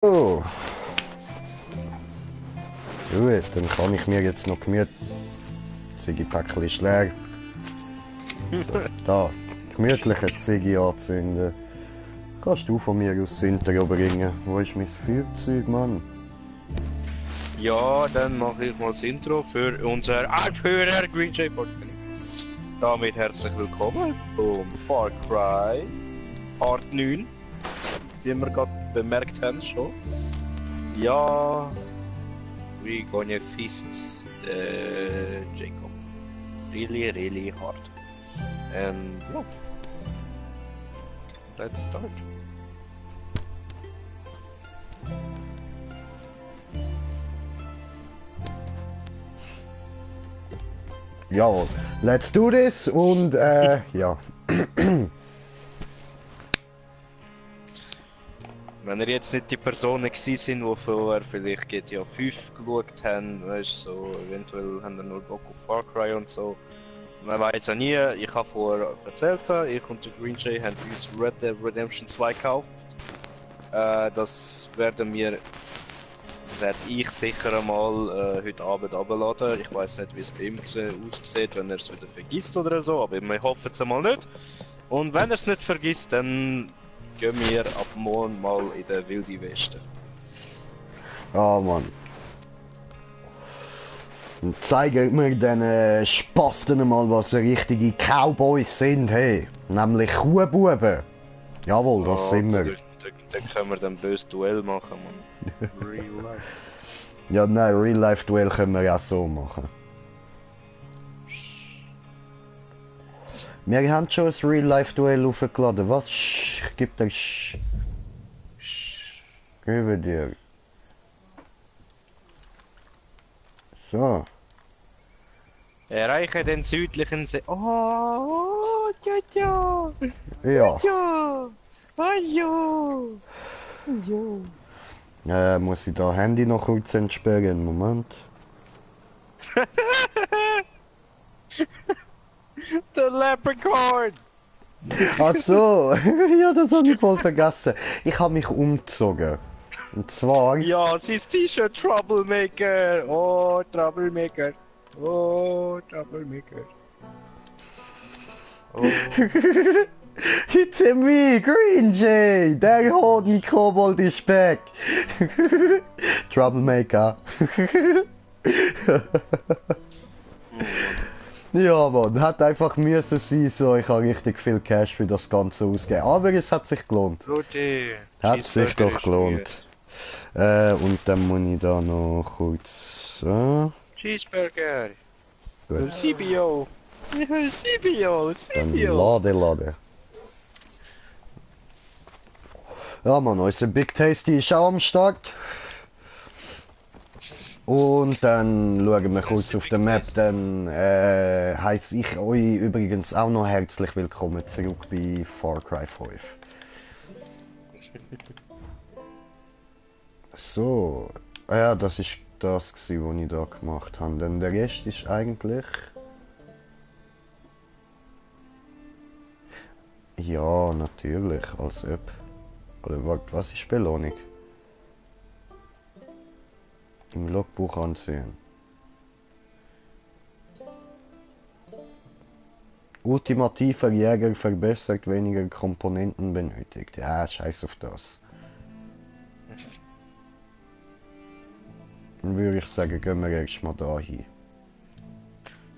Oh. Gut, dann kann ich mir jetzt noch gemütlich... Ziggy-Päckchen ist leer. So, da. Gemütliche Ziggy anzünden. Kannst du von mir aus das Intro bringen? Wo ist mein Feuerzeug, Mann? Ja, dann mache ich mal das Intro für unser Anführer Green Jay Podcast. Damit herzlich willkommen zum Far Cry Part 9, wie wir gerade bemerkt haben schon. Ja, we gonna feast Jacob. Really hard. And yeah, let's start. Jawohl, let's do this und ja. Wenn ihr jetzt nicht die Personen gewesen sind, die vorher vielleicht GTA 5 geschaut haben, weißt du, so, eventuell haben ihr nur Bock auf Far Cry und so. Man weiß ja nie, ich habe vorher erzählt, ich und der Green Jay haben uns Red Dead Redemption 2 gekauft. Das werde ich sicher einmal heute Abend abladen. Ich weiß nicht, wie es bei ihm aussieht, wenn er es wieder vergisst oder so, aber wir hoffen es einmal nicht. Und wenn er es nicht vergisst, dann gehen wir ab morgen mal in den Wilde Westen. Oh Mann. Und zeigen wir den Spasten mal, was richtige Cowboys sind, hey. Nämlich Kuhbuben. Jawohl, das sind wir. Dann können wir dann böse Duell machen, Mann. Real life. Ja, nein, Real-Life-Duell können wir auch so machen. Wir haben schon ein Real-Life-Duell aufgeladen. Was? Ich gebe dir... Gebe dir. So. Erreiche den südlichen See. Oh, ja. Ja. Ja. Muss ich da Handy noch kurz entsperren? Moment. Der Leprechaun! Ach so. Ja, das habe ich voll vergessen. Ich habe mich umgezogen. Und zwar... Ja, sein T-Shirt Troublemaker! Oh, Troublemaker! Oh, Troublemaker! Oh. It's me, Green Jay! Der Hoden-Kobold ist back! Troublemaker. Ja, Mann, hat einfach müssen sein, so ich habe richtig viel Cash für das Ganze ausgegeben. Aber es hat sich gelohnt. Rudi, Hat sich doch gelohnt. Und dann muss ich da noch kurz... Cheeseburger! Gut. CBO! CBO! Dann CBO! lade. Ja, Mann, unser Big Tasty ist auch am Start. Und dann schauen wir kurz auf der Map, dann heiße ich euch übrigens auch noch herzlich willkommen zurück bei Far Cry 5. So, ja, das ist das, was ich da gemacht habe. Denn der Rest ist eigentlich... Ja, natürlich, als ob. Oder was ist Belohnung? Im Logbuch ansehen. Ultimativer Jäger verbessert, weniger Komponenten benötigt. Ja, scheiß auf das. Dann würde ich sagen, gehen wir erst mal da hin.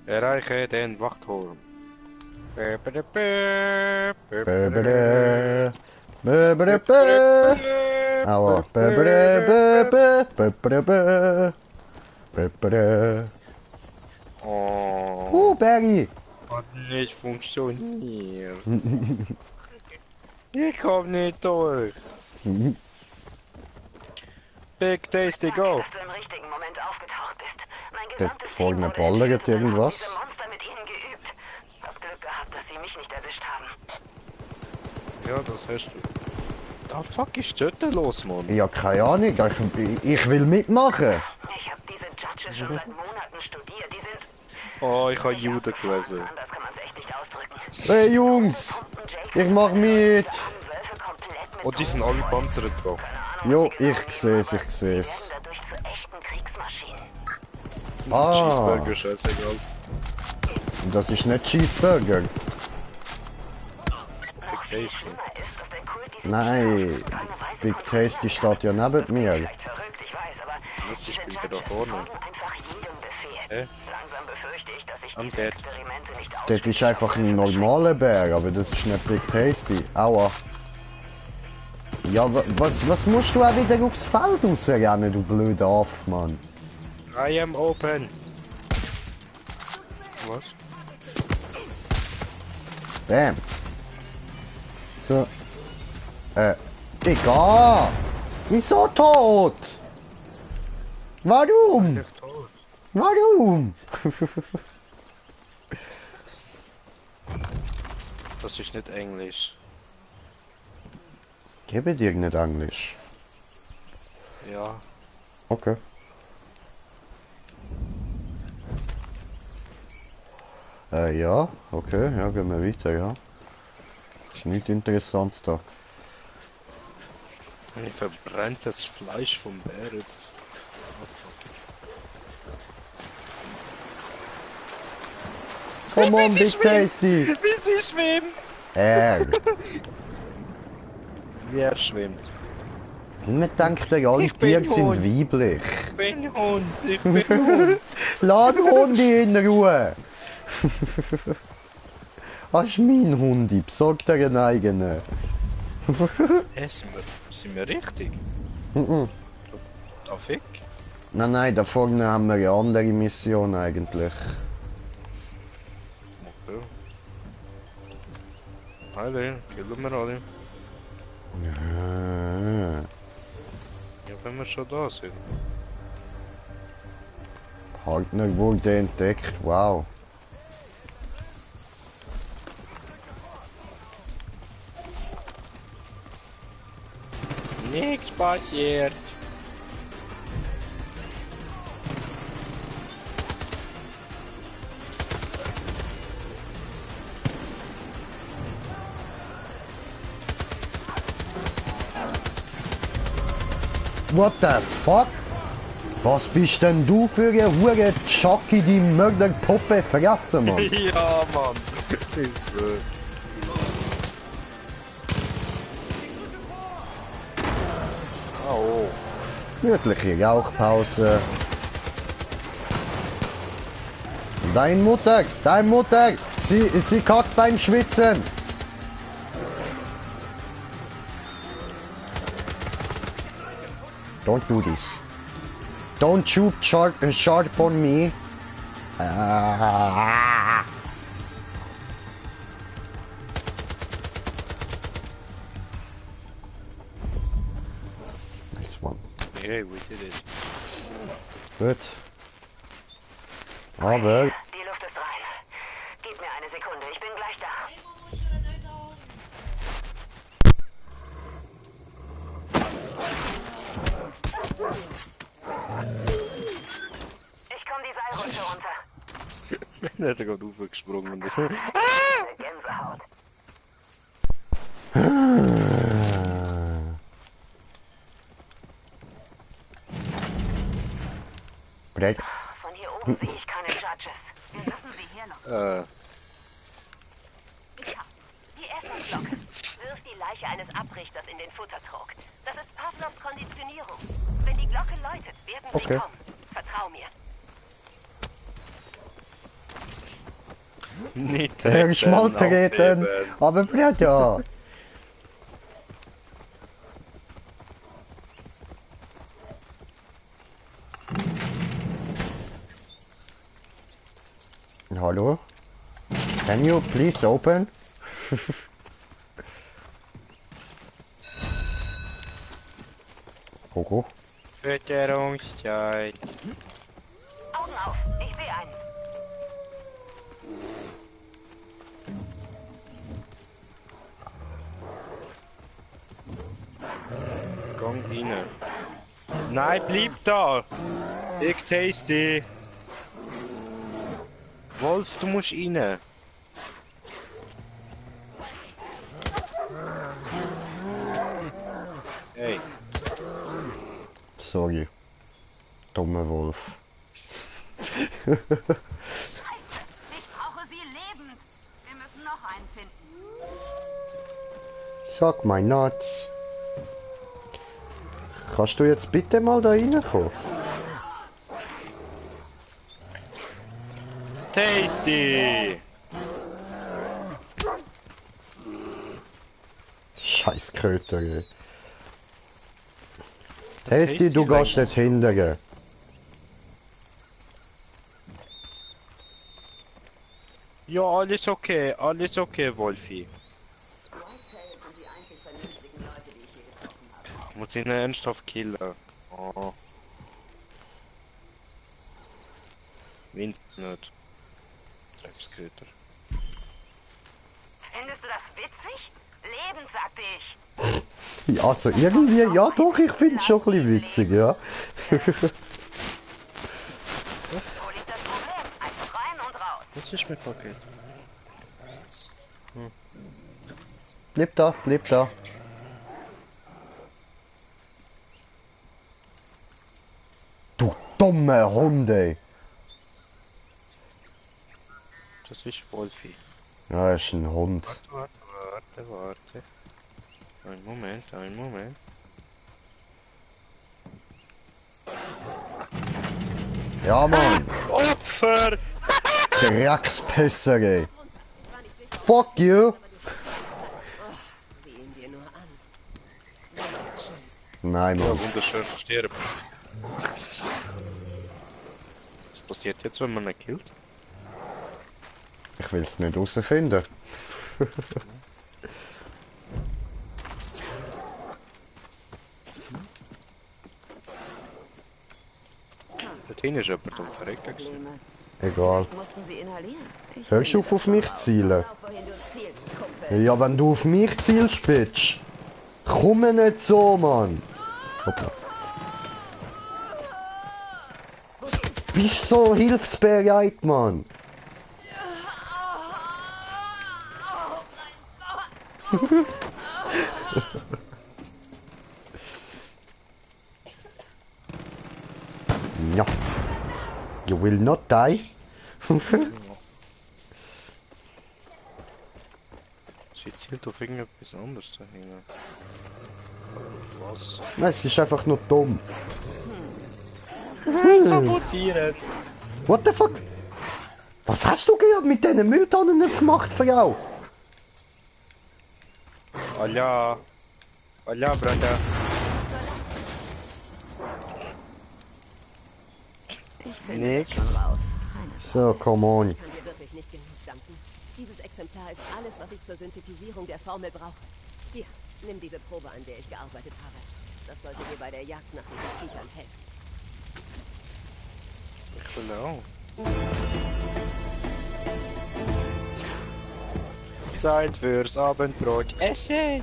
Erreiche den Wachturm. Aua. Oh, Berry! hat nicht funktioniert. Ich komm nicht durch. Big Tasty, go! Dass du im richtigen Moment aufgetaucht bist. Mein Der gesamtes vorne Team wurde ballert erschossen und irgendwas. diese Monster mit ihnen geübt. Das Glück gehabt, dass sie mich nicht erwischt haben. Ja, das hast du. Da fuck ist dort denn los, Mann? Ja, keine Ahnung, ich will mitmachen. Ich habe diese Judges schon seit Monaten studiert. Die sind... Oh, ich habe Jude gelesen. Anders kann man es echt nicht ausdrücken. Hey Jungs, ich mach mit. Wölfe komplett mit Und die sind alle panzert da. Keine Ahnung, Jo, ich seh's, ich seh's. Dadurch zu echten Kriegsmaschinen. Ah, Cheeseburger, scheißegal. das ist nicht Cheeseburger. Big Tasty. Schlimmer ist, dass der Kult diese Nein, Big Tasty steht ja neben mir. vielleicht verrückt, ich weiß, aber Das ist diese gleich da Junkies vorne. folgen einfach jedem Befehl. Hä? Langsam befürchte ich, dass ich Am diese Bett. Experimente nicht Das ist einfach ein normaler Bär, aber das ist nicht Big Tasty. Aua. Ja, was musst du auch wieder aufs Feld rausrennen, du blöder Aff, Mann? I am open. Was? Bam. So. Digga! Wieso tot? Warum? Ich tot. Warum? Das ist nicht Englisch. Gebe dir nicht Englisch. Ja. Okay. Ja, okay, ja, gehen wir weiter, ja. Ist nichts Interessantes da. Ich verbrennt das Fleisch vom Bären. Come on, Big Tasty! Wie sie schwimmt! Wie er schwimmt. Immer denkt er, alle Ich bin Tiere sind Hund. weiblich. Ich bin Hund, ich bin Hund. Lass den Hundi in Ruhe! Das ist mein Hundi, besorg dir einen eigenen. Sind wir richtig? Mhm. Da fick? Nein, da vorne haben wir eine andere Mission eigentlich. Okay. Alle, killen wir alle. Ah. Ja, wenn wir schon da sind. Partner wurde entdeckt, wow. Nichts passiert. What the fuck? Was bist denn du für eine hure Chucky, die Mörderpuppe fressen, Mann? Ja, Mann. Ich schwör. Oh. Wirkliche Rauchpause. Dein Mutter, sie kackt beim Schwitzen. Don't do this. Don't shoot sharp on me. Ah. Nice one. Yeah, we did it. Gut. Aber Die Luft ist rein. Gib mir eine Sekunde, ich bin gleich da. Ich komm die Seilrutsche runter. Wenn er gerade aufgesprungen ist. Eine Gänsehaut. Brett. Von hier oben sehe ich keine Judges. Wir müssen sie hier noch. Ja, die Essensglocke. Wirf die Leiche eines Abrichters in den Futtertrog. Das ist Pavlovs Konditionierung. Wenn die Glocke läutet, werden sie Okay. kommen. Vertrau mir. Nicht Schmal treten. Aber Brett, ja. Hallo? Can you please open? Coco? Fütterungszeit. Augen auf, ich sehe einen. Gang rein. Nein, bleib da! Ich tasty! Wolf, du musst rein! Hey! sorry. Dummer Wolf. Scheiße! Ich brauche sie lebend! Wir müssen noch einen finden. Sag mal Nuts. Kannst du jetzt bitte mal da reinkommen? Tasty! Scheiß Kröter, ey. Tasty, du Tasty gehst nicht hinterher. Ja, alles okay, Wolfi. Ich muss ihn ernsthaft killen. Oh. Winst nicht. Drecksköter. Findest du das witzig? Lebend, sagte ich. Ja, also irgendwie, ja doch, ich find's schon ein bisschen witzig, ja. Wo liegt das Problem? Einfach rein und raus. Was ist mit Paket? Bleib da, bleib da. Du dumme Hunde. Das ist Wolfi. Ja, er ist ein Hund. Warte. Ein Moment. Ja, Mann. Opfer! Dreckspisser, ey. Fuck you. Sieh ihn dir nur an. Nein, Ja, Mann. wunderschön sterben. Was passiert jetzt, wenn man ihn killt? Ich will's nicht herausfinden. Dort hinten ist jemand am Verrecken gewesen. Egal. Mussten sie inhalieren? Ich Hörst finde du auf das schon mich raus. zielen? Pass auf, wohin du zielst, Kumpel. Ja, wenn du auf mich zielst, Bitch. Komm mir nicht so, Mann. Hoppla. Bist so hilfsbereit, Mann. Ja. You will not die. Sie zielt auf irgendetwas anderes da hinten. Was? Nein, es ist einfach nur dumm. Sabotieren! What the fuck? Was hast du gerade mit diesen Mülltonnen gemacht, Frau? Hola, Bruder. Ich finde das Nix. schon raus. Keine Sorge. So, come on. Ich kann dir wirklich nicht genug danken. Dieses Exemplar ist alles, was ich zur Synthetisierung der Formel brauche. Hier, nimm diese Probe, an der ich gearbeitet habe. Das sollte dir bei der Jagd nach diesen Viechern helfen. Ich will auch. Zeit fürs Abendbrot. Essen!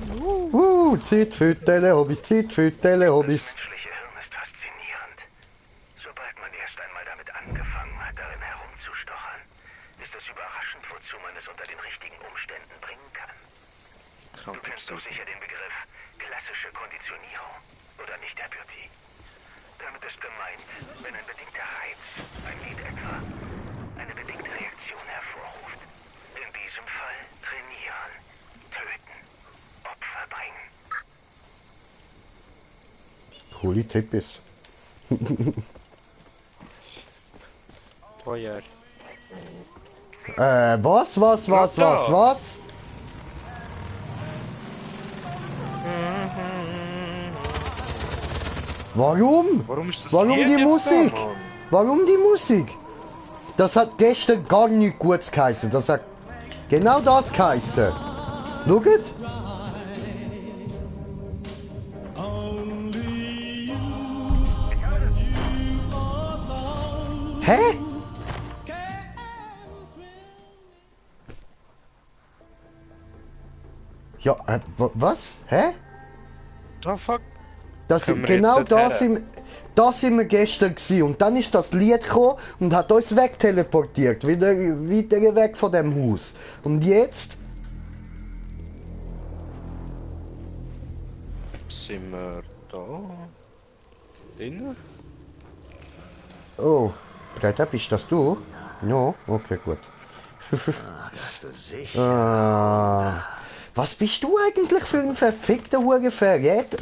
Zeit für die Telehobbys, Zeit für die Telehobbys. menschliche Hirn ist faszinierend. Sobald man erst einmal damit angefangen hat, darin herumzustochern, ist es überraschend, wozu man es unter den richtigen Umständen bringen kann. Du kennst doch sicher den Begriff klassische Konditionierung, oder nicht, Herr Beauty? Damit ist gemeint, wenn ein bedingter Reiz, ein Lied etwa, eine bedingte Reaktion hervorruft. In diesem Fall trainieren, töten, Opfer bringen. Coole Tippis. Feuer. Was? Warum? Warum ist das Warum Lied die jetzt Musik? da, Mann? Warum die Musik? Das hat gestern gar nicht gut geheißen. Das hat genau das geheißen. Schaut. Hä? Ja, was? Hä? Da fuck. Das, Können wir genau jetzt da dorthin? sind wir gestern gewesen. Und dann ist das Lied gekommen und hat uns wegteleportiert. Wieder weg von dem Haus. Und jetzt? Sind wir da? Innen? Oh, Breiter, bist das du? No? Okay, gut. Dass du sicher... Ah, was bist du eigentlich für ein verfickter Hurenverrät?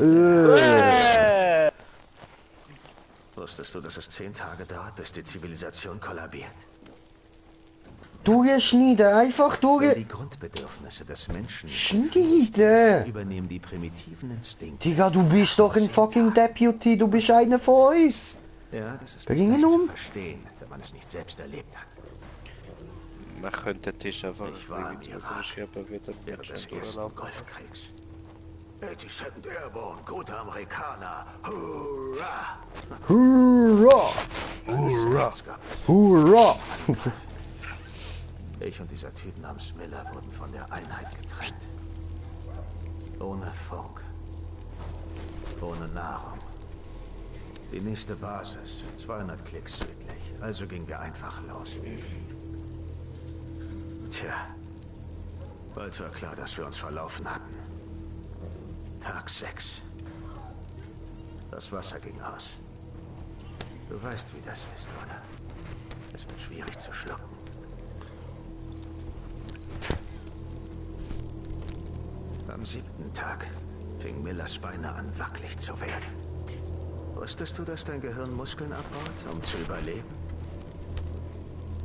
Wusstest du, dass es 10 Tage dauert, bis die Zivilisation kollabiert? Durchschneiden, einfach Denn durch... die Grundbedürfnisse des Menschen Schneiden! übernehmen die primitiven Instinkte. Digga, du bist doch ein fucking Deputy, du bist einer von uns! Ja, das ist Bring nicht ihn leicht um. zu verstehen, wenn man es nicht selbst erlebt hat. Man könnte den Tisch einfach Ich war im Irak verschieben wieder. während des ersten Golfkriegs. 82nd Airborne, gute Amerikaner. Hurra! Hurra! Hurra! Hurra! Ich und dieser Typ namens Miller wurden von der Einheit getrennt. Ohne Funk. Ohne Nahrung. Die nächste Basis, 200 Klicks südlich. Also gingen wir einfach los. Tja. Bald war klar, dass wir uns verlaufen hatten. Tag 6. Das Wasser ging aus. Du weißt, wie das ist, oder? Es wird schwierig zu schlucken. Am 7. Tag fing Millers Beine an, wackelig zu werden. Wusstest du, dass dein Gehirn Muskeln abbaut, um zu überleben?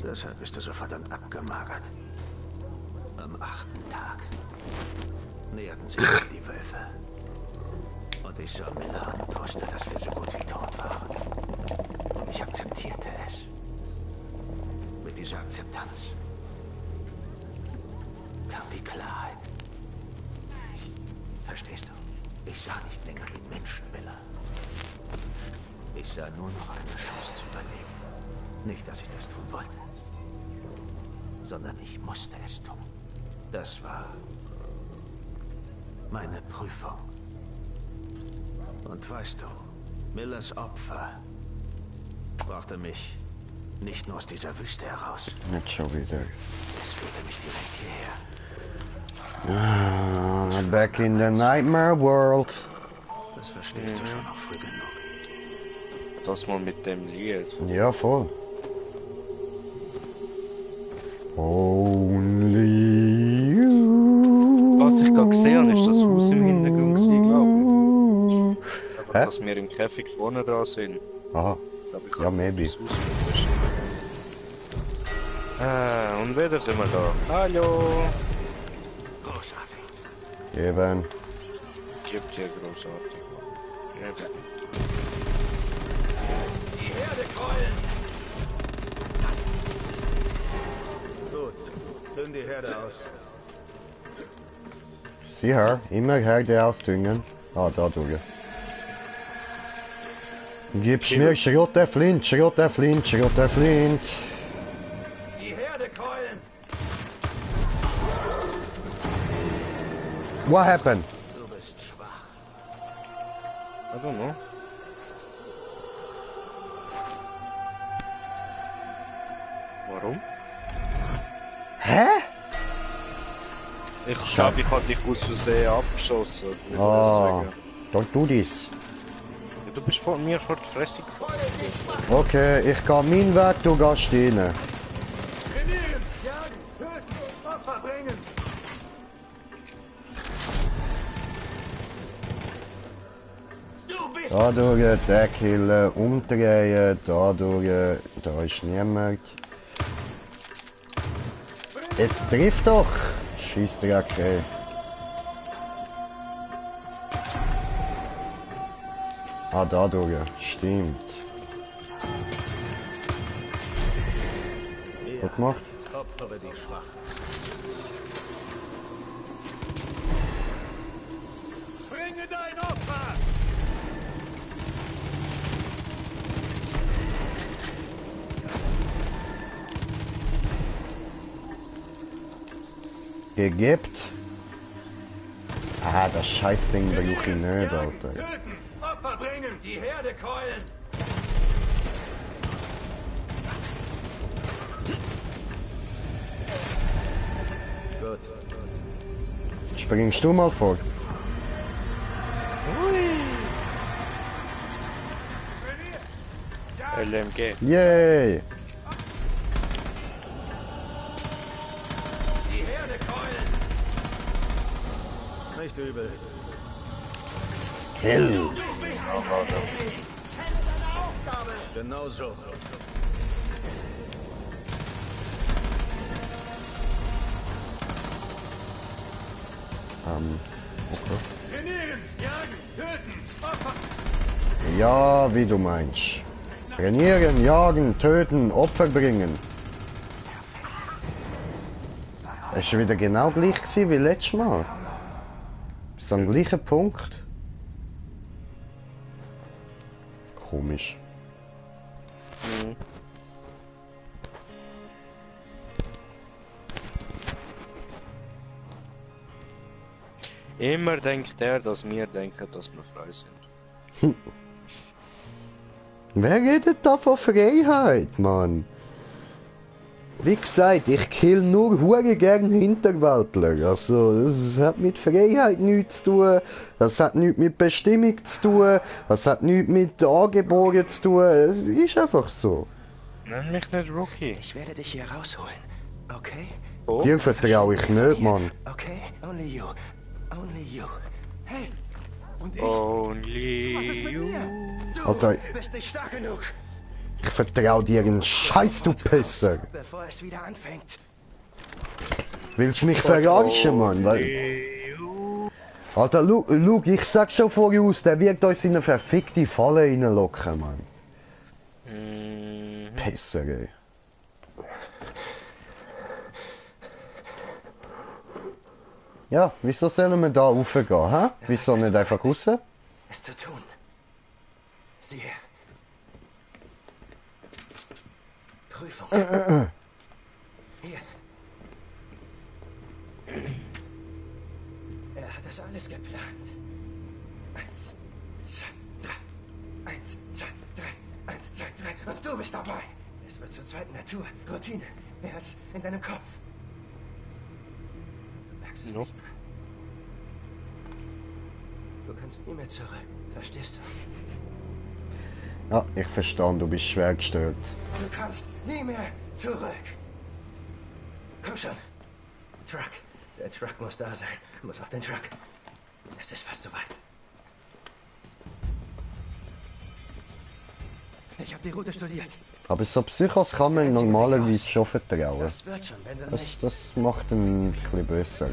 Deshalb bist du so verdammt abgemagert. Am 8. Tag näherten sich mir die Wölfe. Und ich sah Miller an und wusste, dass wir so gut wie tot waren. Und ich akzeptierte es. Mit dieser Akzeptanz kam die Klarheit. Verstehst du? Ich sah nicht länger den Menschen, Miller. Ich sah nur noch eine Chance zu überleben. Nicht, dass ich das tun wollte, sondern ich musste es tun. Das war meine Prüfung. Und weißt du, Millers Opfer brachte mich nicht nur aus dieser Wüste heraus. Nicht schon wieder. Es führte mich direkt hierher. Ah, back in the nightmare world. Das verstehst du schon noch früh genug. Das mal mit dem Lied. Ja, voll. Only you. Was ich gerade gesehen habe, ist das Haus im Hintergrund gewesen, glaube ich. Einfach, Hä? dass wir im Käfig vorne dran sind. Aha, Glaub ich, ja, maybe. das Haus mit und wieder sind wir da. Hallo! Großartig. Eben. Gibt dir großartig. Eben. Die Herde krollen! Gut, dünn die Herde aus. Sieh her, immer Herde ausdüngen. Ah, da durch. Gib's mir Schrott der Flint, Schrott der Flint, Schrott der Flint. Die Herde krollen! What happened? Du bist schwach. I don't know. Warum? Hä? Ich glaube, ich habe dich aus Versehen abgeschossen. Ah, Deswegen. don't do this. Ja, du bist von mir vor die Fresse gefallen. Okay, ich gehe meinen Weg, du gehst rein. Trainieren! Jagen! Töten! Opfer bringen! Du bist... Da durch, den killen, umdrehen, da durch, da ist niemand. Jetzt trifft doch! Scheissdreck, ey. Ah, da durch, stimmt. Gut gemacht. Opfere die Schwachen. Bringe dein Opfer! Gegibt. Ah, das Scheißding brauche ich nicht, Alter. Töten! Opfer bringen! Die Herde keulen! Gut. Springst du mal vor? LMG. Yay! Nicht übel. Kill! Genau so. Okay. Trainieren, jagen, töten, Opfer. Ja, wie du meinst. Trainieren, jagen, töten, Opfer bringen. Es war wieder genau gleich gewesen wie letztes Mal. Bis am gleichen Punkt. Komisch. Immer denkt er, dass wir denken, dass wir frei sind. Wer redet da von Freiheit, Mann? Wie gesagt, ich kill nur hure gern Hinterwäldler. Also, das hat mit Freiheit nichts zu tun, das hat nichts mit Bestimmung zu tun, das hat nichts mit Angeboren zu tun. Es ist einfach so. Nenn mich nicht Rookie. Ich werde dich hier rausholen. Okay? Dir vertraue ich nicht, Mann. Okay? Only you. Only you. Hey, und ich? Only Was ist mit you. mir? Du Alter, bist nicht stark genug. ich vertraue dir einen Scheiß, du Pisser. Bevor es wieder anfängt. Willst du mich verarschen, Mann? Weil, Alter, Luke, ich sag schon voraus, der wird uns in eine verfickte Falle reinlocken, Mann. Pisser, ey. Ja, wieso sollen wir da raufgehen, hä? Wieso nicht einfach raus? Es zu tun. Sieh her. Prüfung. Hier. Er hat das alles geplant. 1, 2, 3. 1, 2, 3. 1, 2, 3. Und du bist dabei. Es wird zur zweiten Natur. Routine. Mehr als in deinem Kopf. Du merkst es nicht mehr. Du kannst nie mehr zurück. Verstehst du? Ja, ich verstehe, du bist schwer gestört. Du kannst nie mehr zurück. Komm schon. Truck. Der Truck muss da sein. Muss auf den Truck. Es ist fast soweit. Ich habe die Route studiert. Aber so Psychos kann man normalerweise schon vertrauen. Das wird schon, wenn du nicht... Das macht ihn ein bisschen besser.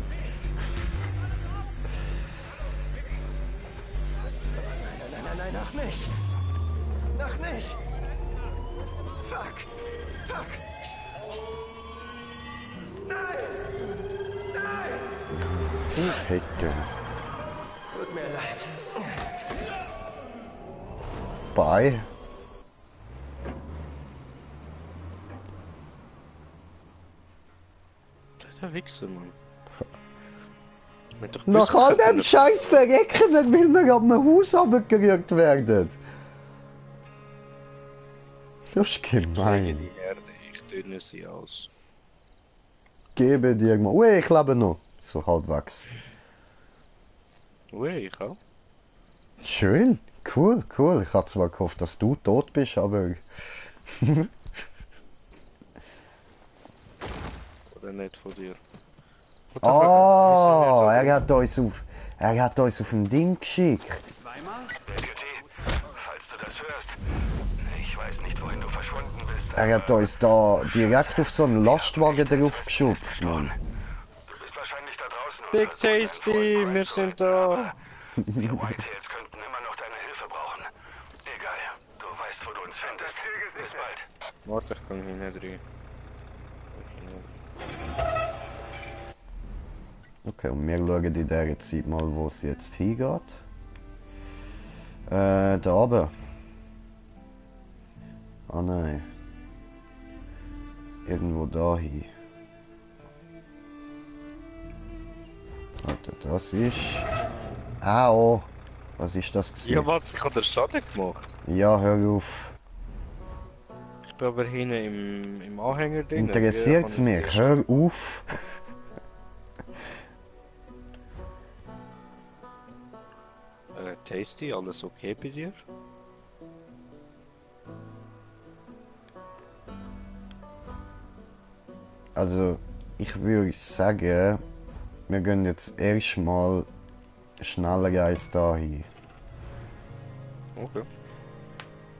Nein, noch nicht. Noch nicht. Fuck. Fuck. Hecke. Tut mir leid. Bye. Der Wichser, Mann. Nach all dem Scheiß verrecken, wenn wir ab einem Haus runtergerührt werden. Das ist gemein. Die Erde, ich dünne sie aus. Gebe dir mal. Ui, ich lebe noch. So halbwegs. Ui, ich auch. Schön. Cool, cool. Ich hatte zwar gehofft, dass du tot bist, aber... Oder nicht von dir. Oh, er hat uns auf ein Ding geschickt. Falls du das hörst. Ich weiß nicht, wohin du verschwunden bist. Er hat uns da direkt auf so einen Lastwagen drauf geschupft, Mann. Du bist wahrscheinlich da draußen. Big Tasty, wir sind da. Die Whitetails könnten immer noch deine Hilfe brauchen. Egal, du weißt, wo du uns findest. Bis bald. Warte, ich kann hier nicht rein. Okay, und wir schauen in dieser Zeit mal, wo es jetzt hingeht. Da oben. Ah nein. Irgendwo da hin. Warte, das ist... Au! Was ist das gewesen? Ja, was? Ich habe den Schaden gemacht. Ja, hör auf. Ich bin aber hinten im Anhänger drin. Interessiert's mich, hör auf. Tasty, alles okay bei dir? Also, ich würde sagen, wir gehen jetzt erstmal schneller als dahin. Okay.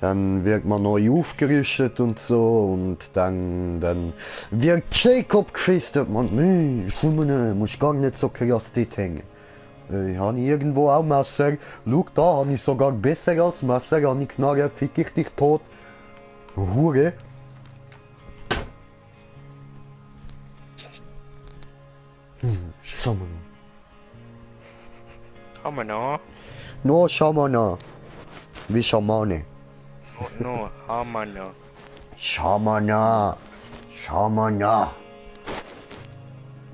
Dann wird man neu aufgerüstet und so und dann wird Jacob gefistet. Man, nee, komm, musst gar nicht so krass dort hängen. Ich habe irgendwo auch Messer. Schau, da habe ich sogar besser als Messer. Habe ich Knarre, fick ich dich tot. Hure. Schau mal. Kann man noch? No, Schamana. Wie Schamane. No, haben wir noch. Schamana. Schamana.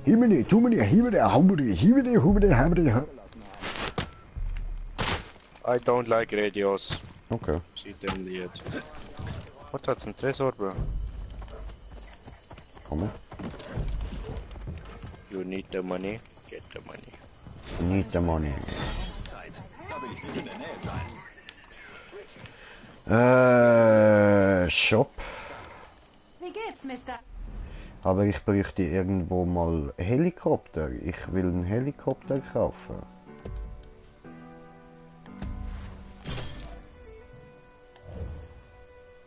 Himene, tumene, himene, haumene, himene, humene, hamene. I don't like radios. Okay. Sieht dem Lied. Was hat's ein Tresor, bro? Komm mal. You need the money, get the money. Need the money. Shop. Wie geht's, Mister? Aber ich bräuchte irgendwo mal Helikopter. Ich will einen Helikopter kaufen.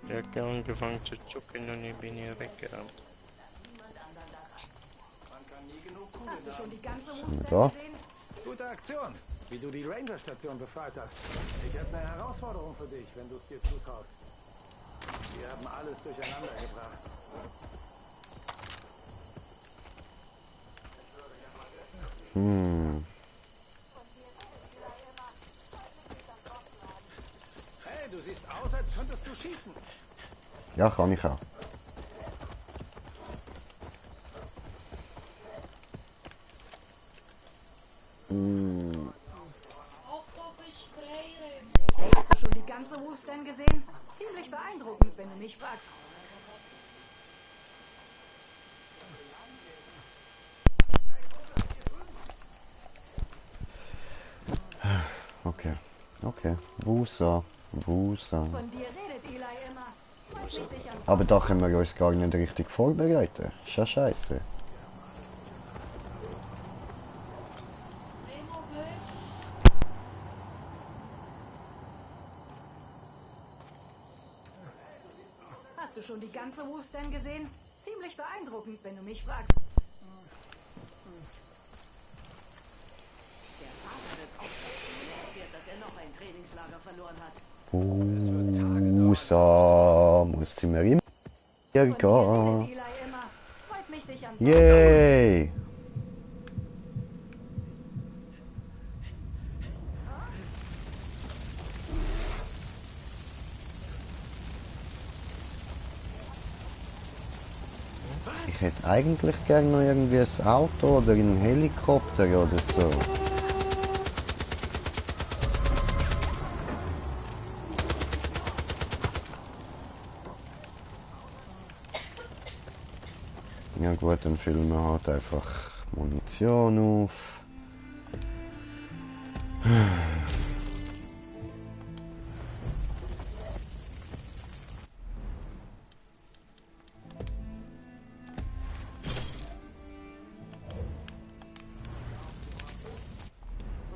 Ich hab angefangen zu zucken und ich bin hier weggerannt. Hast du schon die ganze Da. Wurst gesehen? Gute Aktion, wie du die Ranger-Station befreit hast. Ich habe eine Herausforderung für dich, wenn du es dir zutraust. Wir haben alles durcheinander gebracht. Hey, du siehst aus, als könntest du schießen. Ja, kann ich auch. Hast du schon die ganze Wurst gesehen? Ziemlich beeindruckend, wenn du mich fragst. Okay. Okay. Wusa. Wusa. Von dir redet Eli immer. Freut mich, dich an Aber da können wir uns gar nicht richtig vorbereiten. Ist ja scheiße. Hast du schon die ganze Wurst gesehen? Ziemlich beeindruckend, wenn du mich fragst. Der Vater wird aufpassen, wenn er erfährt, dass er noch ein Trainingslager verloren hat. Wusa. Muss sie mir immer Von dir gehen. redet Eli immer. Freut mich, dich an Yay! Ich hätte eigentlich gerne noch irgendwie ein Auto oder einen Helikopter oder so. Ja gut, dann füllen wir halt einfach Munition auf.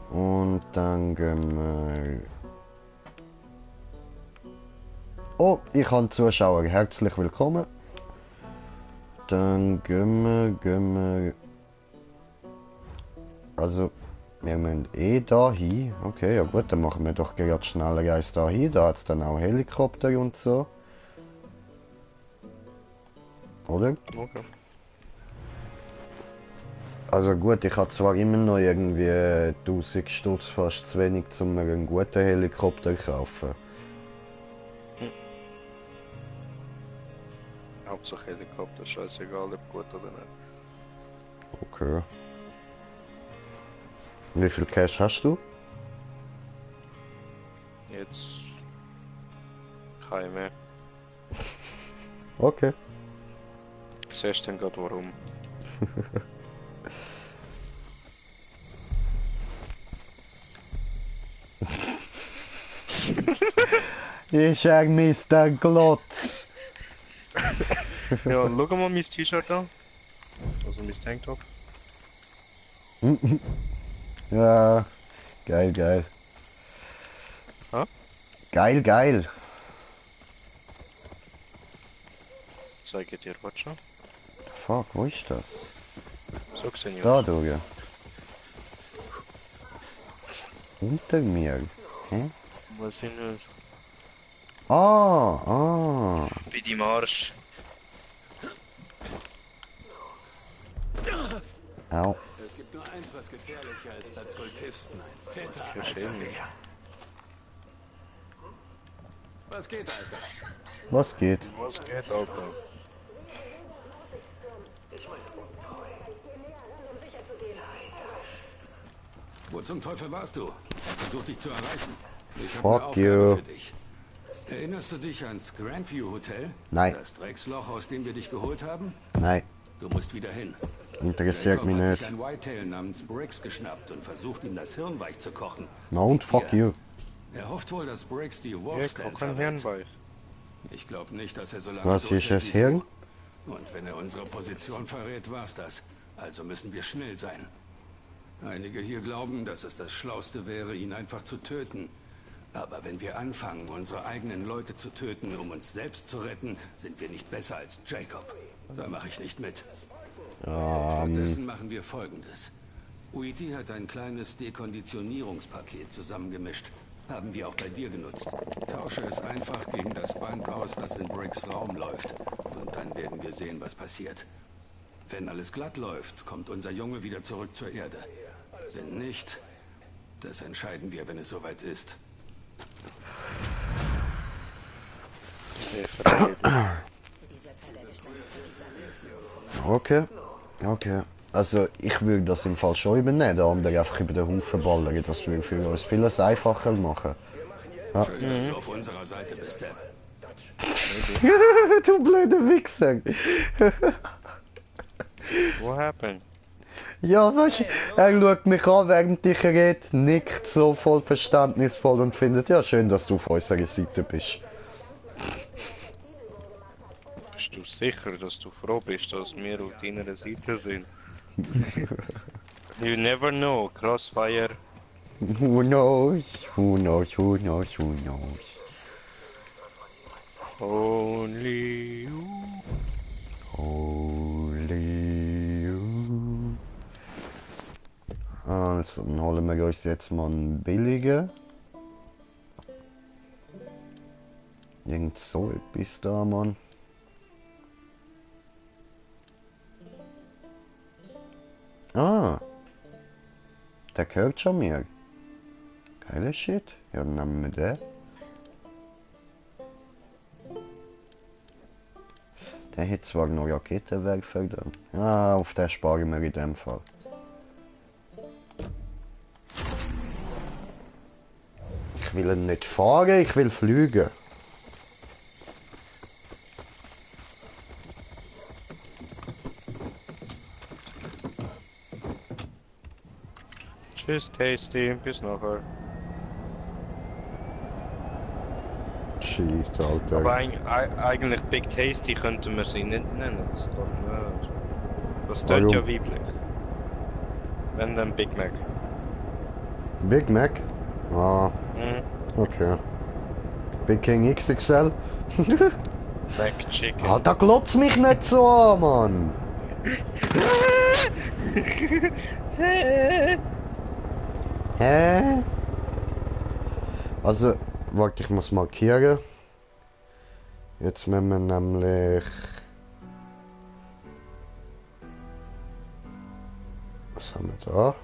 Und dann gehen wir... Oh, ich habe Zuschauer. Herzlich willkommen. Dann gehen wir... Also, wir müssen eh da hin. Okay, ja gut, dann machen wir doch gerade schneller als da hin. Da hat es dann auch Helikopter und so. Oder? Okay. Also gut, ich habe zwar immer noch irgendwie 1000 Stutz fast zu wenig, um mir einen guten Helikopter zu kaufen. Hauptsache Helikopter, scheißegal ob gut oder nicht. Okay. Wie viel Cash hast du? Jetzt kein mehr. Okay. Siehst du denn gerade warum? Ich sag Mr. Glotz. Ja, schau mal mein T-Shirt an. Also mein Tanktop. Ja, geil, geil. Hä? Geil, geil. Zeige dir, was schon. Fuck, wo ist das? So gesehen, Da, ja. du. Unter mir. Hä? Was sind nicht? Ah. Bei deinem Arsch. Au. Es gibt nur eins, was gefährlicher ist als Kultisten. Ein fetter Verstehen alter wir. Bär. Was geht, Alter? Was geht? Was geht, Alter? Wo zum Teufel warst du? Versuch dich zu erreichen. Ich habe Fuck eine Aufgabe you. für dich. Erinnerst du dich ans Grandview Hotel? Nein. Das Drecksloch, aus dem wir dich geholt haben? Nein, Du musst wieder hin. interessiert Jacob mich hat nicht. sich ein Whitetail namens Briggs geschnappt und versucht, ihm das Hirn weich zu kochen. Na und, fuck Dir. you. Er hofft wohl, dass Briggs die Ja, Wolfstand kochen verrät. Hirnweich. Ich glaube nicht, dass er so lange Was ist durchhält das wie Hirn? du. Und wenn er unsere Position verrät, war's das. Also müssen wir schnell sein. Einige hier glauben, dass es das Schlauste wäre, ihn einfach zu töten. Aber wenn wir anfangen, unsere eigenen Leute zu töten, um uns selbst zu retten, sind wir nicht besser als Jacob. Da mache ich nicht mit. Stattdessen machen wir Folgendes. Uiti hat ein kleines Dekonditionierungspaket zusammengemischt. Haben wir auch bei dir genutzt. Tausche es einfach gegen das Band aus, das in Briggs Raum läuft. Und dann werden wir sehen, was passiert. Wenn alles glatt läuft, kommt unser Junge wieder zurück zur Erde. Wenn nicht, das entscheiden wir, wenn es soweit ist. Okay. Okay. Also, ich würde das im Fall schon übernehmen, der andere einfach über den Haufen ballern. Das würde für uns vieles einfacher machen. Schön, dass du auf unserer Seite bist, Deb. Du blöder Wichser. What happened? Ja, weißt du, er schaut mich an, während ich rede, nickt so voll verständnisvoll und findet, ja, schön, dass du auf unserer Seite bist. Bist du sicher, dass du froh bist, dass wir auf deiner Seite sind? You never know, Crossfire. Who knows? Who knows? Who knows? Who knows? Only you. Only you. Also, dann holen wir uns jetzt mal einen billigen. Irgend so etwas da, Mann. Ah. Der gehört schon mir. Geiler Shit. Ja, dann nehmen wir den. Der hat zwar noch Raketenwerfer da. Ah, auf den sparen wir in dem Fall. Ich will ihn nicht fahren, ich will fliegen. Tschüss, Tasty. Bis nachher. Shit, Alter. Aber eigentlich Big Tasty könnten wir sie nicht nennen. Das geht nicht. Das tönt Warum? ja weiblich. Wenn dann Big Mac. Big Mac? Ah, Mhm. okay. Big King XXL? Mac Chicken. Alter, glotz mich nicht so an, Mann! Hä? Also, warte, ich muss markieren. Jetzt müssen wir nämlich... Was haben wir da?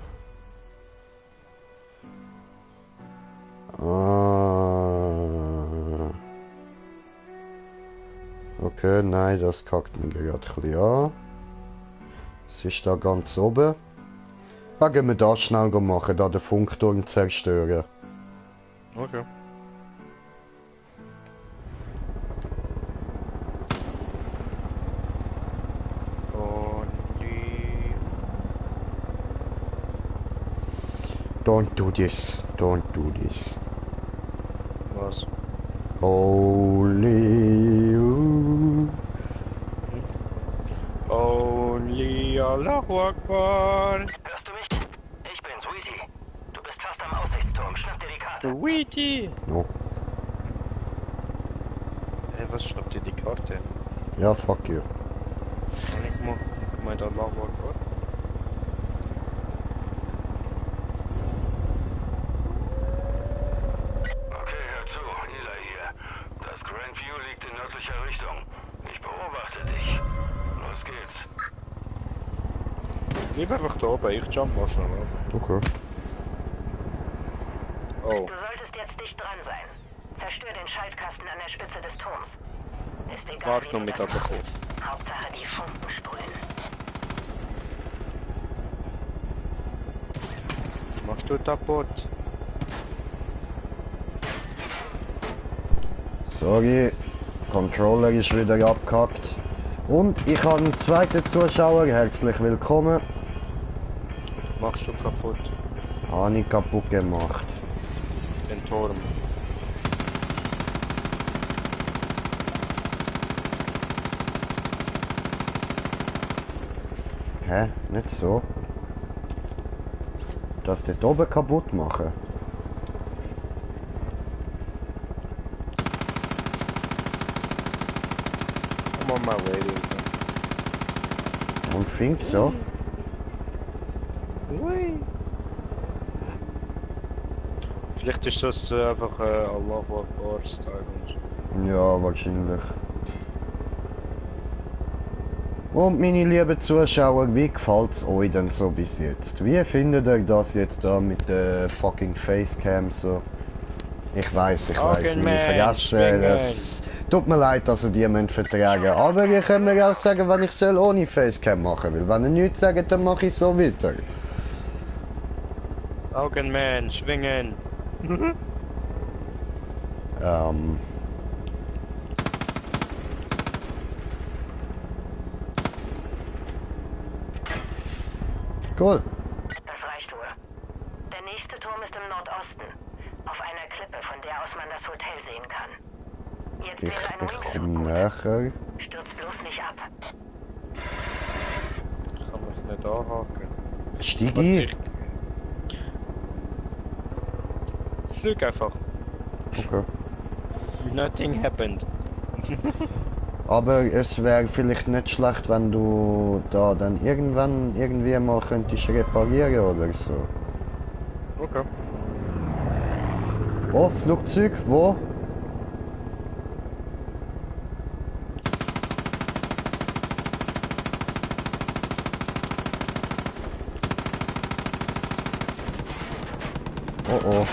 Ah. Okay, nein, das kackt mir gerade ein bisschen an. Es ist da ganz oben. Da gehen wir das schnell machen, da den Funkturm zerstören. Okay. Only Don't do this, don't do this. was? Only you. Only Allahu Akbar. Hörst du mich? Ich bin's, Wheaty. Du bist fast am Aussichtsturm. Schnapp dir die Karte. Luigi! No. Hey, was schnappt dir die Karte? Ja, fuck you. Kann ich mal? Ich meine Allahu Akbar. Okay, hör zu, Eli hier. Das Grandview liegt in nördlicher Richtung. Ich beobachte dich. Los geht's. Bleib einfach da oben, ich jump mal schnell ab. Okay. Oh, Du solltest jetzt dicht dran sein. Zerstör den Schaltkasten an der Spitze des Turms. Ist egal, warte wie noch du mit das abbekommen. machst. Hauptsache die Funken sprühen. Machst du kaputt? Sorry, Controller ist wieder abgehackt. Und ich habe einen zweiten Zuschauer, herzlich willkommen. Machst du kaputt? Habe ich kaputt gemacht. Den Turm. Hä? Nicht so? Das dort oben kaputt machen? I'm on my way, dude. Und think so? Vielleicht ist das einfach Allahu Akbar Style und so. Ja, wahrscheinlich. Und meine lieben Zuschauer, wie gefällt's euch denn so bis jetzt? Wie findet ihr das jetzt da mit der fucking Facecam so? Ich weiß, Augenmensch, wir vergessen das. Tut mir leid, dass ihr die müsst vertragen. Aber ihr könnt mir auch sagen, wenn ich soll ohne Facecam machen will. Wenn ihr nichts sagt, dann mache ich so weiter. Augenman, schwingen! Cool. Das reicht wohl. Der nächste Turm ist im Nordosten. Auf einer Klippe, von der aus man das Hotel sehen kann. Jetzt Ich wäre ein komme Wingsuit gut. näher. Stürz bloß nicht ab. Ich kann mich nicht anhaken. Steig Warte, ein. ich flüg einfach. Okay. Nothing happened. Aber es wäre vielleicht nicht schlecht, wenn du da dann irgendwann irgendwie mal könntest reparieren oder so. Okay. Oh, Flugzeug, wo? Oh oh.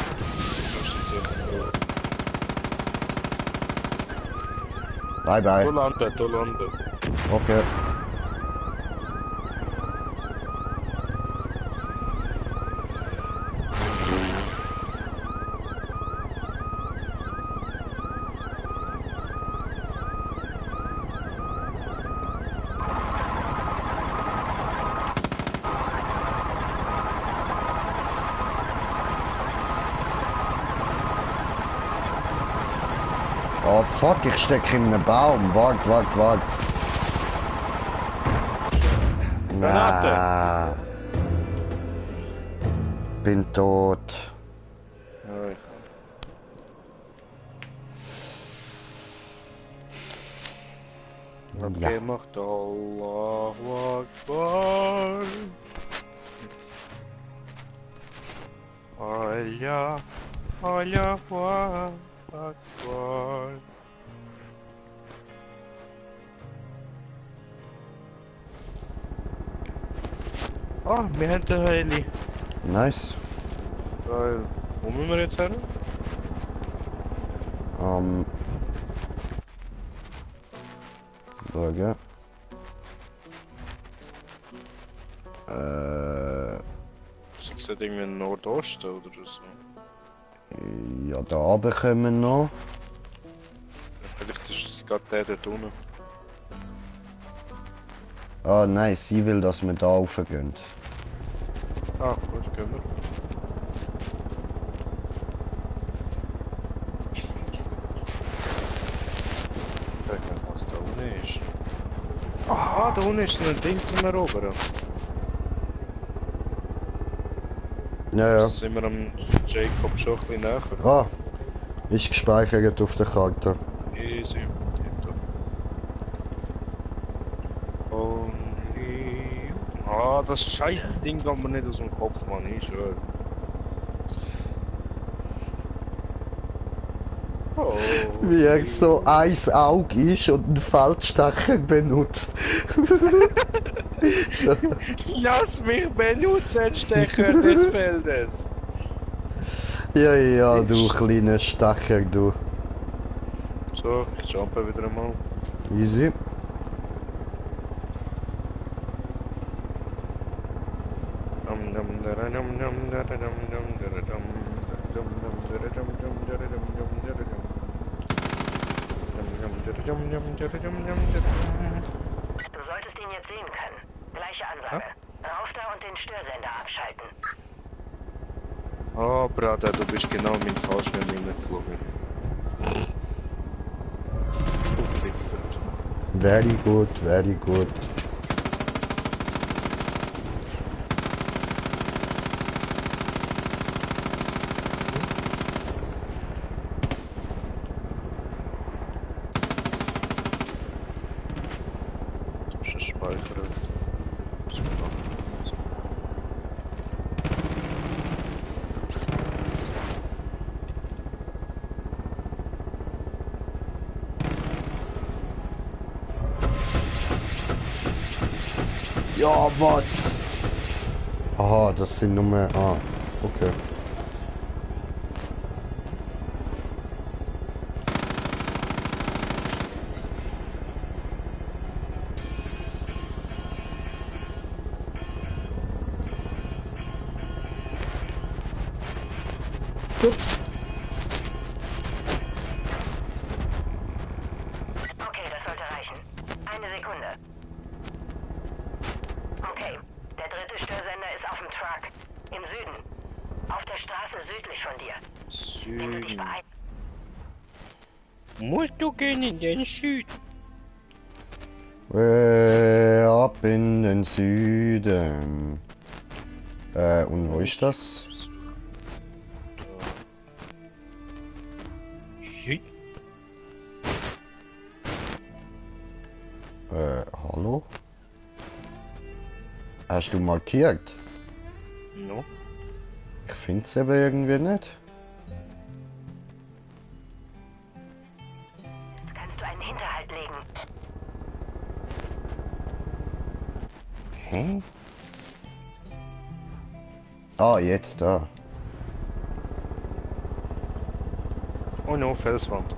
Bye bye. Du landet, du landet. Okay. Oh fuck, ich stecke in einem Baum. Wart. Granate. Bin tot. Ja, ich hab Ja. gemacht, Allahu Akbar. Allahu Akbar. Ah, wir haben den Heli. Nice. Wo müssen wir jetzt her? Schauen. Ich sehe irgendwie in Nordosten oder so. Ja, da oben kommen wir noch. Vielleicht ist es gerade der dort unten. Ah nein, sie will, dass wir da raufgehen. Ah, gut, gehen wir. Schauen, was da unten ist. Ah, da unten ist so ein Ding zum Erobern. Ja, ja. Sind wir am Jacob schon ein bisschen näher? Ah, ist gespeichert auf der Karte. Easy. Only... Ah, das scheiß Ding kann man nicht aus dem Kopf, Mann, ich schwör. Oh, Wie er so ein Auge ist und einen Feldstecher benutzt. Lass mich benutzen, Stecher des Feldes! Ja, ja, du kleiner Stecher, du. So, ich jumpe wieder einmal. Easy. Du solltest ihn jetzt sehen können. Gleiche Ansage. Rauf da und den Störsender abschalten. Oh, Bruder, du bist genau mein Fallschirm hineingeflogen. Du Wichser. Very good, very good. Du bist ein Speicher. Ja, was? Aha, das sind Nummer... Ah, okay. Okay, das sollte reichen. Eine Sekunde. Okay, der dritte Störsender ist auf dem Truck. Im Süden. Auf der Straße südlich von dir. Wenn du dich Süden. beeilst. Musst du gehen in den Süden? Ab in den Süden. Und wo ist das? Hey. Hallo? Hast du markiert? No. Ich find's aber irgendwie nicht. Kannst du einen Hinterhalt legen? Hä? Ah, jetzt da. Oh no, Felswand.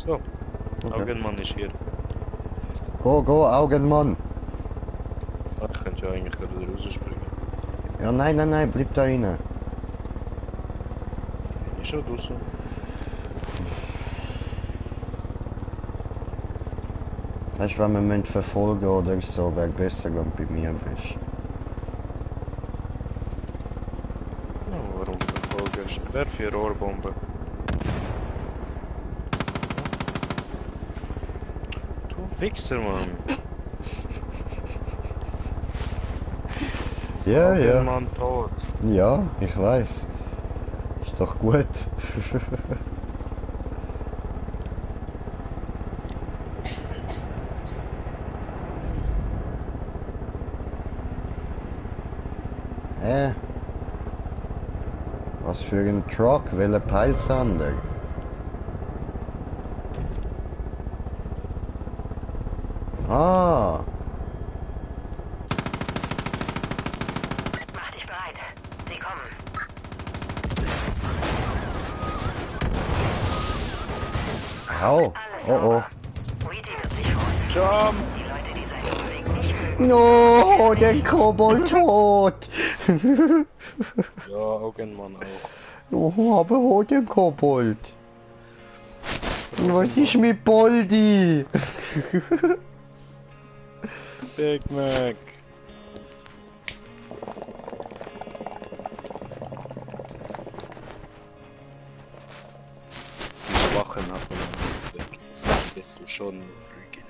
So, Augenmann ist hier. Go, go, Augenmann. Ah, ich könnte ja eigentlich gerade wieder rausspringen. Ja, nein, nein, nein, bleib da rein. Ist schon draußen. Weißt du, wenn wir müssen verfolgen oder so, wäre besser, wenn du bei mir bist. Ja, warum verfolgst du? Wer für Rohrbombe? Du Wichser, Mann. Ja, ja. Mann tot. Ja, ich weiß. Ist doch gut. Hä? Was für ein Truck? Welcher Peilsander? Ah, Mach dich bereit. Sie kommen. au. Oh oh. Weedy wird sich freuen. Jump! Die Leute, die seinen Weg nicht mögen. No, der Kobold tot. Ja, Augenmann auch. Oh, aber hol den Kobold. Was ist mit Boldi? Big Mac. Die Wachen haben wir jetzt weg. Das wirst du schon fliegen.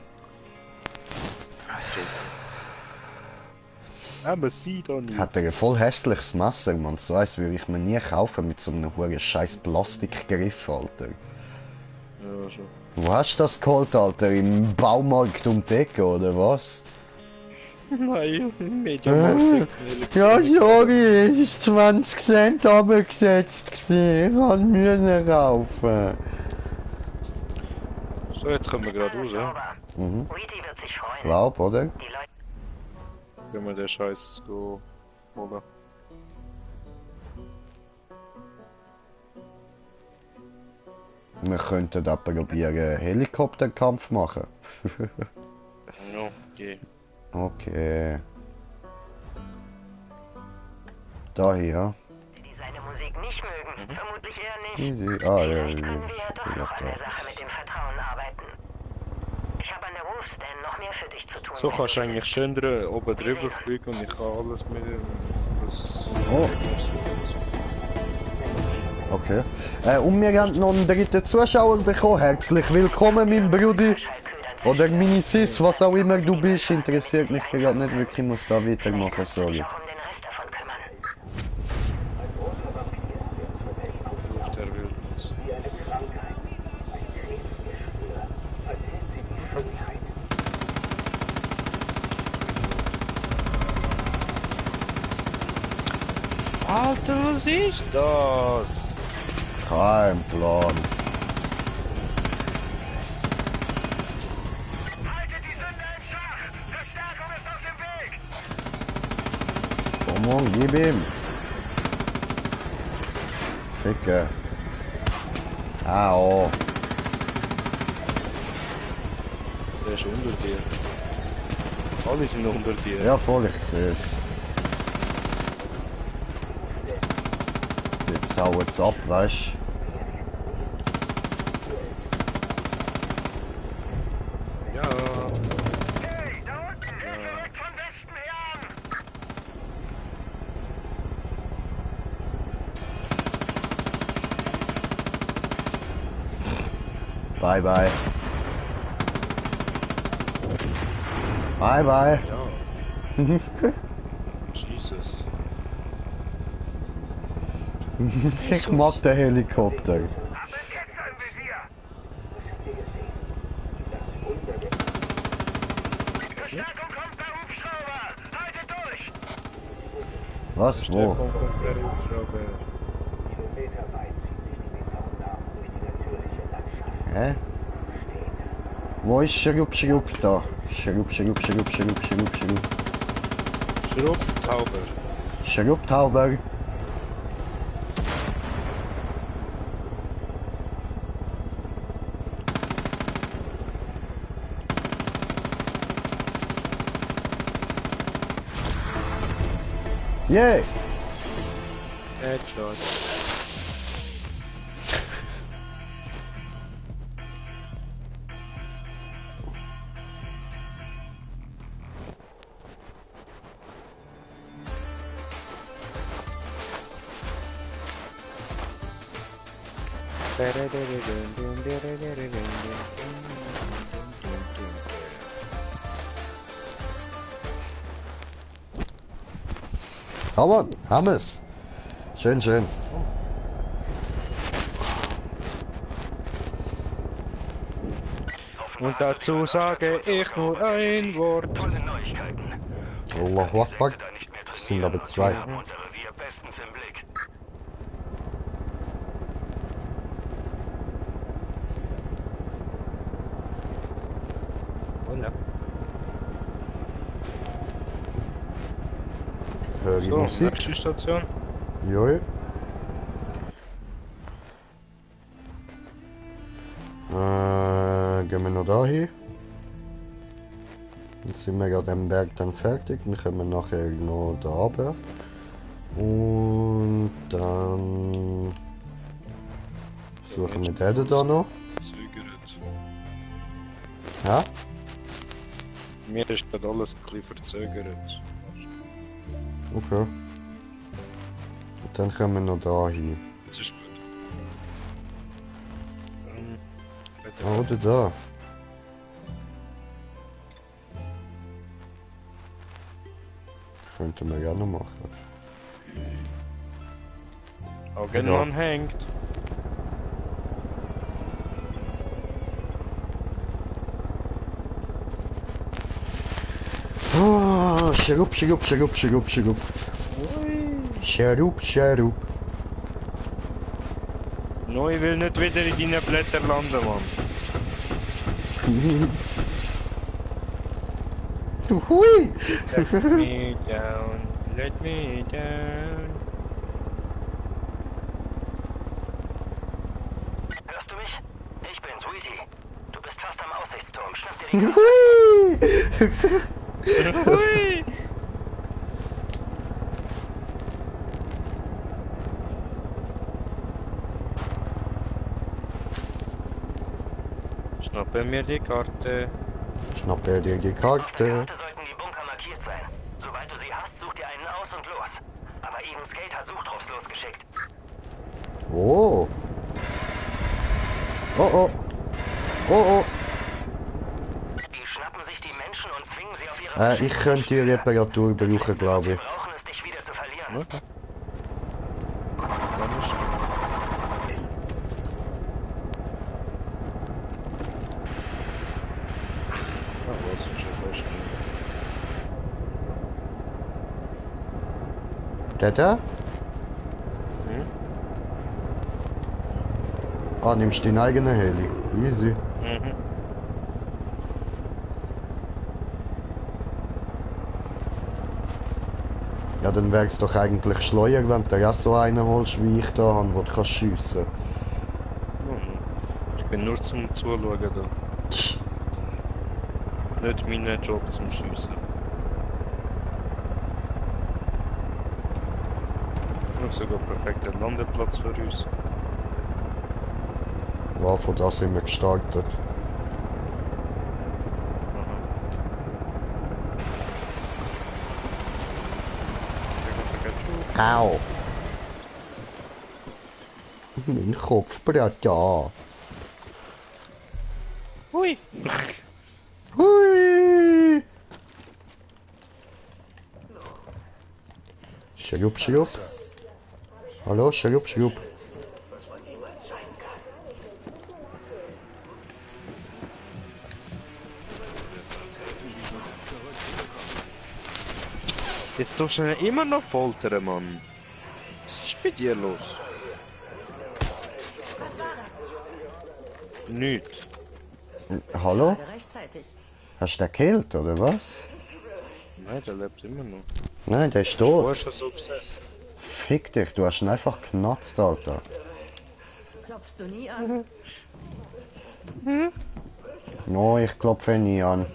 Aber sie doch nicht. Hat er ein voll hässliches Messer, man. So eins würde ich mir nie kaufen mit so einem hohen scheiß Plastikgriff, Alter. Ja, schon. Wo hast du das geholt, Alter? Im Baumarkt um die Ecke, oder was? Nein, im Mediamarkt. Ja, sorry, es ist 20 Cent runtergesetzt gewesen. Ich kann müssen kaufen. So, jetzt kommen wir gerade raus, ja? Mhm. Weedy wird sich freuen. Glaub, oder? Die Leute Gehen wir den Scheiß holen. Wir könnten da probieren, Helikopterkampf machen. Ja, okay. Okay. Da hier. die seine Musik nicht mögen, vermutlich eher nicht. Easy. Ah, ja, Vielleicht ja, können wir ja doch ja, noch an der da. Sache mit dem Vertrauen arbeiten. Ich habe an der Wolfsden noch mehr für dich zu tun. So kannst du eigentlich schön oben drüber fliegen und ich kann alles mit alles. Oh. Okay. Und wir haben noch einen dritten Zuschauer bekommen. Herzlich willkommen, mein Bruder. Oder meine Sis, was auch immer du bist. Interessiert mich gerade nicht wirklich. Ich muss da weitermachen, sorry. Auch um den Rest davon kümmern. Auf der Wildnis. Alter, was ist das? Kein Plan. Haltet die Sünde in Schach! Verstärkung ist auf dem Weg! Komm on, gib ihm. Ficke. Au. Der ist unter dir. Alle sind unter dir. Ja, voll, ich sehe es. Jetzt hau es ab, weißt du? Ja. Hey, da unten! Hilfe rückt von Westen her an! Bye, bye. Bye, bye. Jesus. Ich mag den Helikopter. Haben wir Ketzer im Visier! Verstärkung kommt per Hubschrauber! Haltet durch! Was? Wo? Kommt der Hubschrauber. Hä? Wo ist Schrupp, Schrupp da? Schrupp, Schrupp, Schrupp, Schrupp, Schrupp, Schrupp. Schrubbtauber. Schrupptauber. Yeah! Headshot. Hammer, Hammes. Schön, schön. Und dazu sage ich nur ein Wort. Tolle Neuigkeiten. Allahu Akbar. Da nicht mehr Das sind aber zwei. Wir haben unser Revier bestens im Blick. Hör ich So, Musik? nächste Station. Joi. Gehen wir noch da hin. Jetzt sind wir gerade am Berg dann fertig. Dann können wir nachher noch da runter. Und dann Suchen wir den da noch? Zögert. Ja? Mir ist gerade alles ein bisschen verzögert. Okay. Und dann kommen wir noch da hin. Das ist gut. Ah, oder da. Könnten wir ja noch machen. Augenmann hängt. Ah, Scharup, Scharup, Scharup, Scharup, Scharup. Scharup, Scharup. No, ich will nicht wieder in deinen Blättern landen, Mann. Hui! Let me down, let me down. Hörst du mich? Ich bin Sweetie. Du bist fast am Aussichtsturm. Schnapp dir die Kamera. Hui! Hui! Schnappe mir die Karte. Schnappe dir die Auf der Karte. Karte sollten die Bunker markiert sein. Sobald du sie hast, such dir einen aus und los. Aber Eden Skate hat Suchtrupps losgeschickt. Oh. Oh oh. Oh oh. Die schnappen sich die Menschen und zwingen sie auf ihre... Ich könnte die Reparatur brauchen, glaube Sie ich. brauchen es, dich wieder zu verlieren. Okay. Dann ist was ist schon fast Der da? Hm? Ah, nimmst deinen eigenen Heli. Easy. Mhm. Ja, dann wär's doch eigentlich schleuer, wenn du ja so einen holst, wie ich da habe, wo du kannst schiessen. Ich bin nur zum Zuschauen da. Nicht mein Job zum Schiessen. Noch sogar perfekter Landeplatz für uns. Ja, von da sind wir gestartet. Au! Mein Kopf brennt ja. Hui! Hui! Scharup, Scharup. Hallo, Scharup, Scharup. Jetzt tust du ihn immer noch foltern, Mann. Was ist bei dir los? Nichts. Hallo? Rechtzeitig. Hast du den gekillt, oder was? Nein, der lebt immer noch. Nein, der ist Du tot. hast schon so gesessen. Fick dich, du hast ihn einfach geknatzt, Alter. Klopfst du nie an? No, ich klopfe nie an.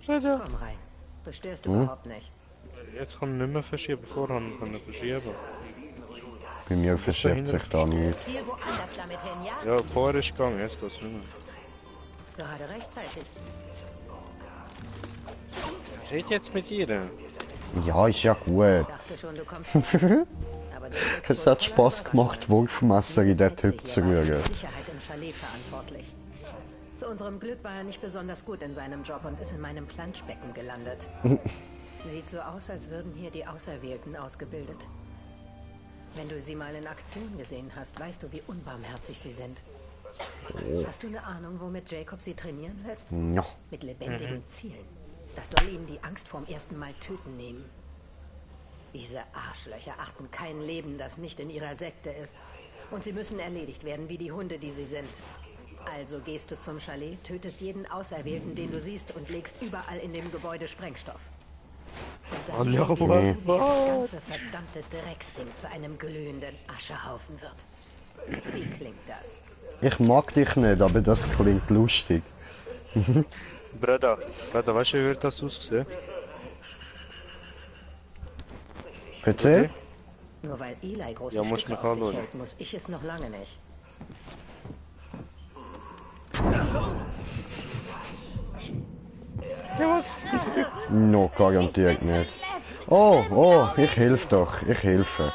Komm rein. Du störst überhaupt nicht. Jetzt kann ich nicht mehr verschieben. Vorher kann ich verschieben. Bei mir verschiebt sich da nichts. Ziel woanders damit hin, ja? Ja, vorher ist gegangen, jetzt geht's nicht mehr. Gerade rechtzeitig. Red jetzt mit dir. Ja, ist ja gut. Dachte schon, du kommst vorbei. Aber du wirkst Es wohl hat Spaß voller gemacht, Wurfmesser in den Typ zu Überraschung. rühren. Diese Petze hier war für die Sicherheit im Chalet verantwortlich. Zu unserem Glück war er nicht besonders gut in seinem Job und ist in meinem Planschbecken gelandet. Sieht so aus, als würden hier die Auserwählten ausgebildet. Wenn du sie mal in Aktion gesehen hast, weißt du, wie unbarmherzig sie sind. Hast du eine Ahnung, womit Jacob sie trainieren lässt? Ja. Mit lebendigen Zielen. Das soll ihnen die Angst vorm ersten Mal töten nehmen. Diese Arschlöcher achten kein Leben, das nicht in ihrer Sekte ist. Und sie müssen erledigt werden, wie die Hunde, die sie sind. Also gehst du zum Chalet, tötest jeden Auserwählten, den du siehst, und legst überall in dem Gebäude Sprengstoff. Und dann Allahu sehen wir zu, wie Akbar. das ganze verdammte Drecksding zu einem glühenden Aschehaufen wird. Wie klingt das? Ich mag dich nicht, aber das klingt lustig. Bruder, weißt du, wie wird das aussehen? Erzähl? Nur weil Eli große Ja, muss Stücke mich auf dich anschauen. hält, muss ich es noch lange nicht. Ja, was? No, garantiert nicht. Oh, oh, ich helfe doch. Ich helfe.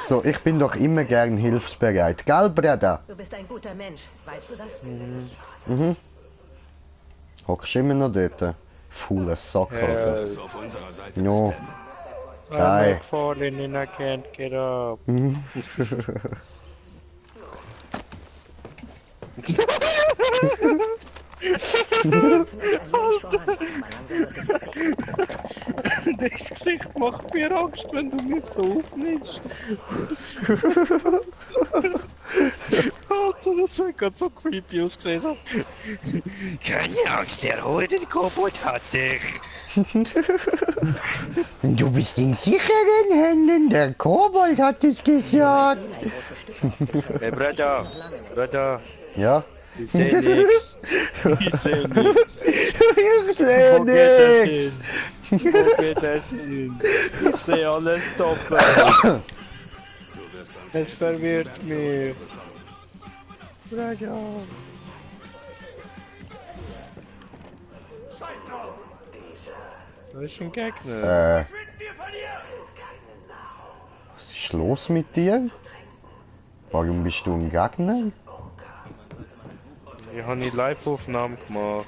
So, ich bin doch immer gern hilfsbereit. Gell, Bruder? Du bist ein guter Mensch, weißt du das? Hockst du immer noch dort? Fauler Sack, Alter. Dass du auf unserer Seite No. bist. Geil. Falling and I can't get up. Wir kämpfen uns allmählich voran, aber langsam wird es zäh. Das Gesicht macht mir Angst, wenn du mich so aufnimmst. Alter, das hat gerade so creepy ausgesehen. So. Keine Angst, der Hoden-Kobold hat dich. Du bist in sicheren Händen. Der Kobold hat es gesagt. Eli große Stücke auf dich hält, Hey, muss ich es Bruder, noch lange nicht. Bruder, Ja? ich seh nix. Ich seh nix. Ich sehe Wo geht das nichts. hin? Wo geht das hin? Ich seh alles doppelt. Du wirst uns Es verwirrt mich. Bruder. Da ist ein Gegner. Was ist los mit dir? Warum bist du ein Gegner? Ich habe eine Live-Aufnahme gemacht.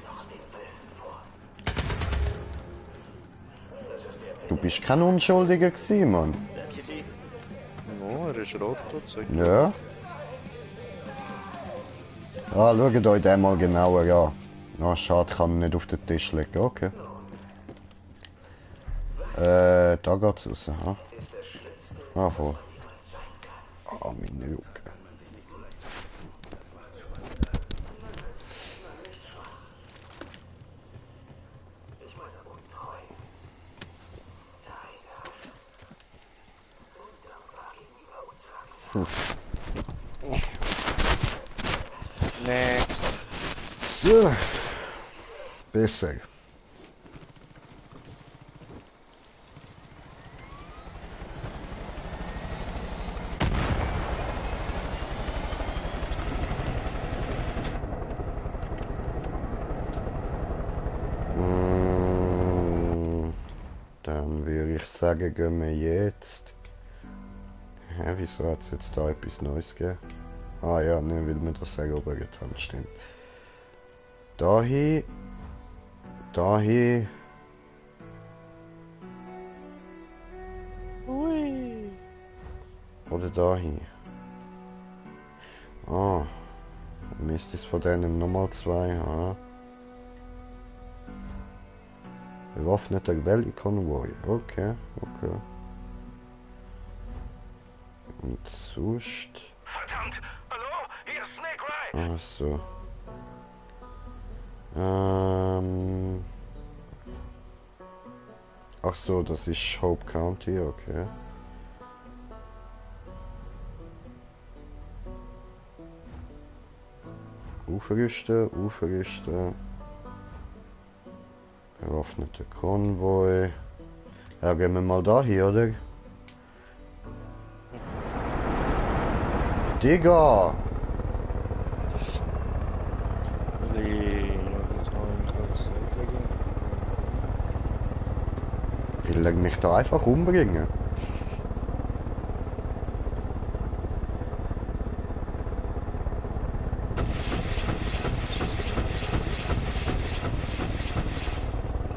Du bist kein Unschuldiger gewesen, Mann. Oh, er ist rot, tatsächlich. Ja. Ah, schaut euch den mal genauer an. Ah, schade, kann ihn nicht auf den Tisch legen. Okay. Da geht's raus, ha? Ah, voll. Ah, meine Rücken. Next. So. Besser. Dann würde ich sagen, gehen wir jetzt. Hä, wieso hat es jetzt da etwas Neues gegeben? Ah ja, ne, weil wir das sehr oben getan, stimmt. Dahin. Dahin. Ui. Oder dahin. Ah. Müsste es von denen nochmal zwei haben. Bewaffneter Quellenkonvoi. Okay, okay. Und sonst. Verdammt! Hallo? Hier ist Snake Ride! Ach so. Ach so, das ist Hope County, okay. Aufrüsten, aufrüsten. Bewaffneter Konvoi. Ja, gehen wir mal da hier, oder? Digga! Will er mich da einfach umbringen?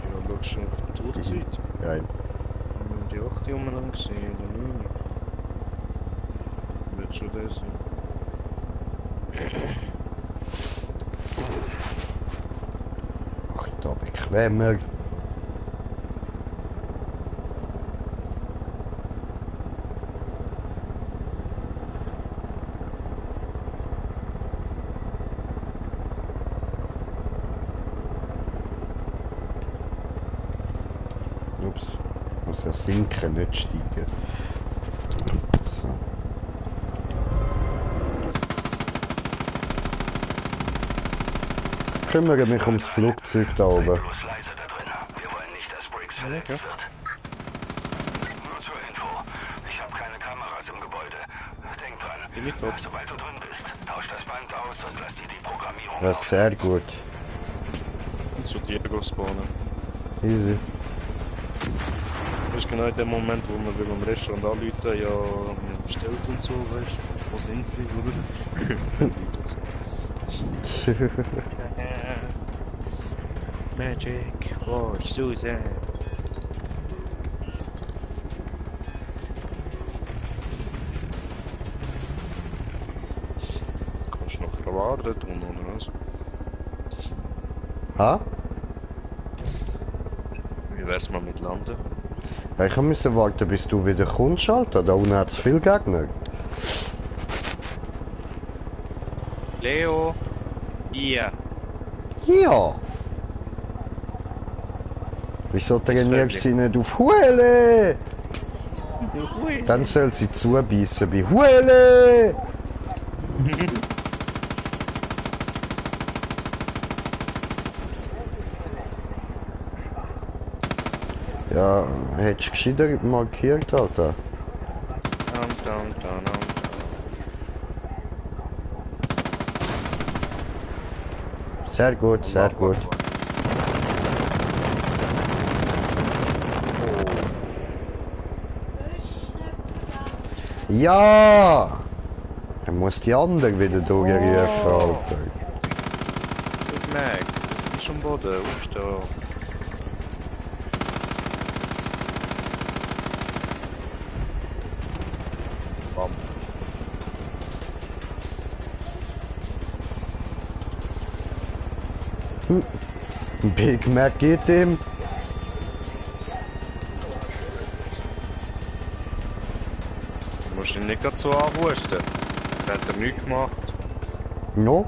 Ja, schau schon auf die Uhrzeit. Ja, Die 8 umeinander gesehen, oder 9. Wird schon das sein. mach ich da bequemer. Ups, muss ja sinken, nicht steigen. So. Ich kümmere mich ums Flugzeug da oben. Bloß leise da drin. Wir wollen nicht, dass Briggs verletzt wird. Bin ich tot? Sobald du drin bist, tausch das Band aus und lass dir die Programmierung. Das ist sehr gut. Und zu Diego spawnen. Easy. Das ist genau in dem Moment, wo wir beim Restaurant anrufen, ja, wir haben bestellt und so, weißt du? Wo sind sie, oder? Magic for Susan. Kannst du noch verwarten tun, oder was? Ha? Wie wär's mal mit Landen? Ja, ich musste warten, bis du wieder kommst, Alter. Da unten hat es viele Gegner. Leo! Ja! Ja! Wieso trainierst du sie nicht auf Huele? Dann soll sie zubeissen bei Huele! Ja, hättest du gescheiter markiert, Alter. Sehr gut, sehr gut. Ja! Er muss die anderen wieder durchrufen, Alter. Ich merke, das ist schon Boden, aufstehen. Bam. Big Mac geht ihm. Du musst ihn nicht grad so anhusten. Das hat er nichts gemacht. No?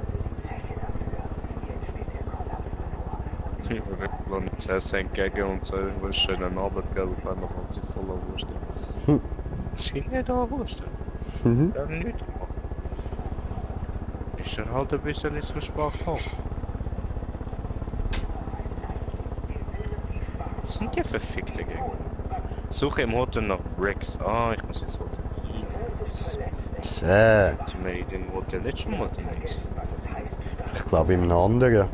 Ich will nicht zuerst entgegen und so, was schönen Abend, gell, und dann fängt sie voll an Husten. Sie nicht anhusten. Er hat nichts gemacht. Ist er halt ein bisschen nicht so schwach hoch. Was sind die verfickte Gegner? Suche im Hotel nach Rex. Ah, ich muss ins Hotel. Sehr. Ultimate im Hotel, nicht schon Ultimate. Ich glaube im anderen.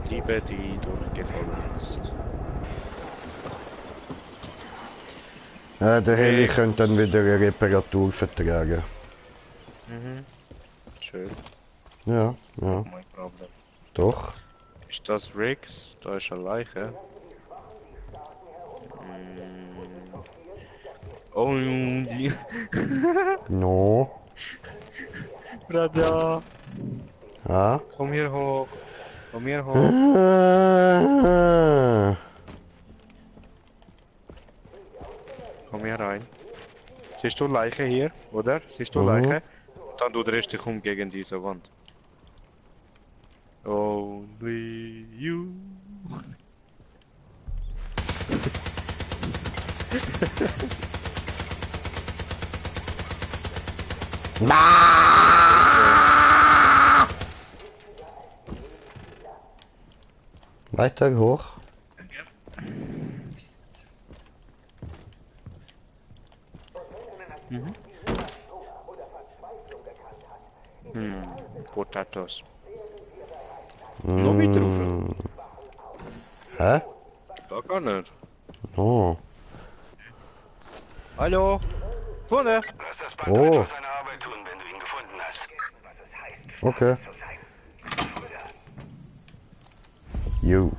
Diebe, die durchgefallen ist. Der Heli könnte dann wieder eine Reparatur vertragen. Mhm. Schön. Ja, ja. Mein Problem. Doch. Ist das Riggs? Da ist eine Leiche. Oh, No. Brada, Ja. komm hier hoch. Komm hier hoch. Komm hier rein. Siehst du Leiche hier, oder? Siehst du Leiche? Dann du drehst dich um gegen diese Wand. Only you. Weiter hoch. Potatoes. Noch weiter rauf. Hä? Da gar nicht. Oh. Hallo? Vorne! Lass das Band einfach seine Arbeit tun, wenn du ihn gefunden hast. Okay. You.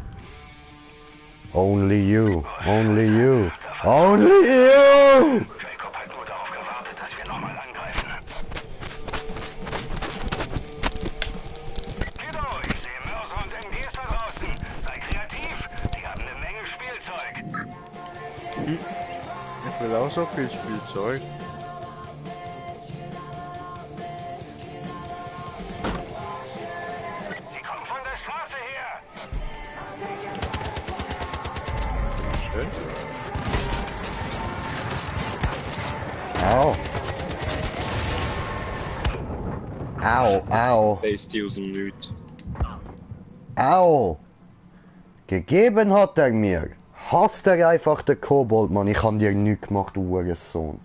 Only you. Only you. Only you! Jacob hat nur darauf gewartet, dass wir nochmal angreifen. Kiddo, ich sehe Mörser und MGs da draußen. Sei kreativ, die haben eine Menge Spielzeug. Ich will auch so viel Spielzeug. Sie kommen von der Straße her. Schön. Au. Au, au. Based aus dem Nichts. Au. Gegeben hat er mir. Hasst er einfach den Kobold, Mann. Ich hab dir nichts gemacht, du Hurensohn.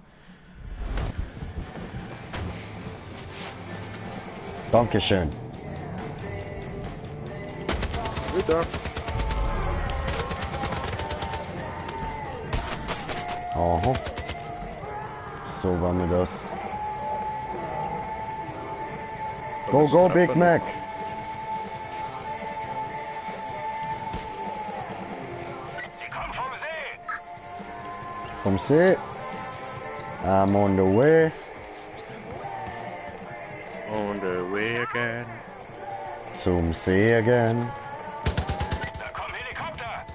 Dankeschön. Wieder. Aha. So war mir das. Go, go, Big Mac! Sie kommen vom See! Vom See. I'm on the way. On the way again. Zum See again. Da kommen Helikopter!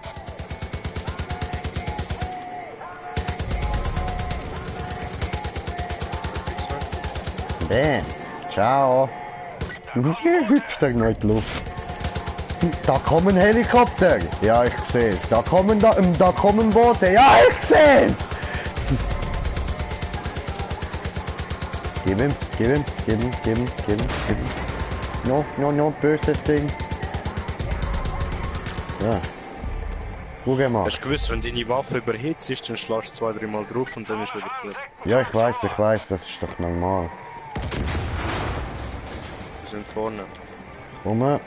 Bam. Ciao. Hier hüpft er noch in die Luft. Da kommen Helikopter. Ja, ich sehe es. Da kommen Boote. Ja, ich sehe es. Gib ihm. No, böses Ding. Ja. Gut gemacht. Hast du gewusst, wenn deine Waffe überhitzt ist, dann schlägst du 2-3 Mal drauf und dann ist wieder gut. Ja, ich weiß, das ist doch normal. Wir sind vorne. Komm.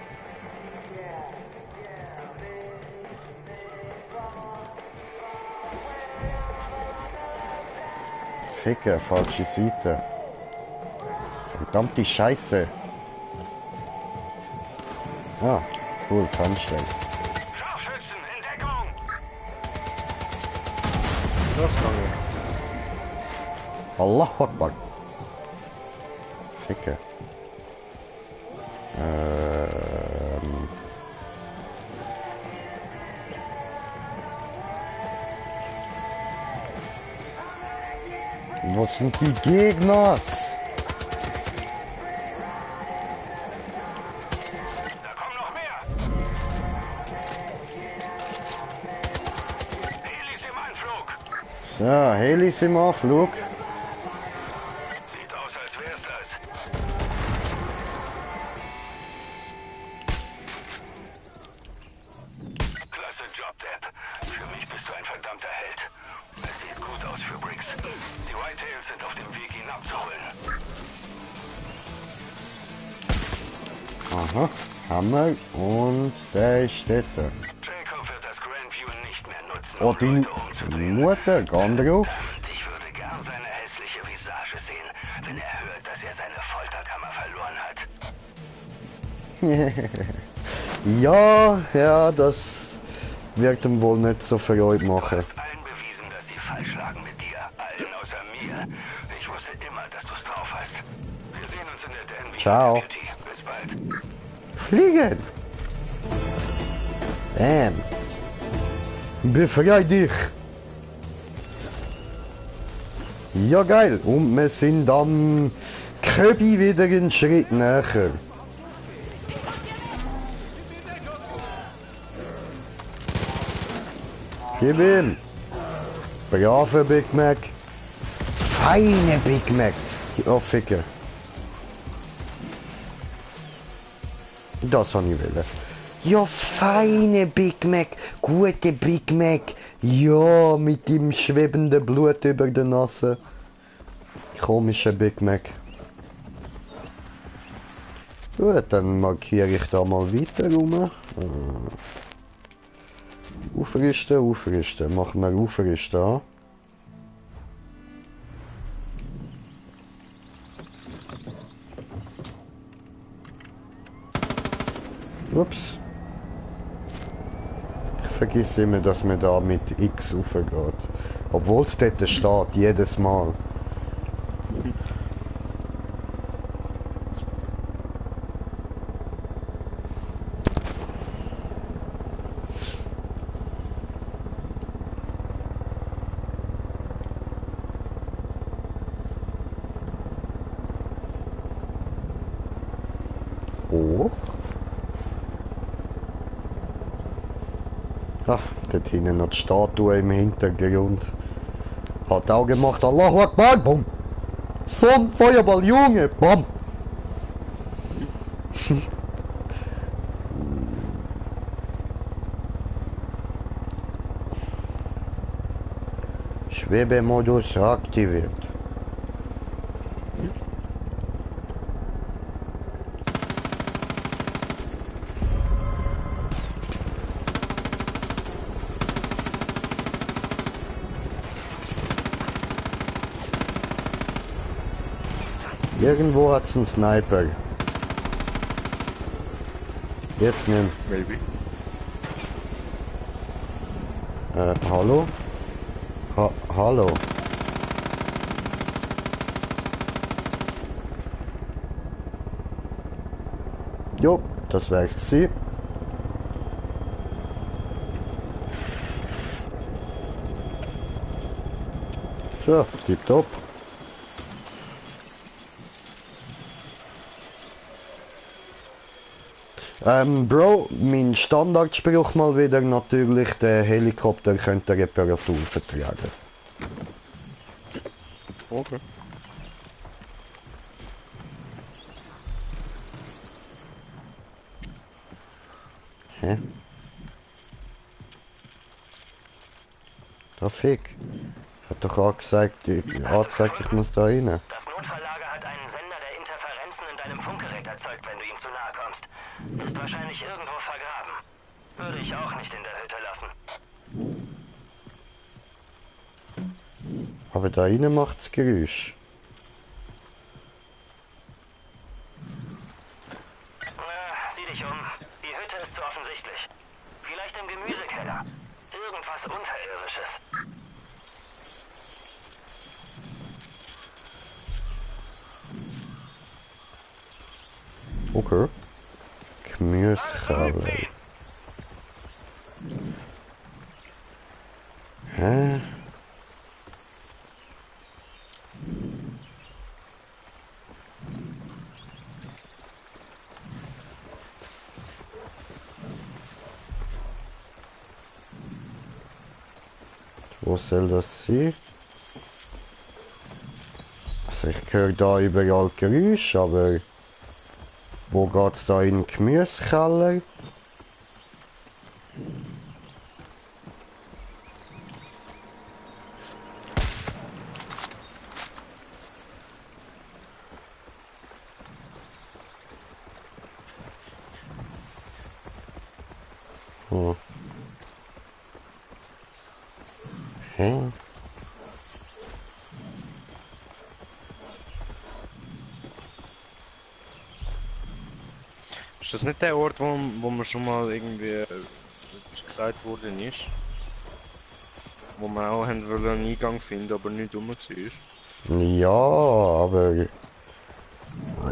Ficker, falsche Seite. Verdammte Scheiße. Ah, cool, Fernstell. Scharfschützen in Deckung! Das kann ich. Allahu Akbar. Ficker. Wo sind die Gegners? Da kommen noch mehr! Helis im Anflug! So, Helis im Anflug. Sieht aus, als wär's das. Klasse Job, Depp. Für mich bist du ein verdammter Held. Es sieht gut aus für Briggs. Die Whitetails sind auf dem Weg, ihn abzuholen. Aha, Hammer und der steht da. Jacob wird das Grandview nicht mehr nutzen, Oh, um die Leute umzubringen. Mutter, geh drauf. Ich würde gern seine hässliche Visage sehen, wenn er hört, dass er seine Folterkammer verloren hat. Ja, das wird ihm wohl nicht so Freude machen. Allen bewiesen, dass sie falsch lagen mit dir. Allen außer mir. Ich wusste immer, dass du's drauf hast. Wir sehen uns in der Danby. Ciao. Beauty. Bis bald. Fliegen! Bam! Befrei dich! Ja, geil! Und wir sind am Köbi wieder einen Schritt näher. Gib ihm! Brave Big Mac! Feine Big Mac! Oh, Ficker! Das habe ich wollen. Ja, feine Big Mac, gute Big Mac. Ja, mit dem schwebenden Blut über der Nase. Komischer Big Mac. Gut, dann markiere ich da mal weiter rum. Aufrüsten. Machen wir aufrüsten an. Ups. Ich vergesse immer, dass man da mit X raufgeht. Obwohl es dort steht, jedes Mal. Hoch. Ach, dort hinten noch die Statue im Hintergrund. Hat auch gemacht, Allahu Akbar, bumm. So ein Feuerball, Junge, bumm. Schwebemodus aktiviert. Irgendwo hat's einen Sniper. Jetzt nimm. Maybe. Hallo? Hallo? Jo, das wär's gewesen. So, tipptopp. Bro, mein Standardspruch mal wieder natürlich, der Helikopter könnte Reparatur vertragen. Okay. Hä? Da Fick. Hat doch angezeigt, ich muss da rein. Das Notfalllager hat einen Sender, der Interferenzen in deinem Funkgerät erzeugt, wenn du ihm zu nahe kommst. Ist wahrscheinlich irgendwo vergraben. Würde ich auch nicht in der Hütte lassen. Aber da rein macht's Geräusch. Sieh dich um. Die Hütte ist zu offensichtlich. Vielleicht im Gemüsekeller. Irgendwas Unterirdisches. Okay. Gemüsekeller. Hä? Wo soll das sein? Also ich höre da überall Geräusche, aber wo geht's da in den Gemüsekeller? Oh. Hä? Ist das nicht der Ort, wo man schon mal irgendwie gesagt worden ist? Wo wir auch haben wollen einen Eingang finden, aber nicht rum war? Ja, aber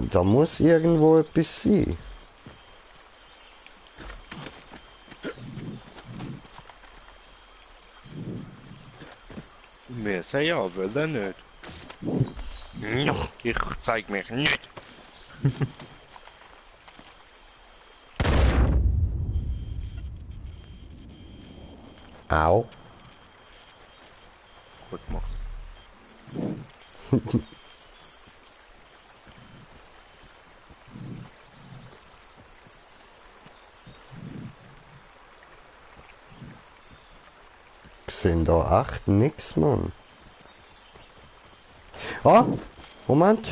da muss irgendwo etwas sein. Wir sagen ja, will er nicht. Ich zeig mich nicht. Au. Gut gemacht. Sind da echt nix, Mann. Ah, Moment.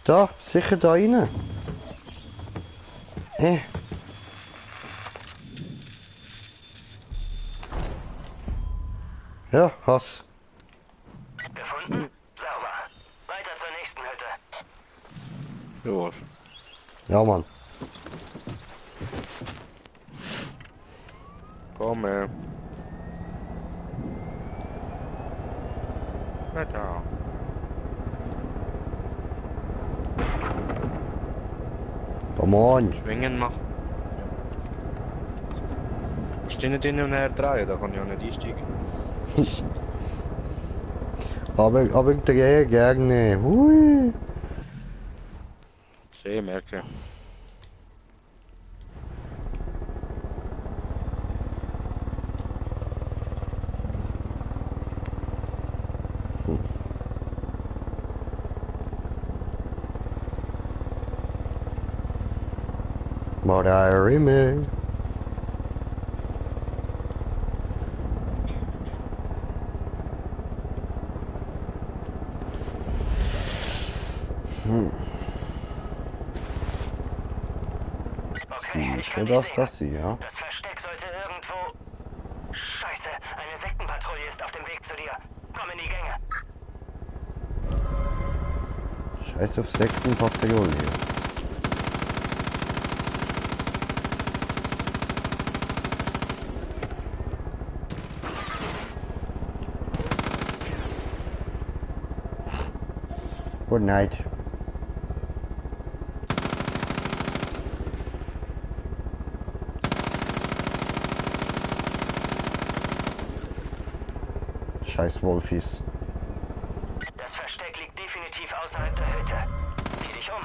Da, sicher da rein. Ja, Hass. Gefunden? Sauber. Weiter zur nächsten Hütte. Ja, Ja, Mann. komm her. Na da. Come on. Schwingen machen. Musst du nicht hin und her drehen, da kann ich auch nicht einsteigen. Aber drehe gerne. Hui. Sehr merke. Rimmel. Okay, ich kann Sicher, die dass sehen. das sie, ja? Das Versteck sollte irgendwo... Scheiße, eine Sektenpatrouille ist auf dem Weg zu dir. Komm in die Gänge. Scheiß auf Sektenpatrouille. Good night. Scheiß Wolfis. Das Versteck liegt definitiv außerhalb der Hütte. Zieh dich um.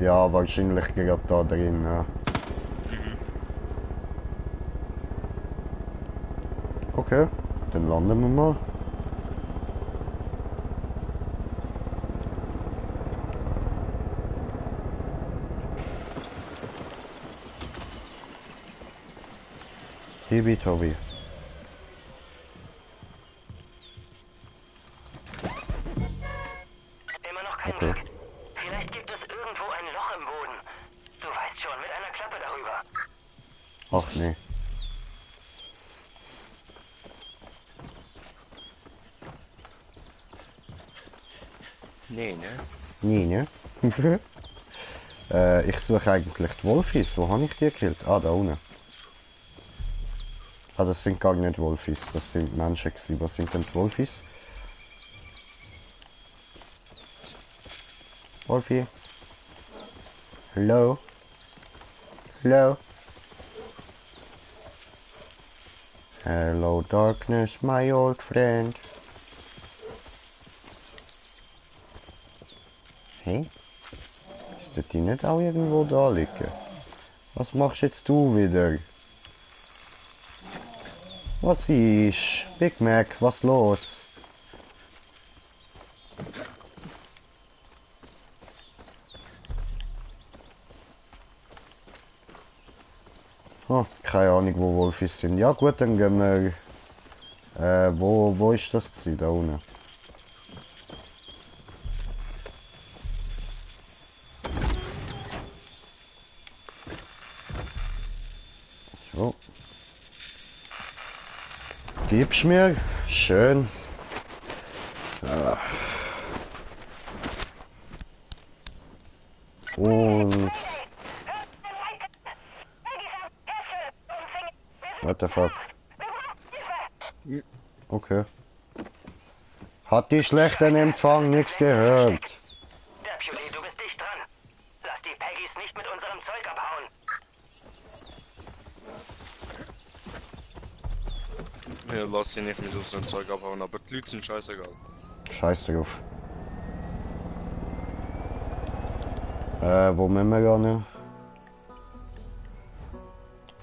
Ja, wahrscheinlich gerade da drin, ja. Okay, dann landen wir mal. Tobi. Immer noch kein Okay. Glück. Vielleicht gibt es irgendwo ein Loch im Boden. Du weißt schon, mit einer Klappe darüber. Ach nee. Nee, ne? Nie, ne? Ich suche eigentlich die Wolfis. Wo habe ich die gekillt? Ah, da unten. Ah, das sind gar nicht Wolfis. Das sind Menschen gewesen. Was sind denn die Wolfis? Wolfie? Hello? Hello? Hello, darkness, my old friend. Hey? Ist die nicht auch irgendwo da liegen? Was machst jetzt du wieder? Was ist? Big Mac, was los? Oh, keine Ahnung, wo Wolfis sind. Ja gut, dann gehen wir... wo ist das gewesen? Da unten? So. Gib's mir. Schön. Ah. Und... What the fuck? Okay. Hat die schlechten Empfang nichts gehört. Deputy, du bist dicht dran. Lass die Peggys nicht mit unserem Zeug abhauen. Ja, lass sie nicht mit unserem Zeug abhauen, aber die Leute sind scheißegal. Scheiß drauf. Wo müssen wir gehen?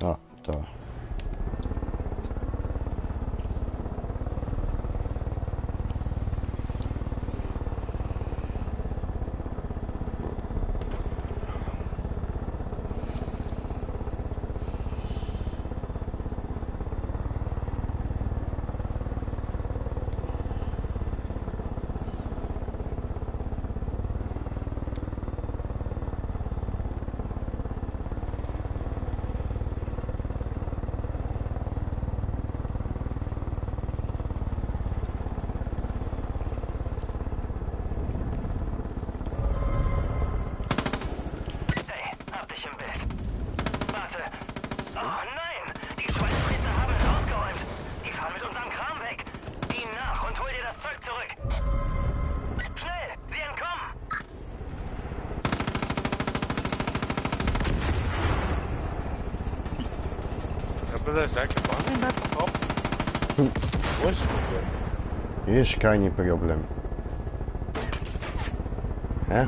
Ah, da. Hey, hab dich im Bild. Warte. Oh nein! Die Schweinspriester haben es ausgeräumt. Die fahren mit unserem Kram weg. Ihnen nach und hol dir das Zeug zurück. Schnell! Sie entkommen! Aber das ist eigentlich gar nicht einfach ab. Wo ist das Problem? Ist kein Problem. Hä?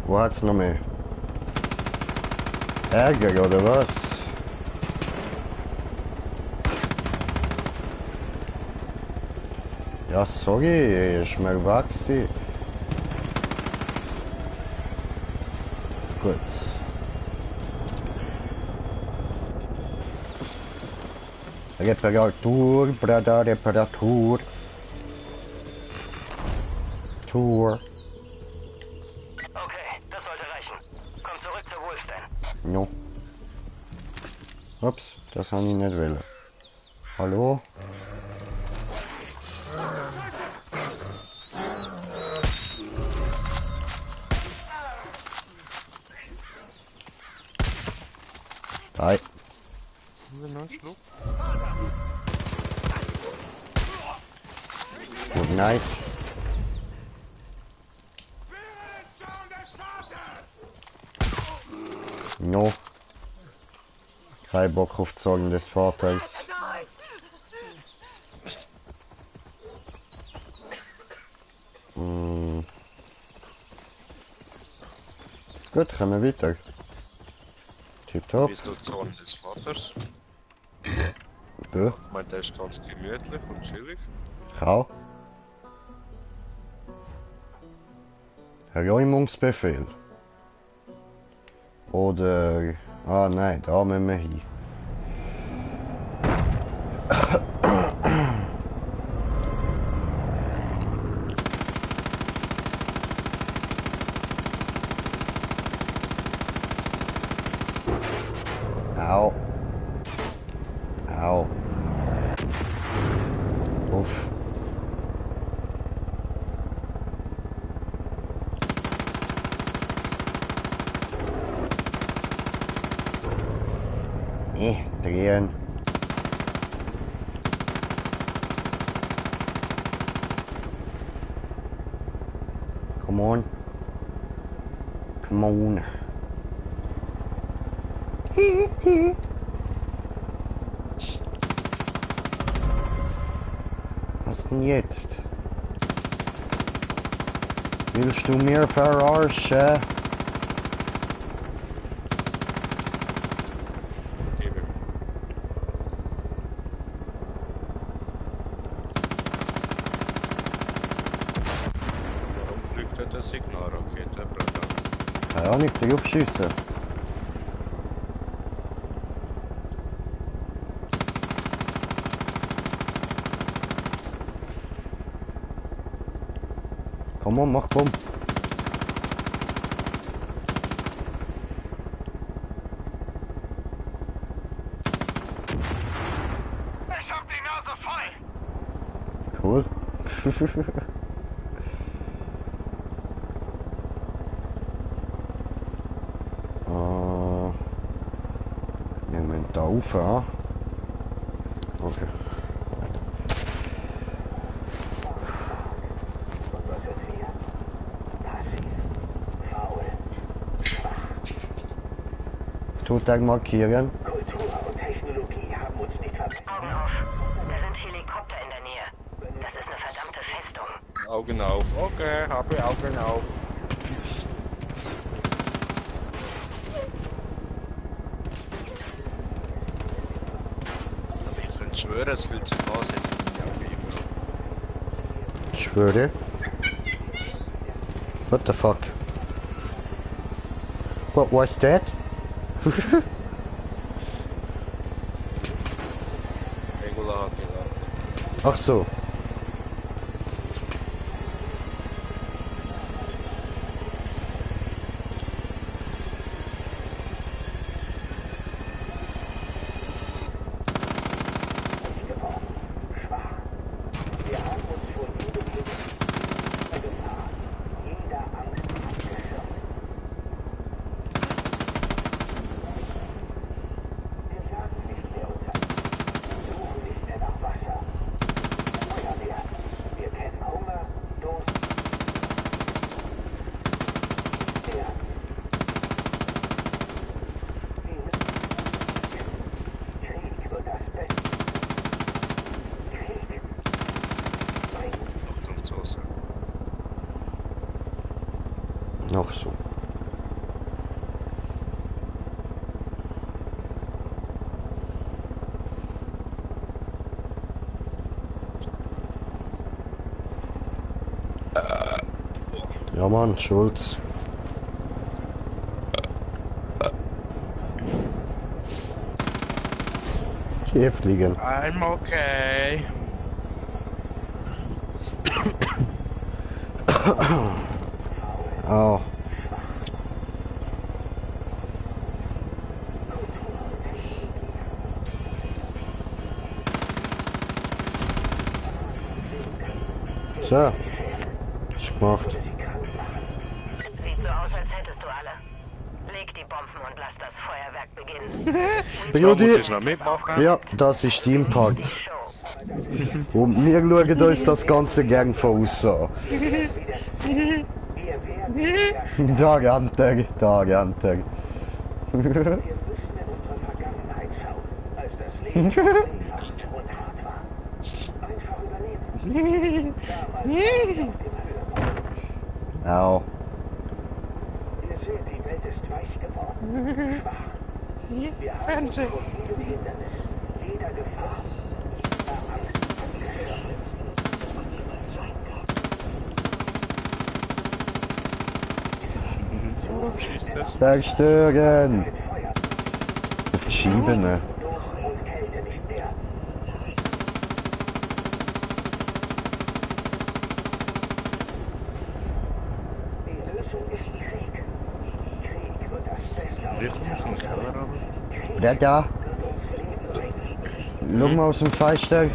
Wo hat's noch mehr? Ärger oder was? Ja, sorry, ist mir gewachsen. Gut. Reparatur, Bruder, Reparatur. Tour. No. Ups, das habe ich nicht wollen. Hallo? Hi. Good night. No. Kein Bock auf die Sorgen des Vaters. Gut, kommen wir weiter. Tipptopp. Bist du die Zone des Vaters? Ja, Ich meine, der ist ganz gemütlich und chillig. auch. Räumungsbefehl. Oder... Ah nein, da müssen wir hin. Au. Au. Uff. Drehen. Come on. Come on. Was denn jetzt? Willst du mir verarschen? Gebe. Warum fliegt der Signalrakete, Bruder? Keine Ahnung, drauf schiessen. Komm on, mach komm. Ich hab die Nase voll! Cool. Wir müssen da rauf, ah. Okay. Tottag markieren. Kultur und Technologie haben uns nicht vergessen. Augen auf. Da sind Helikopter in der Nähe. Das ist eine verdammte Festung. Augen auf. Okay, habe Augen auf. Aber ich könnte schwören, es fühlt sich an, als hätte ich die Augen immer auf. Ich schwöre. What the fuck? What was that? Regula hat gesagt. Ach so. Wir haben uns vor jedem Gefahr, jeder Angst abgeschirmt. Wir jagen nicht mehr unter, suchen nicht mehr nach Wasser. Feuerwehr, wir kennen Hunger, Durst, Sterben. Krieg wird das Beste. Krieg bringt Achtung, Soße. Noch so. Ja Mann, Schulz. Tief liegen. I'm okay. Oh. So. Ist gemacht. Sieht so aus, als hättest du alle. Leg die Bomben und lass das Feuerwerk beginnen. Da muss Judi, ich noch mitmachen. ja, das ist dein Part. Und wir schauen uns das Ganze gern von außen an. Da rennt er, da rennt er. Wir müssen in unsere Vergangenheit schauen, als das Leben einfach und hart war. Einfach überleben. Damals Au. ihr seht, die Welt ist weich geworden. Schwach. Wir haben vor jedem Hindernis, jeder Gefahr, jeder Angst abgeschirmt. Schießt das? Zerstören! Verschiebene. Durst und Kälte nicht mehr. Die Lösung ist Krieg. Krieg wird das Beste aus Ligt nog een keller aan? Der da. wird uns Leben bringen. Schau mal aus dem Fenster.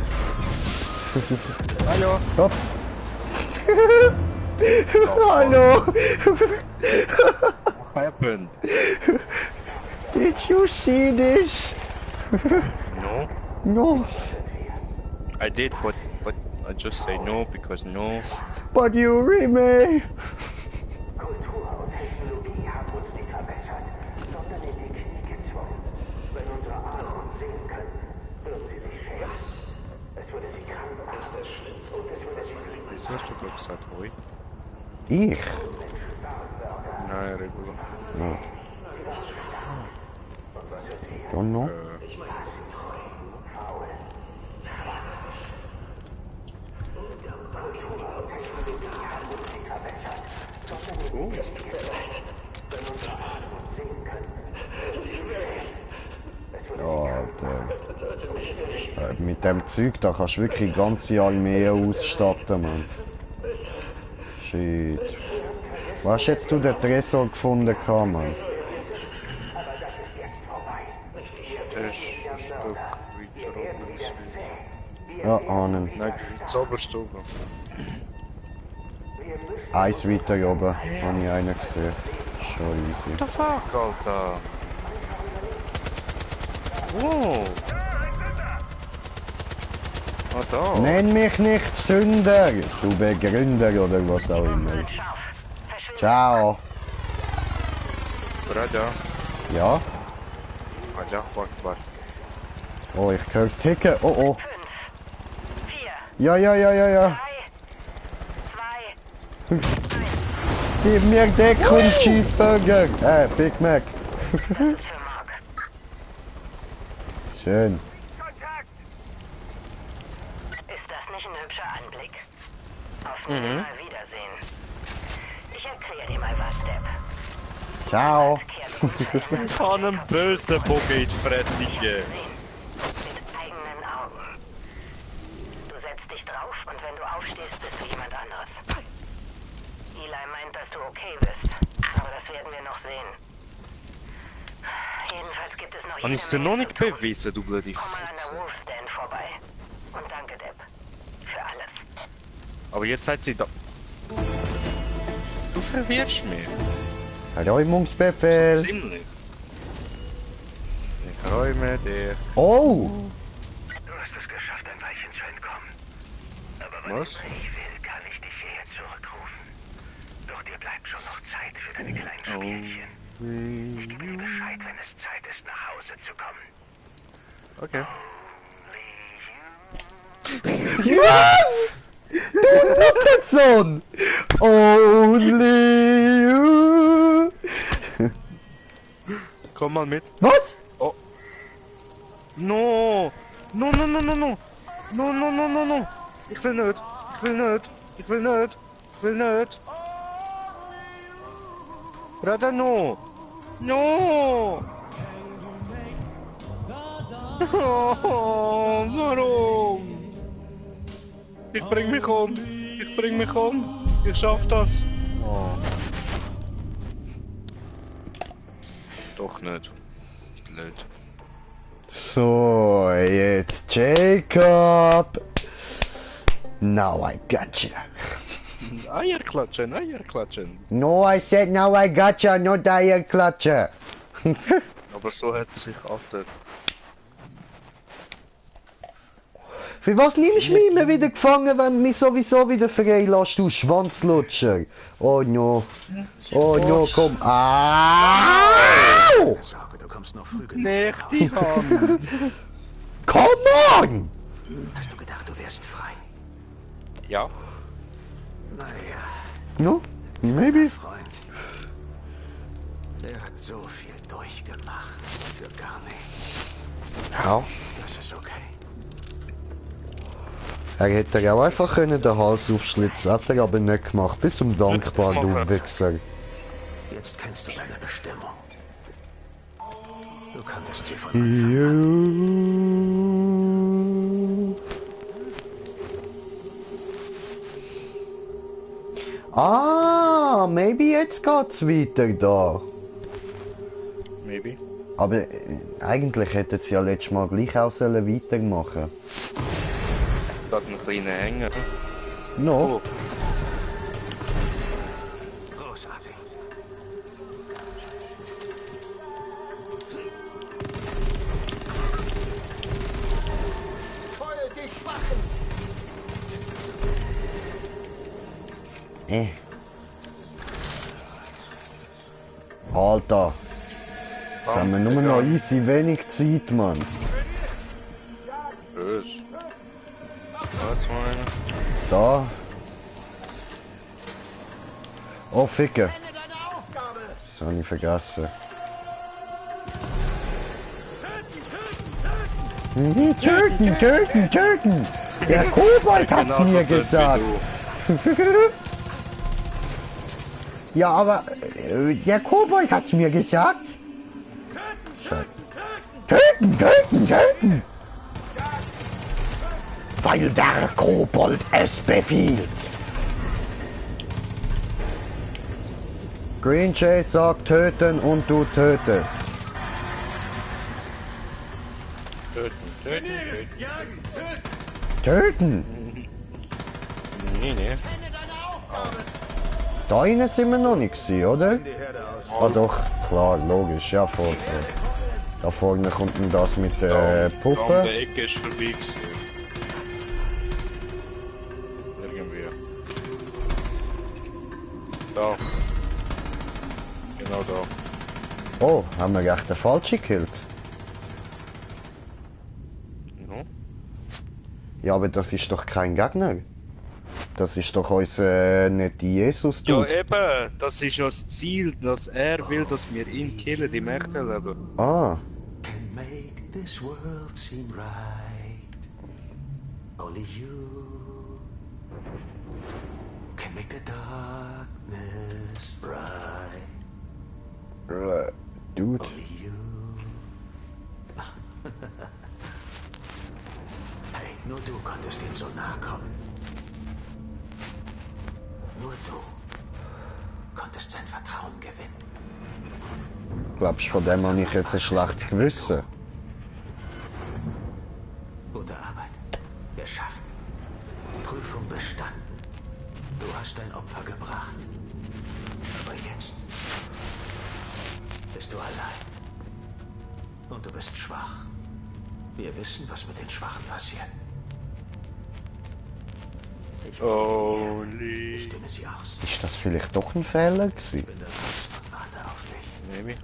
Hallo. Ups. Hallo. What happened? Did you see this? No. No. I did, but I just say no because no. But you remain. Kultur und Technologie haben uns nicht verbessert, sondern in die Knie gezwungen. Wenn unsere Ahnen sehen könnten, würden sie sich schämen. Es würde sie krank machen. Und es würde sie lieben. Wieso hast du gerade gesagt, hoi? Ich? Nein, regular. Don't know. Ja, Alter. Mit dem Zeug, da kannst du wirklich die ganze Armee ausstatten, Mann. Shit. Wo hast jetzt du den Tresor gefunden, Mann? Das ist ein Stück weiter oben. Ja, ahnen. Nein, das oberste oben. Eins weiter oben, habe ich einen gesehen. Schon easy. What the fuck, Alter? Wow. Ah, da. Nenn mich nicht Sünder, du Begründer oder was auch immer. Scharf. Verschwinde. Ciao. Raja. Ja? Raja, warte. Oh, ich hör's ticken. Oh, oh. 5, 4, Ja. 3, 2, Gib mir Deckung, Cheeseburger. Big Mac. für Mark. Schön. Ist das nicht ein hübscher Anblick? Auf Mal Wiedersehen. Ich erkläre dir mal was, Depp. Ciao. Kehrt uns Kann einen bösen Bogen in die Fresse geben. mit eigenen Augen. Du setzt dich drauf und wenn du aufstehst, bist du jemand anderes. Eli meint, dass du okay bist, aber das werden wir noch sehen. Jedenfalls gibt es noch Habe ich es dir noch nicht bewiesen, du blöde Komm mal an der Fotze. Wolfstand vorbei. Und danke, Depp. Für alles. Aber jetzt seid ihr da. Du verwirrst mich. Räumungsbefehl. Ziemlich. Ich räume dir. Oh. Du hast es geschafft, ein Weilchen zu entkommen. Aber wenn Was? ich will, kann ich dich hierher zurückrufen. Doch dir bleibt schon noch Zeit für deine kleinen Spielchen. Ich gebe dir Bescheid, wenn es Zeit ist, nach Hause zu kommen. Okay. Was? Du Sohn. Only you. Komm mal mit. Was? Oh. No. No. No. Ich will nicht. Rada, no. No. Oh, warum? Ich bring mich um. Ich schaff das. Oh. Doch nicht. Blöd. So, jetzt Jacob. Now I gotcha. Eierklatschen, Eierklatschen. No, I said now I gotcha, not Eierklatsche. Aber so hat es sich angetan. Für was nimmst du mich immer wieder gefangen, wenn du mich sowieso wieder freilässt, du Schwanzlutscher? Oh no. Oh no, komm. Au! Sorge, du kommst noch früh genug. Nicht die Hand. Come on! Hast du gedacht, du wärst frei? Ja. Naja, No, maybe. Freund. Der hat so viel durchgemacht. Für gar nichts. Ja. Das ist okay. Er hätte ja auch einfach können den Hals aufschlitzen, hat er aber nicht gemacht. Bis zum dankbar, du Wichser. Jetzt kennst du deine Bestimmung. Du kanntest sie von Anfang an. Ah, maybe jetzt geht's weiter da. Maybe. Aber eigentlich hätten sie ja letztes Mal gleich auch sollen weitermachen. Da hat einen kleinen Hänger. No. Oh, Großartig. Alter. Jetzt haben wir nur noch easy wenig Zeit, Mann. böse. Da jetzt mal einer. Da. Oh, Ficke. Das habe ich vergessen. Töten, töten, töten! Der Kobold hat's Genauso mir böse wie gesagt. Ja, aber der Kobold hat's mir gesagt. Töten, töten, töten! Weil der Kobold es befiehlt. Green Jay sagt töten und du tötest. Töten. Töten? Nee. Da innen sind wir noch nicht gewesen, oder? Ah doch, klar, logisch, ja voll. Da vorne kommt denn das mit der Da um Puppe. der Ecke ist vorbei gewesen. Irgendwie. Da. Genau da. Oh, haben wir echt den falschen gekillt? No? Ja, aber das ist doch kein Gegner. Das ist doch unser netter Jesus, Ja du. eben, das ist ja das Ziel, dass er will, dass wir ihn killen im echten Leben. Ah, Can make this world seem right. Only you can make the darkness bright. Dude. Only you. Hey, nur du konntest ihm so nahe kommen. Nur du konntest sein Vertrauen gewinnen. Glaubst du, von dem habe ich jetzt ein schlechtes Gewissen? Gute Arbeit. Geschafft. Prüfung bestanden. Du hast dein Opfer gebracht. Aber jetzt bist du allein. Und du bist schwach. Wir wissen, was mit den Schwachen passiert. Ich Holy. Ich stimme sie aus. Ist das vielleicht doch ein Fehler gewesen? Bin da draußen und warte auf dich. Maybe.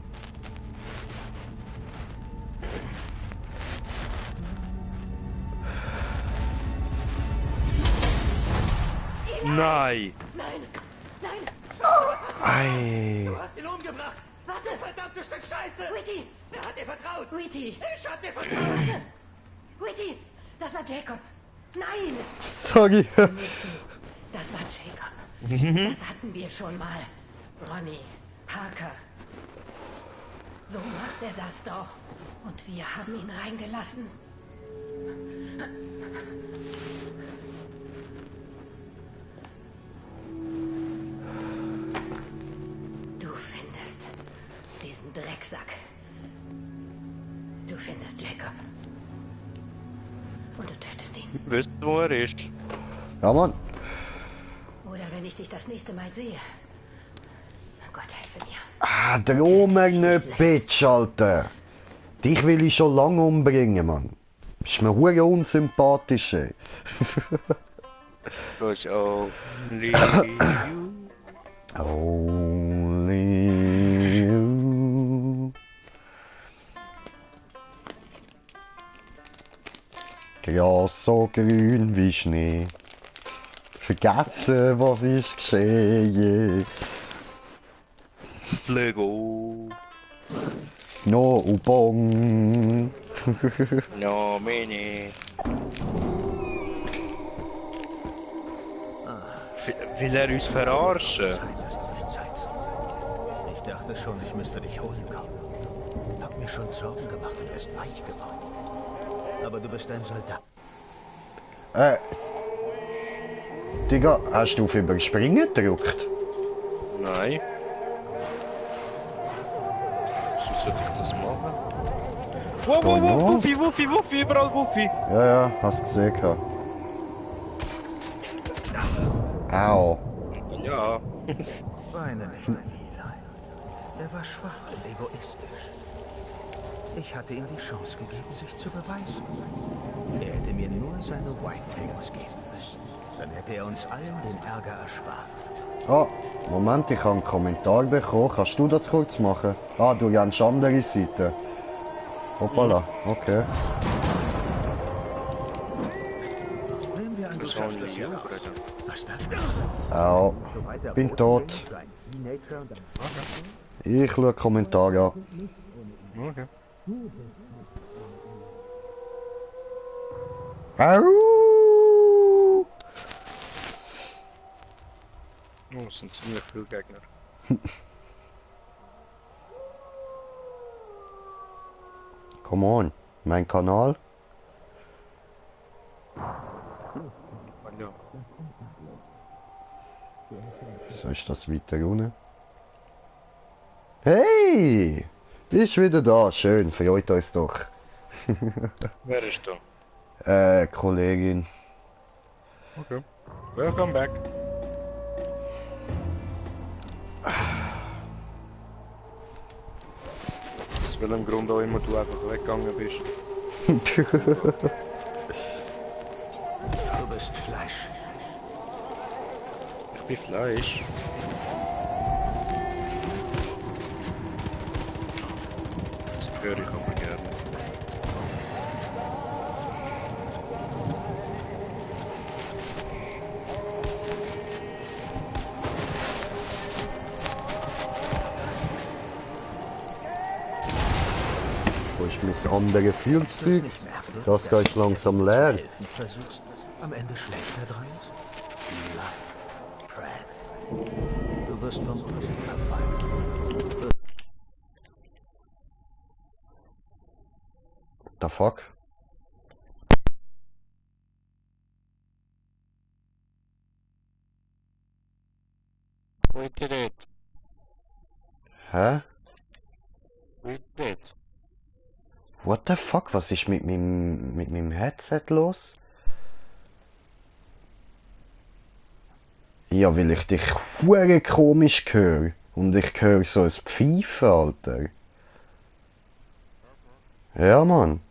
Nein! Nein! Nein! Ei. Du hast ihn umgebracht! Warte! Verdammtes Stück Scheiße! Witty! Wer hat dir vertraut? Witty! Ich hab dir vertraut! Witty! Das war Jacob! Nein! Sorry. Das war Jacob. Das hatten wir schon mal. Ronnie, Parker. So macht er das doch. Und wir haben ihn reingelassen. Du findest diesen Drecksack. Du findest Jacob. Und du tötest ihn. Wisst ihr, wo er ist? Ja, Mann. Oder wenn ich dich das nächste Mal sehe. Gott helfe mir. Ah, der Omer Bitch, Alter. Dich will ich schon lange umbringen, Mann. Bist mir hure unsympathisch, ey. Cause only you. Only you. Gras so grün wie Schnee. Vergessen, was ist geschehen. Flego. No Ubong. No, Mini. Will er uns verarschen? Schein, dass du dich zeigst. Ich dachte schon, ich müsste dich holen kommen. Hab mir schon Sorgen gemacht und er ist weich geworden. Aber du bist ein Soldat. Digga, hast du auf Überspringen gedrückt? Nein. Wieso sollte ich das machen? Wow, wow, wow, Wuffi, Wuffi, Wuffi, überall Wuffi. Ja, ja, hast gesehen. Au. Ja. Weine nicht, mein Eli. Er war schwach und egoistisch. Ich hatte ihm die Chance gegeben, sich zu beweisen. Er hätte mir nur seine Whitetails geben müssen. Dann hätte er uns allen den Ärger erspart. Ah, Moment, ich habe einen Kommentar bekommen. Kannst du das kurz machen? Ah, du gehst andere Seite. Hoppala, okay. Nehmen wir an, du schaffst es ja raus. Was dann? Au. Bin tot. Ich schaue Kommentare an. Okay. Au! Oh, das sind ziemlich viele Gegner. Come on, mein Kanal. Ja. So ist das weiter unten. Hey! Bist wieder da, schön, freut uns doch. Wer ist da? Kollegin. Okay. Welcome back. Aus welchem Grund auch immer du einfach weggegangen bist. Du bist Fleisch. Ich bin Fleisch. Das höre ich aber gerne. Wo ist mein anderes Fühlzeug? Nicht merken, Das dass geht langsam du leer. helfen versuchst, am Ende schlechter dran ist? Nein, Pratt. Du wirst vom Bösen verfolgt. What the fuck? We did it. Hä? We did. What the fuck? Was ist mit meinem Headset los? Ja, weil ich dich hure komisch höre. Und ich höre so ein Pfeifen, Alter. Ja, Mann.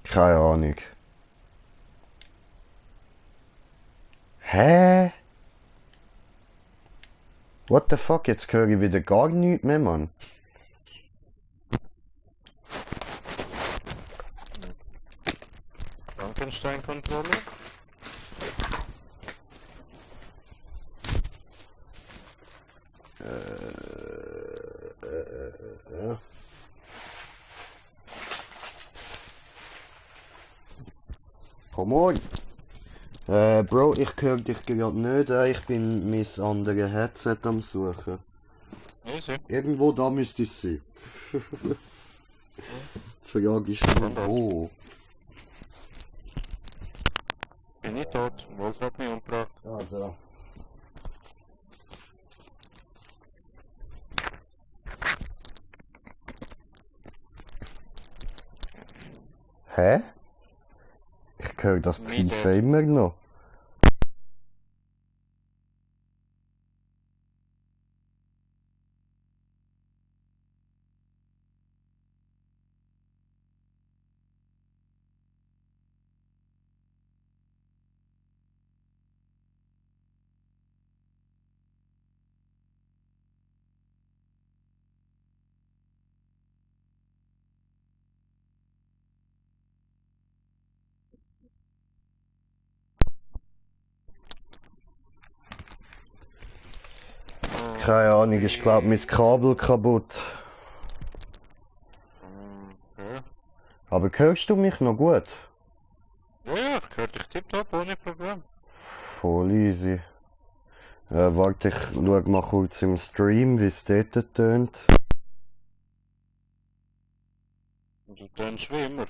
Keine Ahnung. Hä? What the fuck? Jetzt höre ich wieder gar nichts mehr, Mann. Frankenstein-Controller? Ja. Komm on. Bro, ich höre dich gerade nicht. Ich bin mein anderes Headset am suchen. Easy. Irgendwo da müsste es sein. Die Frage ist nur wo. Bin ich tot. Wolf hat mich umgebracht. Ah, da. Hä? Ich höre das Pfeifen immer noch. Keine Ahnung, ich glaube, mein Kabel kaputt. Ja. Aber hörst du mich noch gut? Ja, ich höre dich tipptopp, ohne Problem. Voll easy. Warte, ich schau mal kurz im Stream, wie es dort tönt. Du tönst wie immer.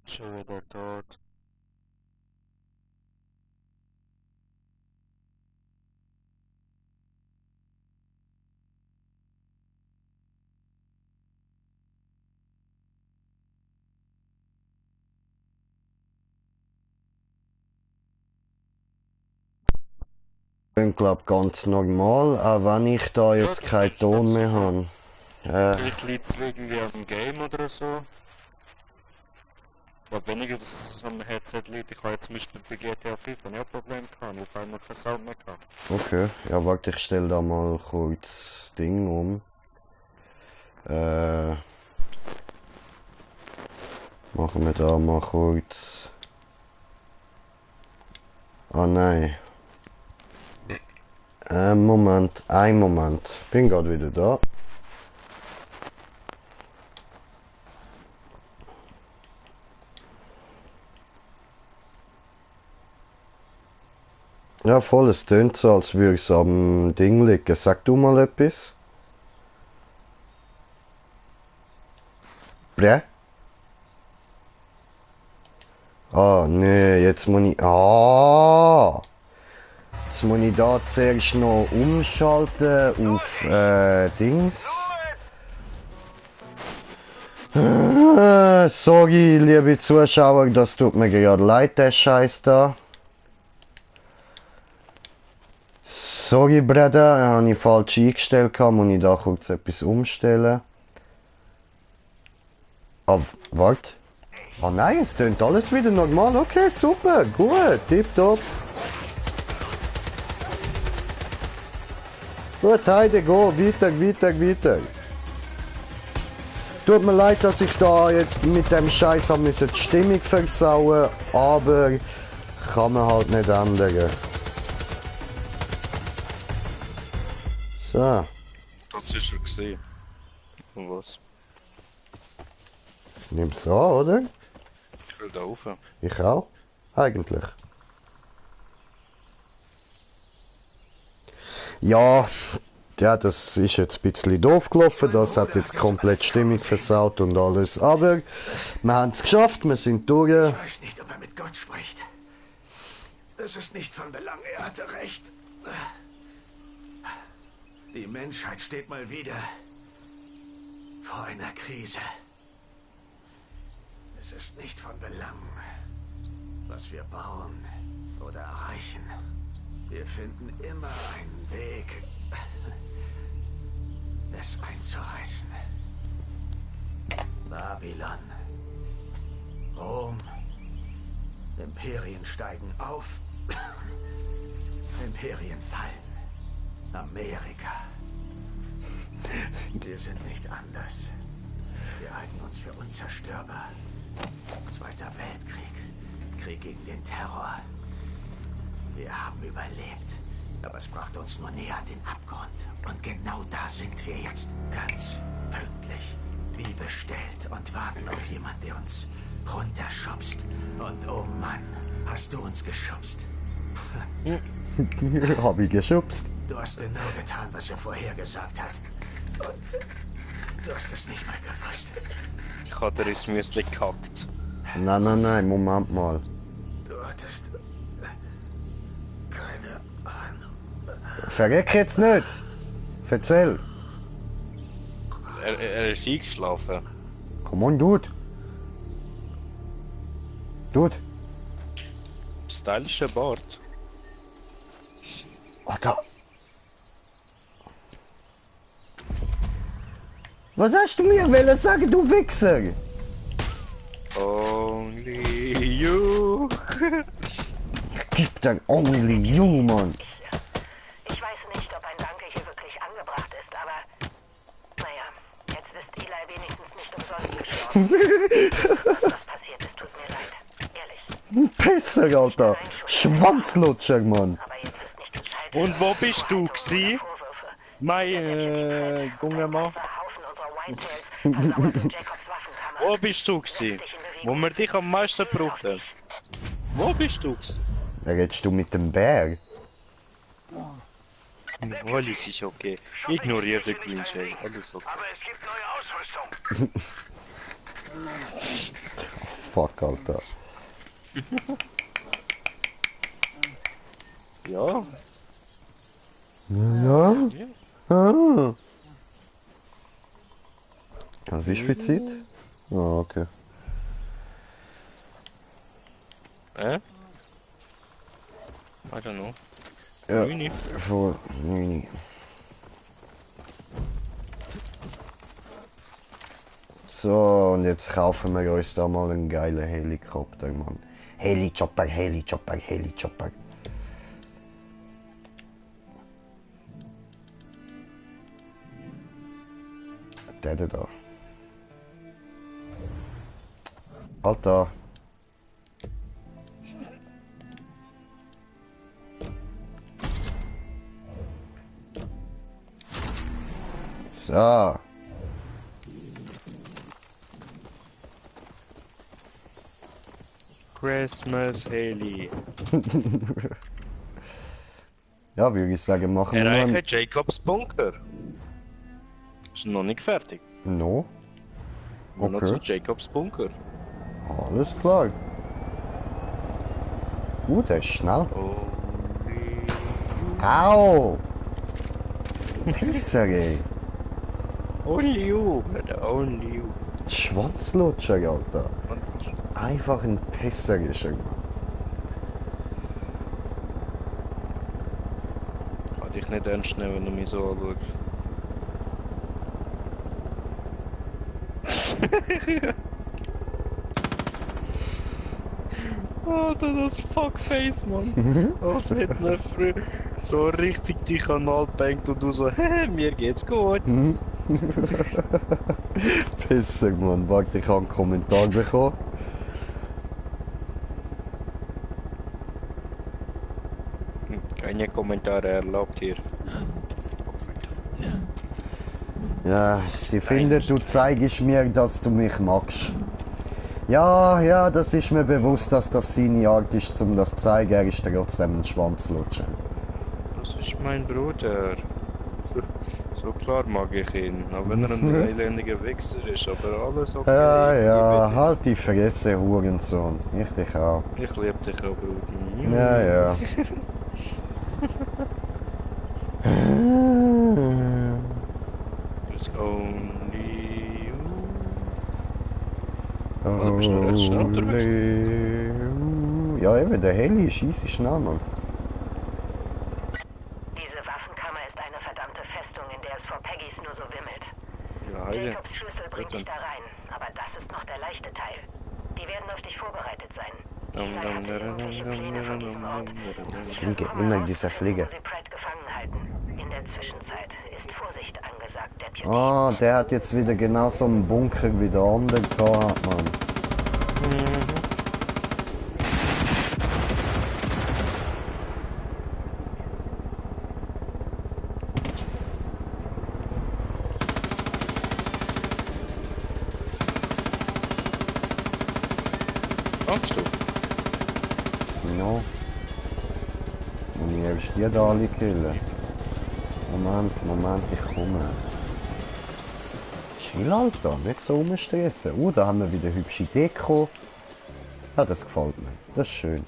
Schon wieder tot. Ich glaube ganz normal, auch wenn ich da jetzt keinen Ton mehr habe. Vielleicht liegt es irgendwie am Game oder so. Aber weniger, dass es am Headset liegt. Ich habe jetzt zum Beispiel bei GTA 5 ein Problem gehabt, ich habe noch keinen Sound mehr gehabt. Okay, ja warte, ich stelle da mal kurz das Ding um. Machen wir da mal kurz. Ah nein. Moment, ein Moment. Bin gerade wieder da. Ja voll, es tönt so, als würde es am Ding liegen. Sag du mal etwas. Bre? Ah, nee, jetzt muss ich... Ah! Jetzt muss ich da zuerst noch umschalten auf Dings. Sorry, liebe Zuschauer, das tut mir gerade leid, der Scheiß da. Sorry, Bruder, habe ich falsch eingestellt, muss ich da kurz etwas umstellen. Aber, warte. Ah nein, es tönt alles wieder normal. Okay, super, gut, tipptopp. Gut, Heide, go, weiter. Tut mir leid, dass ich da jetzt mit dem Scheiß die Stimmung versauen, aber kann man halt nicht ändern. So. Das ist er gesehen. Und was? Ich nehm's an, oder? Ich will da rauf. Ich auch. Eigentlich. Ja, das ist jetzt ein bisschen doof gelaufen. Das hat jetzt komplett die Stimmung versaut und alles. Aber wir haben es geschafft, wir sind durch. Ich weiß nicht, ob er mit Gott spricht. Das ist nicht von Belang, er hatte recht. Die Menschheit steht mal wieder vor einer Krise. Es ist nicht von Belang, was wir bauen oder erreichen. Wir finden immer einen Weg, es einzureißen. Babylon, Rom, Imperien steigen auf, Imperien fallen. Amerika. Wir sind nicht anders. Wir halten uns für unzerstörbar. Zweiter Weltkrieg. Krieg gegen den Terror. Wir haben überlebt. Aber es brachte uns nur näher an den Abgrund. Und genau da sind wir jetzt. Ganz pünktlich. Wie bestellt. Und warten auf jemanden, der uns runterschubst. Und oh Mann, hast du uns geschubst. Hab ich geschubst. Du hast genau getan, was er vorhergesagt hat. Und du hast es nicht mal gewusst. Ich hab dir ins Müsli gehackt. Nein, Moment mal. Du hattest keine Ahnung. Verreck jetzt nicht! Erzähl! Er ist eingeschlafen. Come on, Dude! Dude! Stylischer Bart. Alter! Was hast du mir wollen sagen, du Wichser? Only you. Gib dir only you, Mann! Ich weiß nicht, ob ein Danke hier wirklich angebracht ist, aber... Naja, jetzt ist Eli wenigstens nicht umsonst gestorben. Was passiert ist, tut mir leid. Ehrlich. Pisser, Alter! Schwanzlutscher, Mann! Aber jetzt ist nicht die Zeit... Und wo bist du gsi? Vorwürfe. Mein junger Mann. Der Haufen unserer Whitetails versauert in Jacobs Waffenkammer. Wo bist du gsi? Wo wir dich am meisten gebraucht haben? Wo bist du gsi? Redest du mit dem Bär? Alles ist okay. Ignoriere den Green Shade. Alles okay. Aber es gibt neue Ausrüstung. Fuck, Alter. Ja. Ja? Ah. Was ist für Zeit? Ah, okay. I don't know. Ja, 9. vor 9. So, und jetzt kaufen wir uns da mal einen geilen Helikopter, Mann. Heli-Chopper. Der da. Alter. So. Christmas Haley. Ja, würde ich sagen, machen wir Erreiche mal... Jacobs Bunker. Ist noch nicht fertig. No. Nur noch Okay. zu Jacobs Bunker. Alles klar. Der ist schnell. Au! Pisser, ey. Only you, Alter, only you. Schwanzlutscher, Alter. Einfach ein Pisser geschenkt. Ich kann dich nicht ernst nehmen, wenn du mich so anschaust. Alter, das Fuckface, Mann. Als hätte man früher so richtig die Kanal bangt und du so, mir geht's gut. Pisser, Mann. Warte, ich habe einen Kommentar bekommen. Keine Kommentare erlaubt hier. Ja, sie findet, du zeigst mir, dass du mich magst. Ja, das ist mir bewusst, dass das seine Art ist, um das zu zeigen. Er ist trotzdem ein Schwanzlutscher. Das ist mein Bruder. So klar mag ich ihn, auch wenn er ein elendiger Wichser ist, aber alles okay. Ja, Ich liebe halt die Fresse, Hurensohn. Ich dich auch. dich. Ich liebe dich auch, Bruder. Ja. It's only you. du bist noch recht schnell unterwegs. Ja, eben, der Heli ist easy schnell, Mann. Diese Waffenkammer ist eine verdammte Festung, in der es vor Peggys nur so wimmelt. Ja, Heide. Jacobs Schlüssel bringt dich da rein, aber das ist noch der leichte Teil. Die werden auf dich vorbereitet sein. Eli hatte irgendwelche Pläne von diesem Ort. Fliege, immer diese Fliege. Sie Pratt gefangen halten. In der Zwischenzeit ist Vorsicht angesagt, Deputy. Ah, der hat jetzt wieder genau so einen Bunker wie der andere gehabt, Mann. Kommst du? Ja. Und ich erst die da alle killen. Moment, ich komme. Chill, Alter, nicht so rumstressen. Da haben wir wieder hübsche Deko. Ja, das gefällt mir. Das ist schön.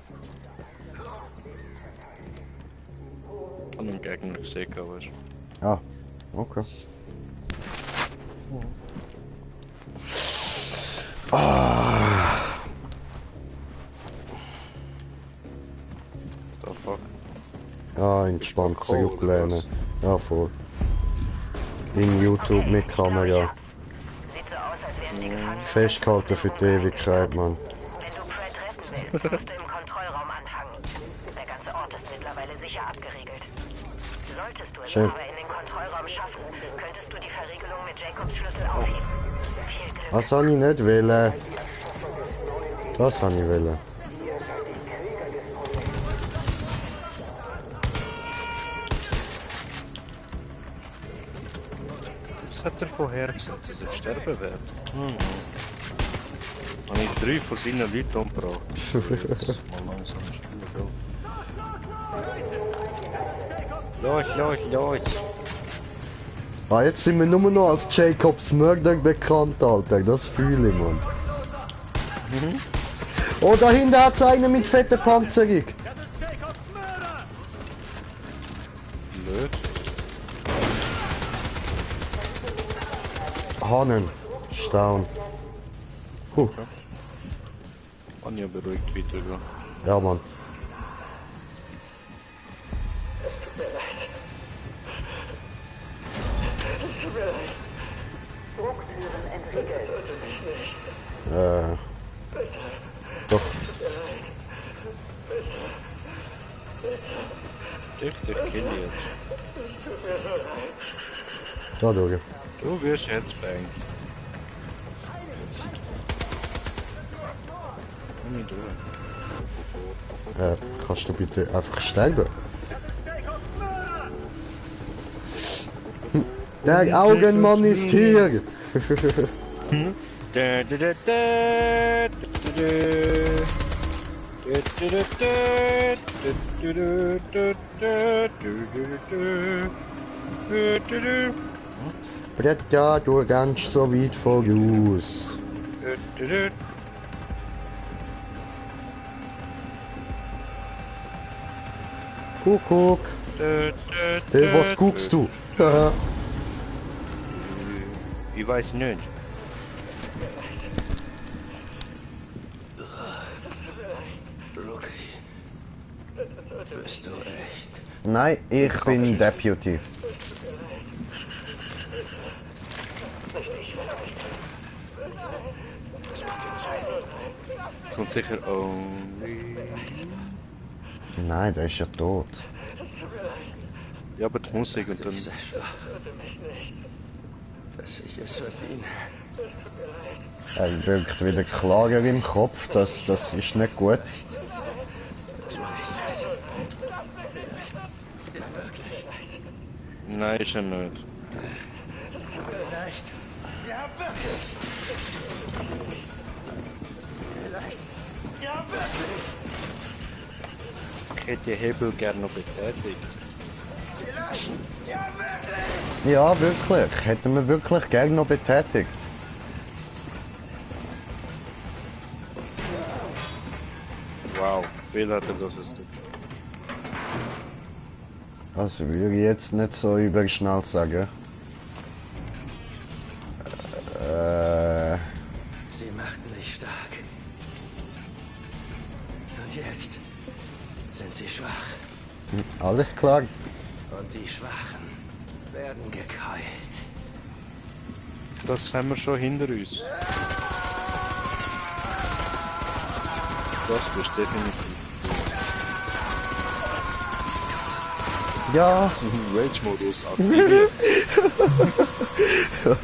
Ich habe einen Gegner gesehen, weißt du. Ah, okay. The fuck? Ja, entspannt Ist voll cool, zurücklehnen. oder Ja, voll. In YouTube mit Kamera. Sieht so aus, als wären sie gefangen. Festgehalten für die Ewigkeit, Mann. Wenn du Fred retten willst, musst du im Kontrollraum anfangen. Der ganze Ort ist mittlerweile sicher abgeriegelt. Solltest du es Schön. aber in den Kontrollraum schaffen, könntest du die Verriegelung mit Jacobs Schlüssel aufheben. Viel Glück. Das habe ich nicht wollen. Das habe ich wollen. Was hat er vorher gesagt, dass er sterben wird? Habe ich 3 von seinen Leuten umgebracht. Jetzt mal langsam spielen, Los! Ah, jetzt sind wir nur noch als Jacobs Mörder bekannt, Alter. Das fühle ich, Mann. Oh, dahinter hat's einen mit fetter Panzerung. Blöd. Hannen. Staun. Anja beruhigt weitergehen. Ja, Mann. Drucktüren entriegelt. Doch. Dich kill jetzt. Da, durch. Du wirst jetzt bang. Komm nicht durch. Kannst du bitte einfach sterben? Der Augenmann ist hier! Bretter, du rennst so weit voraus. Kuckuck. Hey, was guckst du? Ich weiß nicht. Bist du echt? Nein, ich bin Deputy. Es kommt sicher only. Nein, der ist ja tot. Ja, aber die Musik und dann. Sehr schwach. Dass ich es verdiene. Er wirkt wieder klarer im Kopf, das ist nicht gut. Nein, ist er nicht. Vielleicht. Ja, wirklich. Vielleicht. Ja, wirklich. Ich hätte den Hebel gerne noch betätigt. Vielleicht. Ja, wirklich. Ja, wirklich. Hätten wir wirklich gerne noch betätigt. Wow, viel hat er das es tut. Also würde ich jetzt nicht so überschnell sagen. Sie machten mich stark. Und jetzt sind sie schwach. Alles klar. Und die Schwachen werden gekeilt. Das haben wir schon hinter uns. Das bist definitiv. Ja. Rage-Modus aktiviert.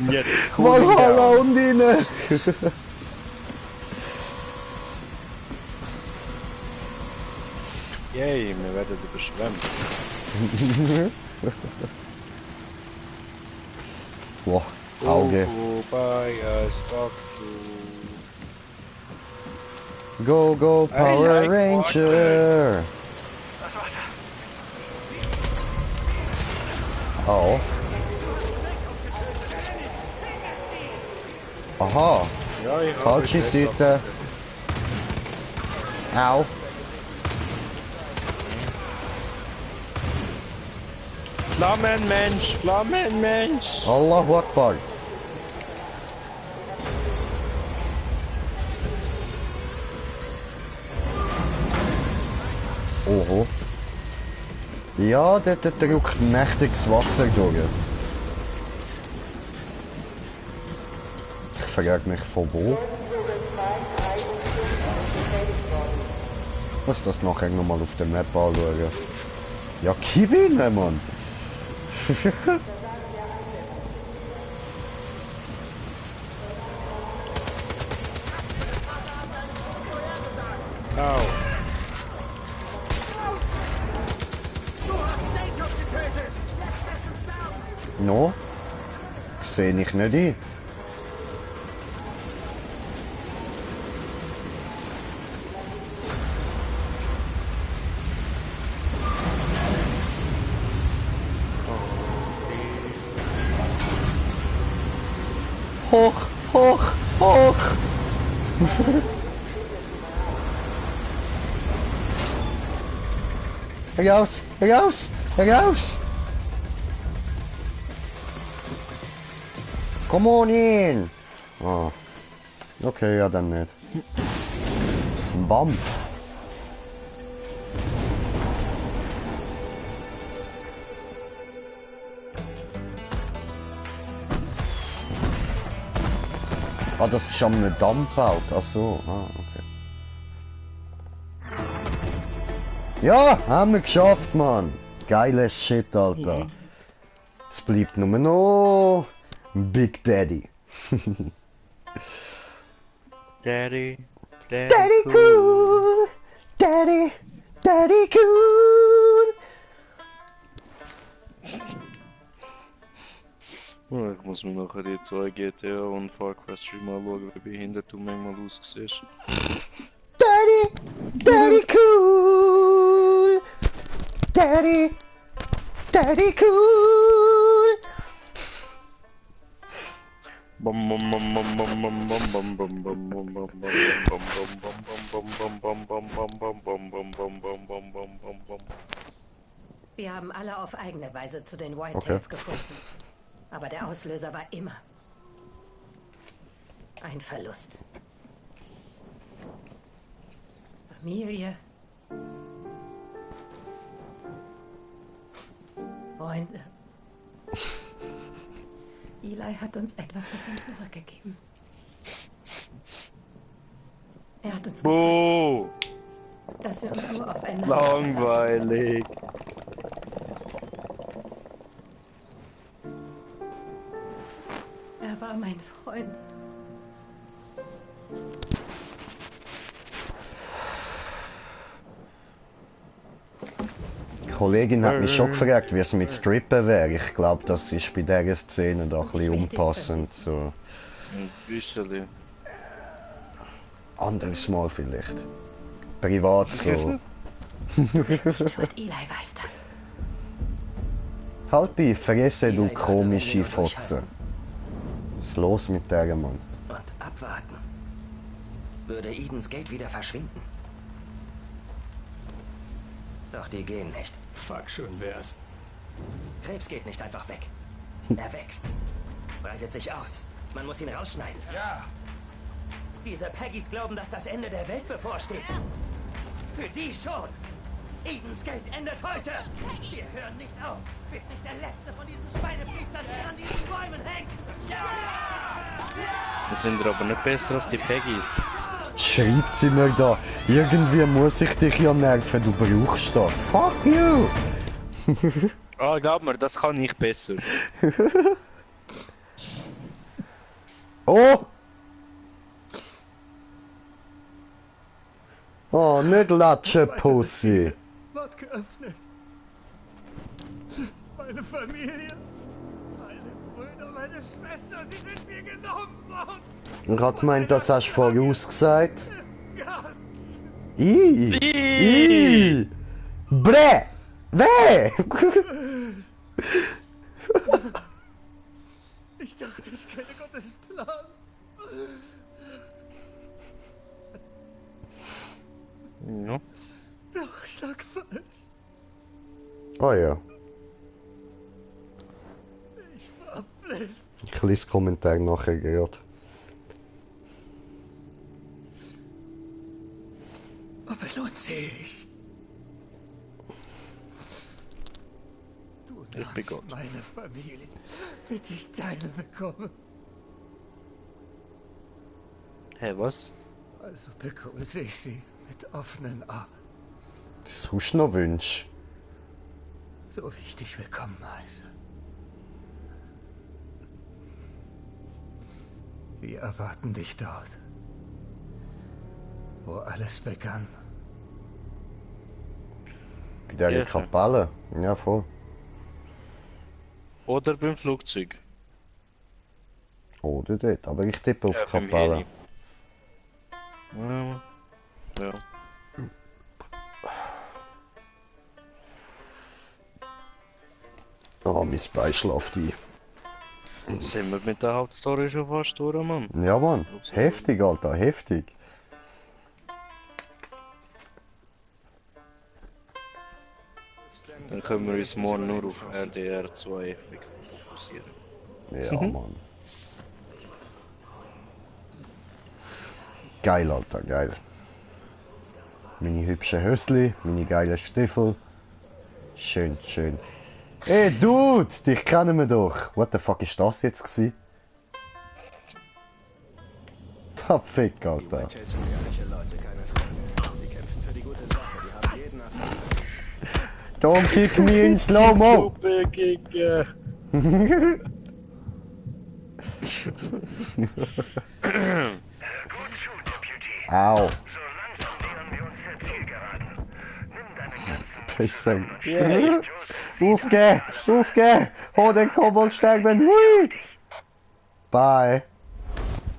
Jetzt Valhalla und inne. Yay, wir werden überschwemmt. Boah, Auge. Oh, bye, guys, fuck you. Go, go, Power I like Ranger. Au. Aha. Ja, ich Falsche Seite. Au. Flammenmensch, Flammenmensch. Allahu Akbar. Oho. Ja, dort drückt mächtiges Wasser durch. Ich frage mich von wo. Ich muss das nachher nochmal auf der Map anschauen. Ja, Kevin, Mann! Au. No? Sehe ich nicht ein. Hoch, hoch, hoch! Raus, raus, raus! Come on in! Ah. Okay, ja dann nicht. Bam! Ah, das ist schon ein Dampfauto. Ach so, okay. Ja, haben wir geschafft, Mann. Geiles Shit, Alter. Jetzt bleibt nur noch Big Daddy. Daddy, Daddy cool. Daddy, Daddy cool. Ja, ich muss mir nachher die 2 GTA und Far Cry Stream mal schauen, wie behindert du manchmal aussiehst. Daddy, Daddy cool. Daddy, Daddy cool. Wir haben alle auf eigene Weise zu den Whitetails gefunden. Aber der Auslöser war immer ein Verlust. Familie. Freunde. Eli hat uns etwas davon zurückgegeben. Er hat uns gezeigt, dass wir uns nur aufeinander verlassen. Langweilig. Er war mein Freund. Die Kollegin hat mich schon gefragt, wie es mit Strippen wäre. Ich glaube, das ist bei dieser Szene da ein bisschen unpassend. So. Ein bisschen. Anderes Mal vielleicht. Privat so. Du bist nicht schuld, Eli weiß das. Halt die Fresse, du komische Fotze. Was ist los mit der Mann? Und abwarten. Würde Edens Gate wieder verschwinden. Doch die gehen nicht. Fuck, schön wär's. Krebs geht nicht einfach weg. Er wächst. Breitet sich aus. Man muss ihn rausschneiden. Ja. Diese Peggys glauben, dass das Ende der Welt bevorsteht. Für die schon. Edens Gate endet heute. Wir hören nicht auf, bis nicht der letzte von diesen Schweinepriestern hier an diesen Bäumen hängt. Das sind aber nicht besser als die Peggy. Schreibt sie mir da. Irgendwie muss ich dich ja nerven, du brauchst das. Fuck you! Ah, glaub mir, das kann ich besser. Oh! Oh, nicht latschen, Pussy. Wird geöffnet. Meine Familie, meine Brüder, meine Schwester, sie sind mir genommen worden. Ich hab gemeint, das hast du vorausgesagt. Ja, I! Bre! Weh! Ich kenne Gottes Plan. Ja. Doch, ich lag falsch. Ah ja. Ich war blind. Ich lese Kommentar nachher gerade. Aber lohnt sich. Du Ich bin Gott. nahmst meine Familie, damit ich deine bekomme. Hä, was? Also begrüße ich sie mit offenen Armen. Das hast du noch wünsch. So wie ich dich willkommen heiße. Wir erwarten dich dort, wo alles begann. Bei der Ja. Kapelle. Ja, voll. Oder beim Flugzeug. Oder dort. Aber ich tippe auf Ja, die beim Kapelle. Heli. Ja. Ja. Oh, mein Bein schläft ein. Sind wir mit der Hauptstory schon fast durch, Mann? Ja, Mann. Heftig, Alter. Heftig. Dann können wir uns morgen nur auf RDR 2 fokussieren. Ja, Mann. Geil, Alter. Geil. Meine hübschen Hösli, meine geilen Stiefel. Schön, schön. Ey, Dude! Dich kennen wir doch. What the fuck ist das jetzt gewesen? Da Fick, Alter. Whitetails sind ehrliche Leute, keine Freunde. Die kämpfen für die gute Sache, die haben jeden Erfolg. Don't kick me in slow-mo! Gut zu, Deputy. Au. So langsam nähern wir uns der Zielgeraden. Nimm deinen ganzen Pisse. Aufgehen! Aufgehen! Hol den Koboldsterben! Hui! Bye!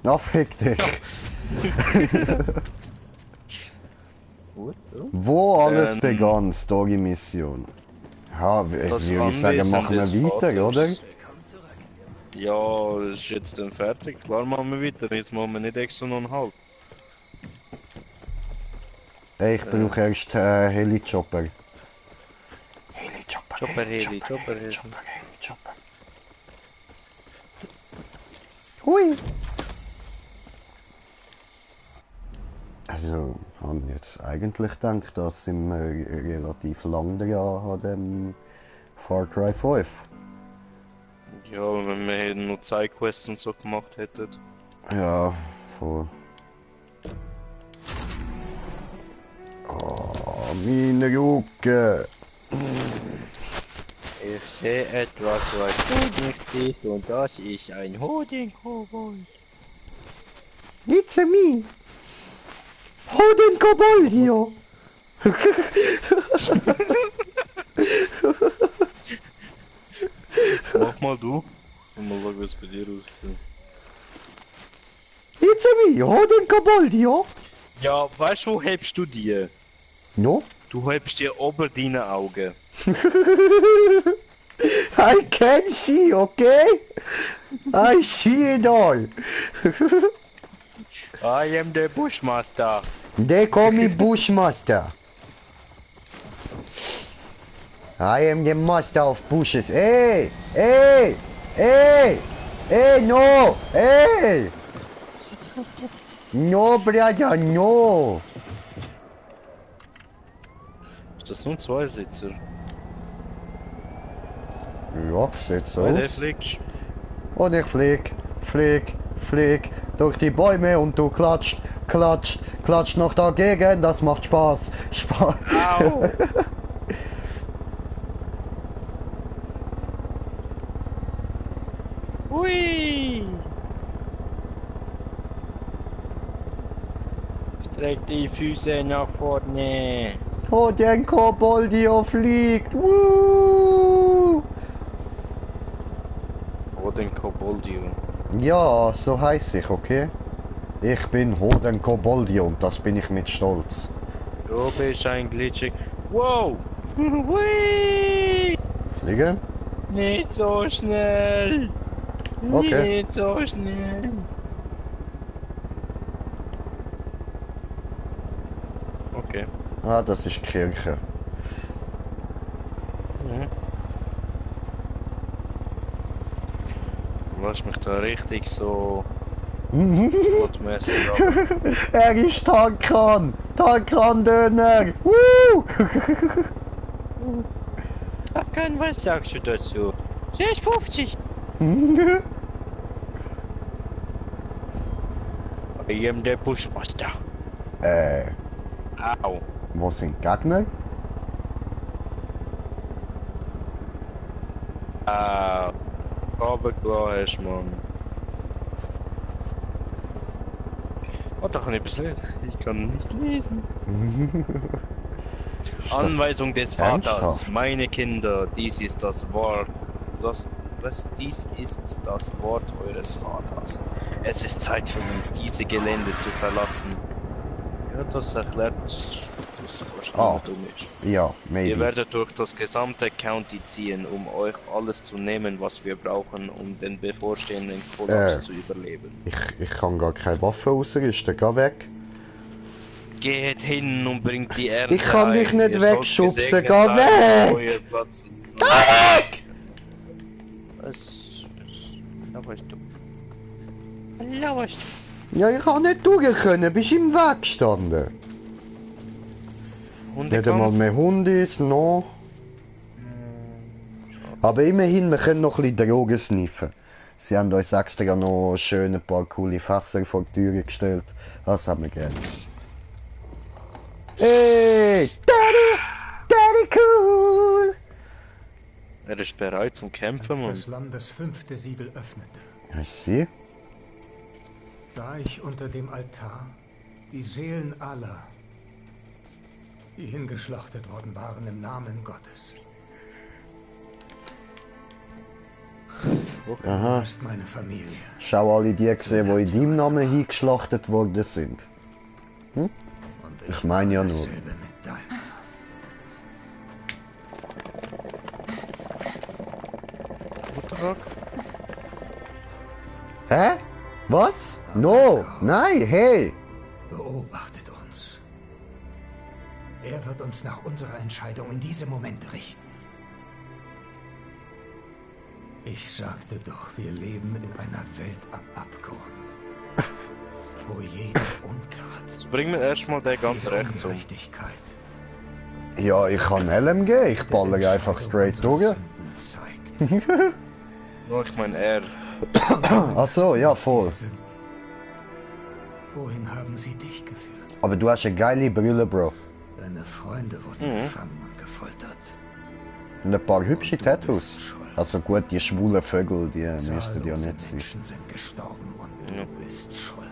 Na, fick dich! Wo alles begann, Story-Mission. Ja, ich Das würde sagen, machen wir Anwesen des weiter, oder? Vaters. Ja, das ist jetzt dann fertig. Klar machen wir weiter. Jetzt machen wir nicht extra noch einen halb. Hey, ich brauche erst Heli-Chopper. Heli-Chopper. Chopper Heli, Chopper Heli. Heli-Chopper. Hui! Also, haben wir jetzt eigentlich gedacht, da sind wir relativ lang dran an dem Far Cry 5. Ja, wenn wir noch Sidequests und so gemacht hätten. Ja, voll. Oh, meine Rücken! Ich sehe etwas, was du nicht siehst, und das ist ein Hodenkobold. It's a me! Hol den Kobold hier! Mach mal du. Und mal schauen, was bei dir aussieht. It's a me! Hol den Kobold hier! Ja, weißt du, wo hebst du die? No? Du hebst die ober deine Augen. I can see, okay? I see it all! I am the Bushmaster. They call me Bushmaster. I am the master of bushes. Hey! Hey! Hey! Hey, no! Hey! No, brother, no! Ist das nur ein Zweisitzer? Ja, sieht so Weil der aus. fliegst. Und ich flieg durch die Bäume und du klatscht noch dagegen, das macht Spaß. Au! Hui! Streck die Füße nach vorne. Oh, der Koboldio fliegt. Woo! Oh, den Koboldio. Ja, so heiß ich, okay? Ich bin Hoden Koboldio und das bin ich mit Stolz. Du bist ein Glitschig. Wow! Hui! Fliegen? Nicht so schnell! Okay. Nicht so schnell. Okay. Ah, das ist die Kirche. Lass mich da richtig so wortmäßig ab. Er ist Tarkan! Tarkan-Döner! Woo! Tarkan, was sagst du dazu? 6,50! I am der Bushmaster. Au. Wo sind die Gegner? Aber klar hast, Mann. Oh, da kann ich etwas lesen. Ich kann nicht lesen. Anweisung des Vaters. ernsthaft? Meine Kinder, dies ist das Wort. Dies ist das Wort eures Vaters. Es ist Zeit für uns, diese Gelände zu verlassen. Ja, das erklärt, dass wahrscheinlich dumm ist. Ja, maybe. Ihr werdet durch das gesamte County ziehen, um euch alles zu nehmen, was wir brauchen, um den bevorstehenden Kollaps zu überleben. Ich kann gar keine Waffe ausrüsten, geh weg. Geht hin und bringt die Ernte. Ich kann dich ein. nicht Ihr sollt wegschubsen, gesegnet geh sein, weg! wo ihr Platz- Geh weg! Was weißt du? Ja, weißt du. Ja, ich kann nicht durch können, bist im Weg gestanden. Nicht einmal mehr Hundis, no. Aber immerhin, wir können noch ein bisschen Drogen sniffen. Sie haben uns extra noch schön ein paar coole Fässer vor die Tür gestellt. Das haben wir gerne. Hey! Daddy! Daddy cool! Er ist bereit zum Kämpfen, Als Mann. das Lamm das 5. Siegel öffnete, Ja, ich sehe. sah ich unter dem Altar die Seelen aller, die hingeschlachtet worden waren im Namen Gottes. Aha. Du bist meine Familie. Schau alle die gesehen, die in deinem Namen hingeschlachtet worden sind. Und Ich meine ja nur. dasselbe mit deinem. Hä? Was? No! Nein, hey! Beobachtet uns. Er wird uns nach unserer Entscheidung in diesem Moment richten. Ich sagte doch, wir leben in einer Welt am Abgrund, wo jede Untat, Jetzt bringen wir erstmal den ganz jede rechts um. Ungerechtigkeit Ja, ich kann LMG, ich baller einfach straight durch. Sünden zeigt. Nur ich meine, er. Ach so, ja, voll. Diese Sünden. Wohin haben sie dich geführt? Aber du hast eine geile Brille, Bro. Deine Freunde wurden gefangen und gefoltert. Und ein paar hübsche Du Tattoos. bist schuld. Also gut, die schwulen Vögel, die müssten ja Zahllose nicht sein. Menschen sind gestorben und du bist schuld.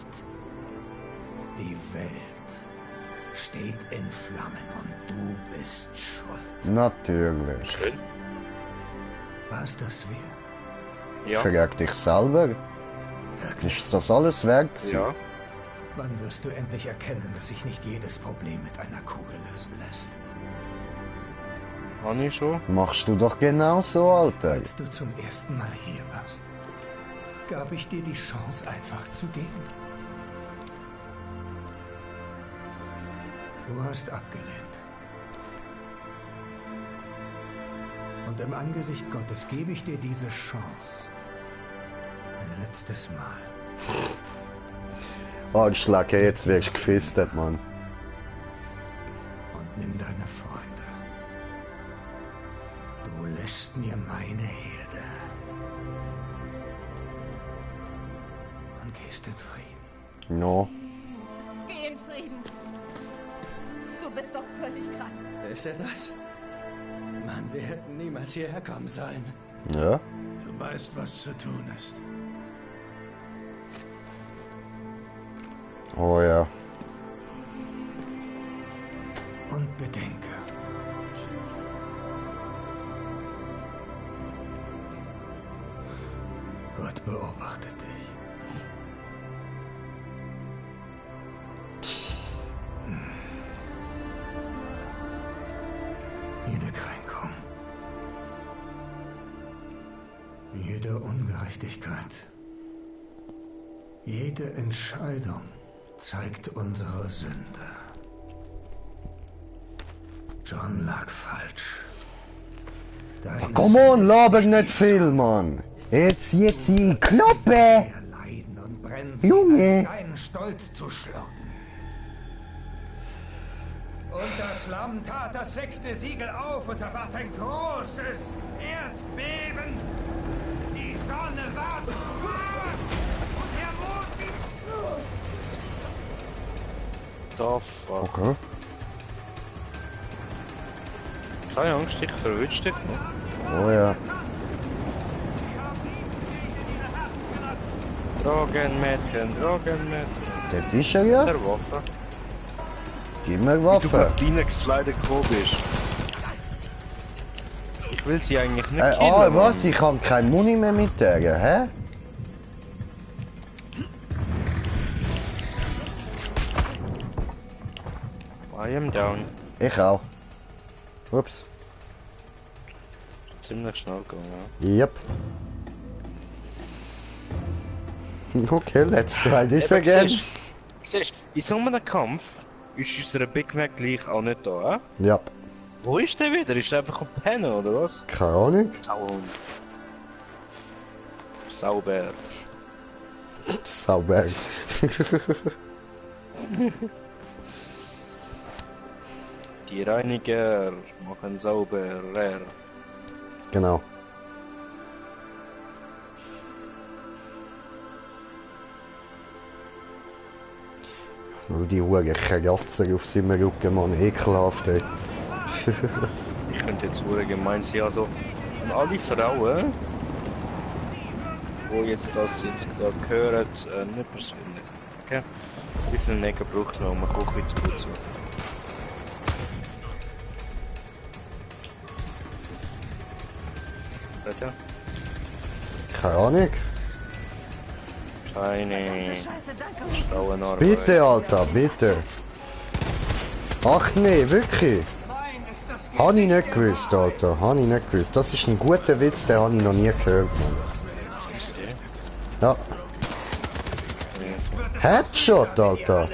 Die Welt steht in Flammen und du bist schuld. Natürlich. War es das wert? Ja. Frag dich selber. Wirklich? Ist das alles wert gewesen? Ja. Wann wirst du endlich erkennen, dass sich nicht jedes Problem mit einer Kugel lösen lässt? Habe ich schon? Machst du doch genauso, Alter. Als du zum ersten Mal hier warst, gab ich dir die Chance, einfach zu gehen. Du hast abgelehnt. Und im Angesicht Gottes gebe ich dir diese Chance. Ein letztes Mal. Oh, Schlacke, jetzt wirst du gefistet, Mann. Und nimm deine Freunde. Du lässt mir meine Herde. Und gehst in Frieden. No. Geh in Frieden. Du bist doch völlig krank. Ist er das? Mann, wir hätten niemals hierher kommen sollen. Ja? Du weißt, was zu tun ist. Oh ja. Und bedenke, Gott beobachtet dich. Jede Kränkung, Jede Ungerechtigkeit, jede Entscheidung zeigt unsere Sünde. John lag falsch. Ach, komm on, laber nicht viel, Mann. Jetzt die Kloppe. Leiden und brennt Junge. deinen Stolz zu schlucken. Und das Schlamm tat das 6. Siegel auf und da ward ein großes Erdbeben. Die Sonne ward schwarz und der Mond... Da fuck. Okay. Keine Angst, ich verwünscht dich noch. Oh ja. Drogenmädchen. Das ist er ja. Der Waffe. Gib mir Du Waffe. verdienst leider komisch. Ich will sie eigentlich nicht killen. Ah, was? Ich habe kein Muni mehr mit der, hä? I am down. Ich auch. Ups. Ziemlich schnell gegangen, Yep. Okay, let's try this ja. again. Siehst, in so einem Kampf ist unser Big Mac gleich auch nicht da, hä? Ja. Wo ist der wieder? Ist der einfach am Pennen, oder was? Keine Ahnung. Sauber. Sauber. Die Reiniger machen sauberer. Genau. Weil die Huren Katze auf seinem Rücken, Mann, ekelhaft, ey. Ich könnte jetzt wohl gemein sein, also an alle Frauen, die jetzt das jetzt gerade hören, nicht persönlich, okay? Wie viel Neger braucht man, um eine Küche zu putzen? Bitte? Keine Ahnung. Keine Frauenarbeit. Bitte, Alter, bitte. Ach nee, wirklich. Habe ich nicht gewusst, Alter. Habe ich nicht gewusst. Das ist ein guter Witz, den habe ich noch nie gehört, Mann. Ja. Headshot, Alter.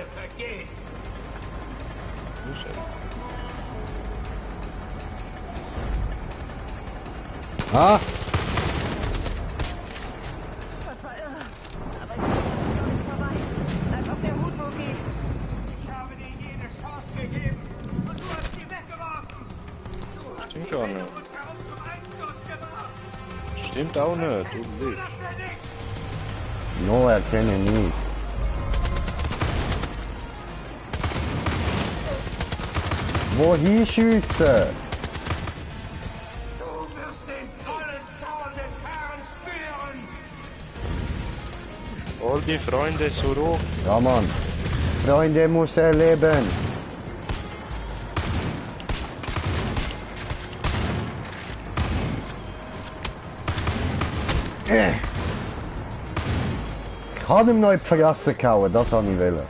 Ah. Das war irre. Aber ich glaube, es ist noch nicht vorbei. Bleib auf der Hut, Rookie. Ich habe dir jede Chance gegeben und du hast sie weggeworfen. Du hast Stimmt gar nicht. uns herum zum Einsturz gebracht. Stimmt auch nicht, du lügst. No, erkenne nie. Wohin schiessen? All die Freunde zurück. Ja, Mann. Freunde muss erleben. Ich kann ihm noch in die Fresse gehauen, das habe ich wollen.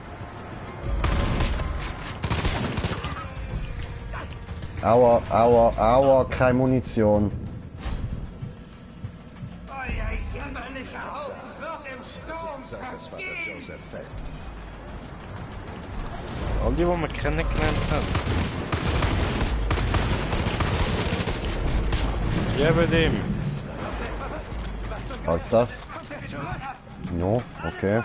Aua, aua, aua, keine Munition. All die wir kennengelernt haben. Gebe dem. Was ist das? No, okay.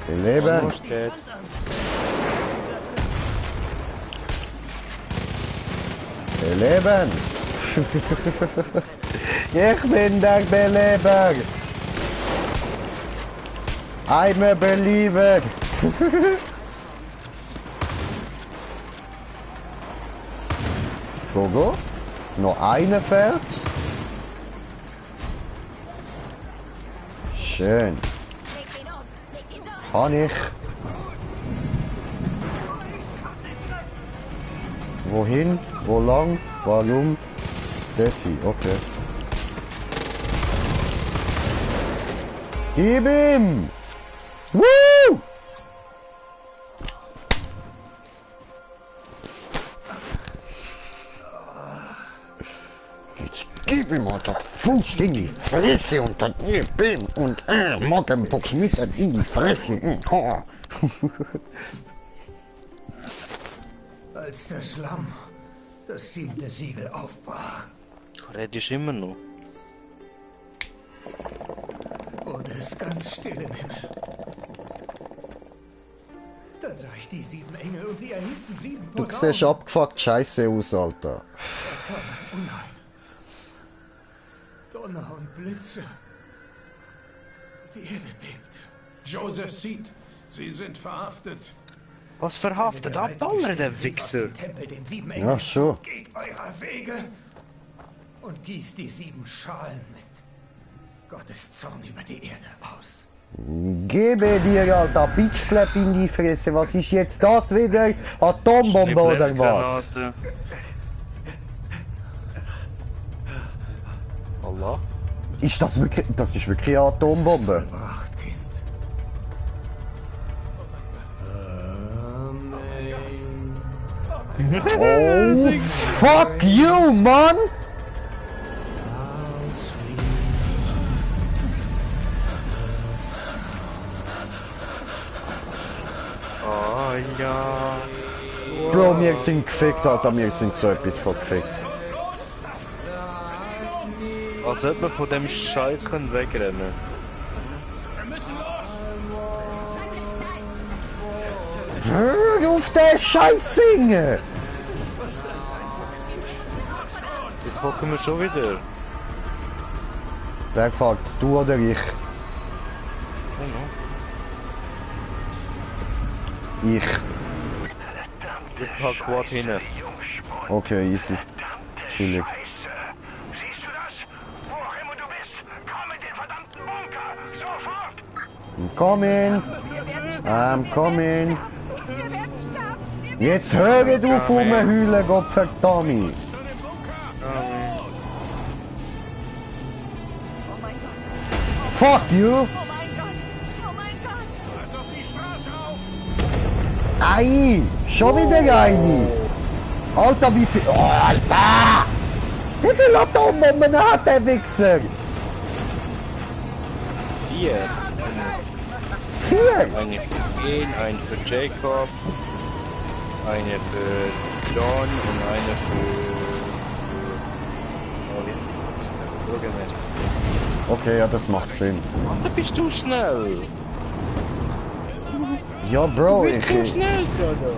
Wir leben. Wir leben. Ich bin der Beleber. I'm a believer. Togo? Noch eine fährt? Schön. Kann ich. Wohin? Wo lang? Warum? Defi, okay. Gib ihm! Woo! Jetzt gib ihm mal den Fuß in die Fresse und dann gib ihm und Magenbox mit in die Fresse. Als der Schlamm das 7. Siegel aufbrach, Du redest immer noch. wurde es ganz still im Himmel. Dann sah ich die 7 Engel und sie erhielten 7 Du Posaunen. siehst abgefuckt scheiße aus, Alter. Da kam ein Unheil. Donner und Blitze. Die Erde bebte. Joseph Seed, Sie sind verhaftet. Was verhaftet? Abballern, der Wichser! Tempel den 7 Ja, Engeln. schon. Geht eurer Wege und gießt die 7 Schalen mit Gottes Zorn über die Erde aus. Gebe dir, Alter, Bitchslap in die Fresse. Was ist jetzt das wieder? Atombombe oder was? Blendgranate. Allah? Ist das wirklich, das ist wirklich eine Atombombe? Vollbracht, Kind. Oh, fuck you, Mann! Oh ja. Bro, wir sind gefickt, Alter, wir sind so etwas von gefickt. Als ob man von dem Scheiß wegrennen können. Hör auf den Scheiß singen! Jetzt hocken wir schon wieder. Wer fragt, du oder ich? Ich. Ich pack Quad hin. Okay, easy. Chillig. Siehst du das? Wo auch immer du bist, komm in den verdammten Bunker! Sofort! I'm coming! I'm coming! Wir werden sterben. Jetzt höre du von mir heulen, Gottverdammt! Oh mein Gott. Fuck you! Oh mein Gott. Oh mein Gott. Pass auf die Straße auf! Ei! Schon wieder eine! Alter, wie viel... Oh, Alter! Wie viele Atombomben hat der Wichser? 4. 4! Eine für ihn, eine für Jacob, eine für John und eine für Bürgermeister. Okay, ja, das macht Sinn. Da bist du schnell! Ja, Bro, Du bist so schnell, Bruder!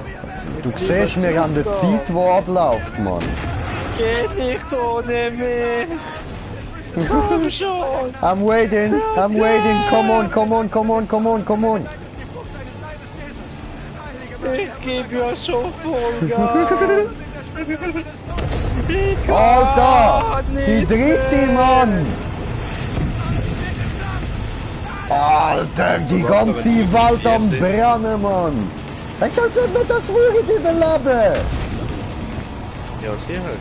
du siehst mir an der Zeit, die abläuft, Mann. Geht nicht ohne mich! Komm schon! I'm waiting, come on, come on, come on, come on, come on. Ich geb ja schon Vollgas! Ich kann Alter, die nicht dritte, mehr. Mann. Alter, die ganze Welt am Brennen, Mann. Ich als ob wir das wirklich überleben. Ja, sicher.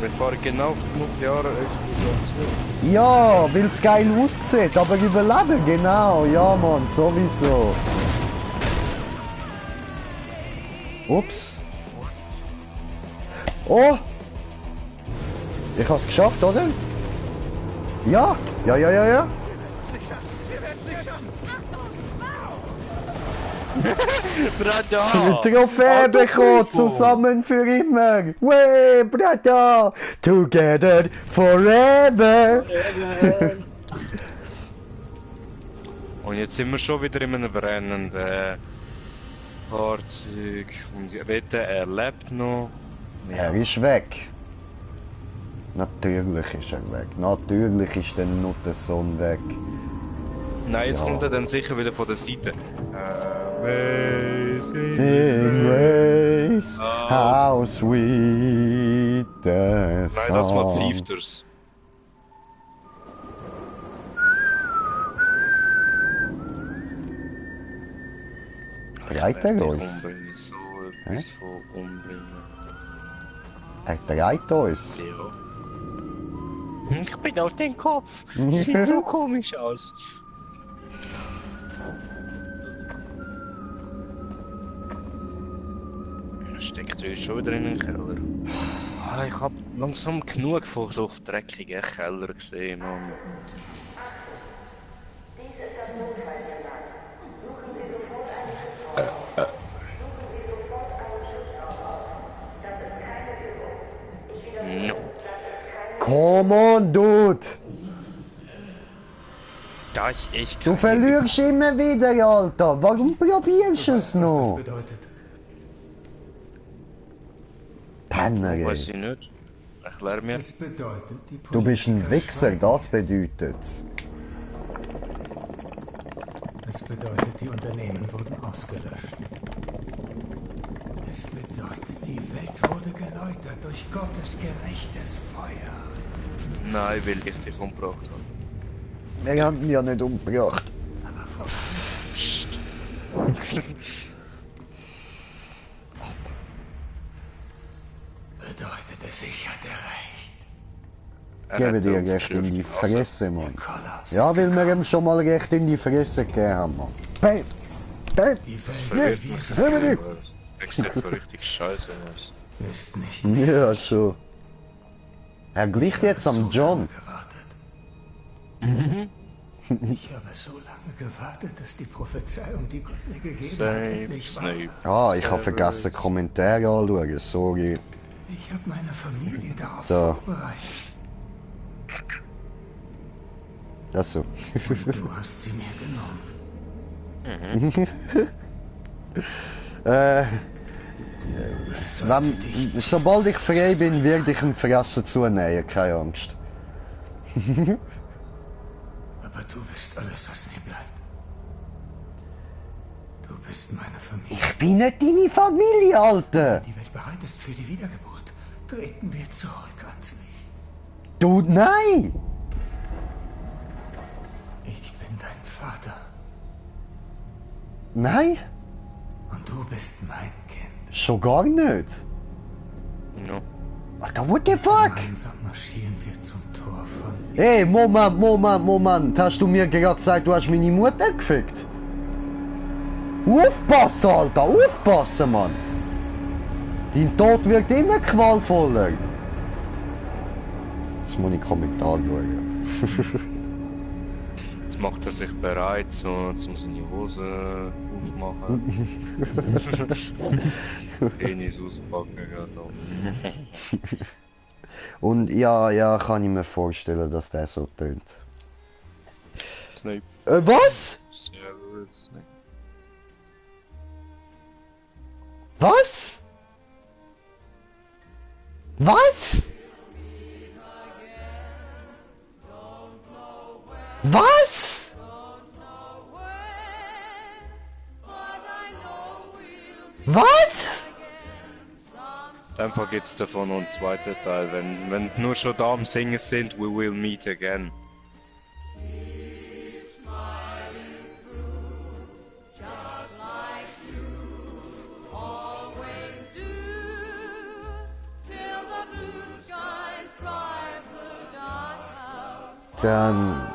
Wir fahren genau auf die Nukleare-Explosion. Ja, weil es geil aussieht, aber überleben, genau. Ja, Mann, sowieso. Ups. Oh! Ich hab's geschafft, oder? Ja! Ja, ja, ja, ja! Brada! Trophäe bekommen, zusammen für immer! Way, Brada! Together forever! Und jetzt sind wir schon wieder in einem brennenden Fahrzeug. Und ich wette, er lebt noch. Er ist weg. Natürlich ist er weg. Natürlich ist der Nuttensohn weg. Nein, jetzt Ja. kommt er dann sicher wieder von der Seite. Sing Grace, how sweet the song. Nein, das mal pfeift er's. Breit er uns? Umbringen, so etwas von umbringen. Er dreht uns. Ja. Ich bin auf den Kopf. Sieht so komisch aus. Steckt er schon wieder in den Keller. Ah, ich hab langsam genug von so dreckigen Keller gesehen, Mann. Dies ist das Notfallsender. Suchen Sie sofort einen Schutzraum. Suchen Sie sofort einen Schutzraum. Das ist keine Übung. Ich wiederhole. No. Das ist keine Come on, Dude! Da ich echt Du verlierst immer wieder, Alter! Warum probierst du es Was noch? das bedeutet. Penner, weiß ey. ich nicht. Erklär mir. Es bedeutet, die Du bist ein Politiker Wichser, schweigen. das bedeutet's. Es bedeutet, die Unternehmen wurden ausgelöscht. Es bedeutet, die Welt wurde geläutert durch Gottes gerechtes Feuer. Nein, weil ich dich umgebracht habe. Wir haben ihn ja nicht umgebracht. Aber vor Psst. bedeutet es, ich hatte recht. Gebe dir recht in die Fresse, Mann. Kollaps Ja, ist weil wir gekommen. ihm schon mal recht in die Fresse gegeben haben, Mann. Bam! Bam! Die Das Welt, wie wir sie Hör mir kennen, nicht! Ich seh so richtig scheiße aus. ist nicht mehr Ja, schon. Er gleicht jetzt am so John. lange gewartet. Ich habe so lange gewartet, dass die Prophezeiung, die Gott mir gegeben hat, Snape, endlich wahr Snape. Ah, ich habe vergessen, Kommentare anzuschauen, sorry. Ich habe meine Familie darauf Da. vorbereitet. Achso. Du hast sie mir genommen. Sobald ich frei bin, werde ich ihm Fressen zunehmen, keine Angst. Aber du bist alles, was mir bleibt. Du bist meine Familie. Ich bin nicht deine Familie, Alter! Die Welt bereit ist für die Wiedergeburt. Treten wir zurück ans Licht. Du, nein! Ich bin dein Vater Nein? und du bist mein Kind. Schon gar nicht. No. Alter, what the fuck? Gemeinsam marschieren wir zum Tor von... Hey, Moment. Hast du mir gerade gesagt, du hast meine Mutter gefickt? Aufpassen, Alter, aufpassen, Mann! Dein Tod wird immer qualvoller. Jetzt muss ich Kommentar schauen. Jetzt macht er sich bereit, so, um seine Hose aufmachen. Penis auspacken, also. Und ja, kann ich mir vorstellen, dass der so tönt. Snape. Was? Servus, Snape. Was? Was? Was? Was? Einfach geht's davon und zweiter Teil, wenn nur schon da am Singen sind, we will meet again. Dann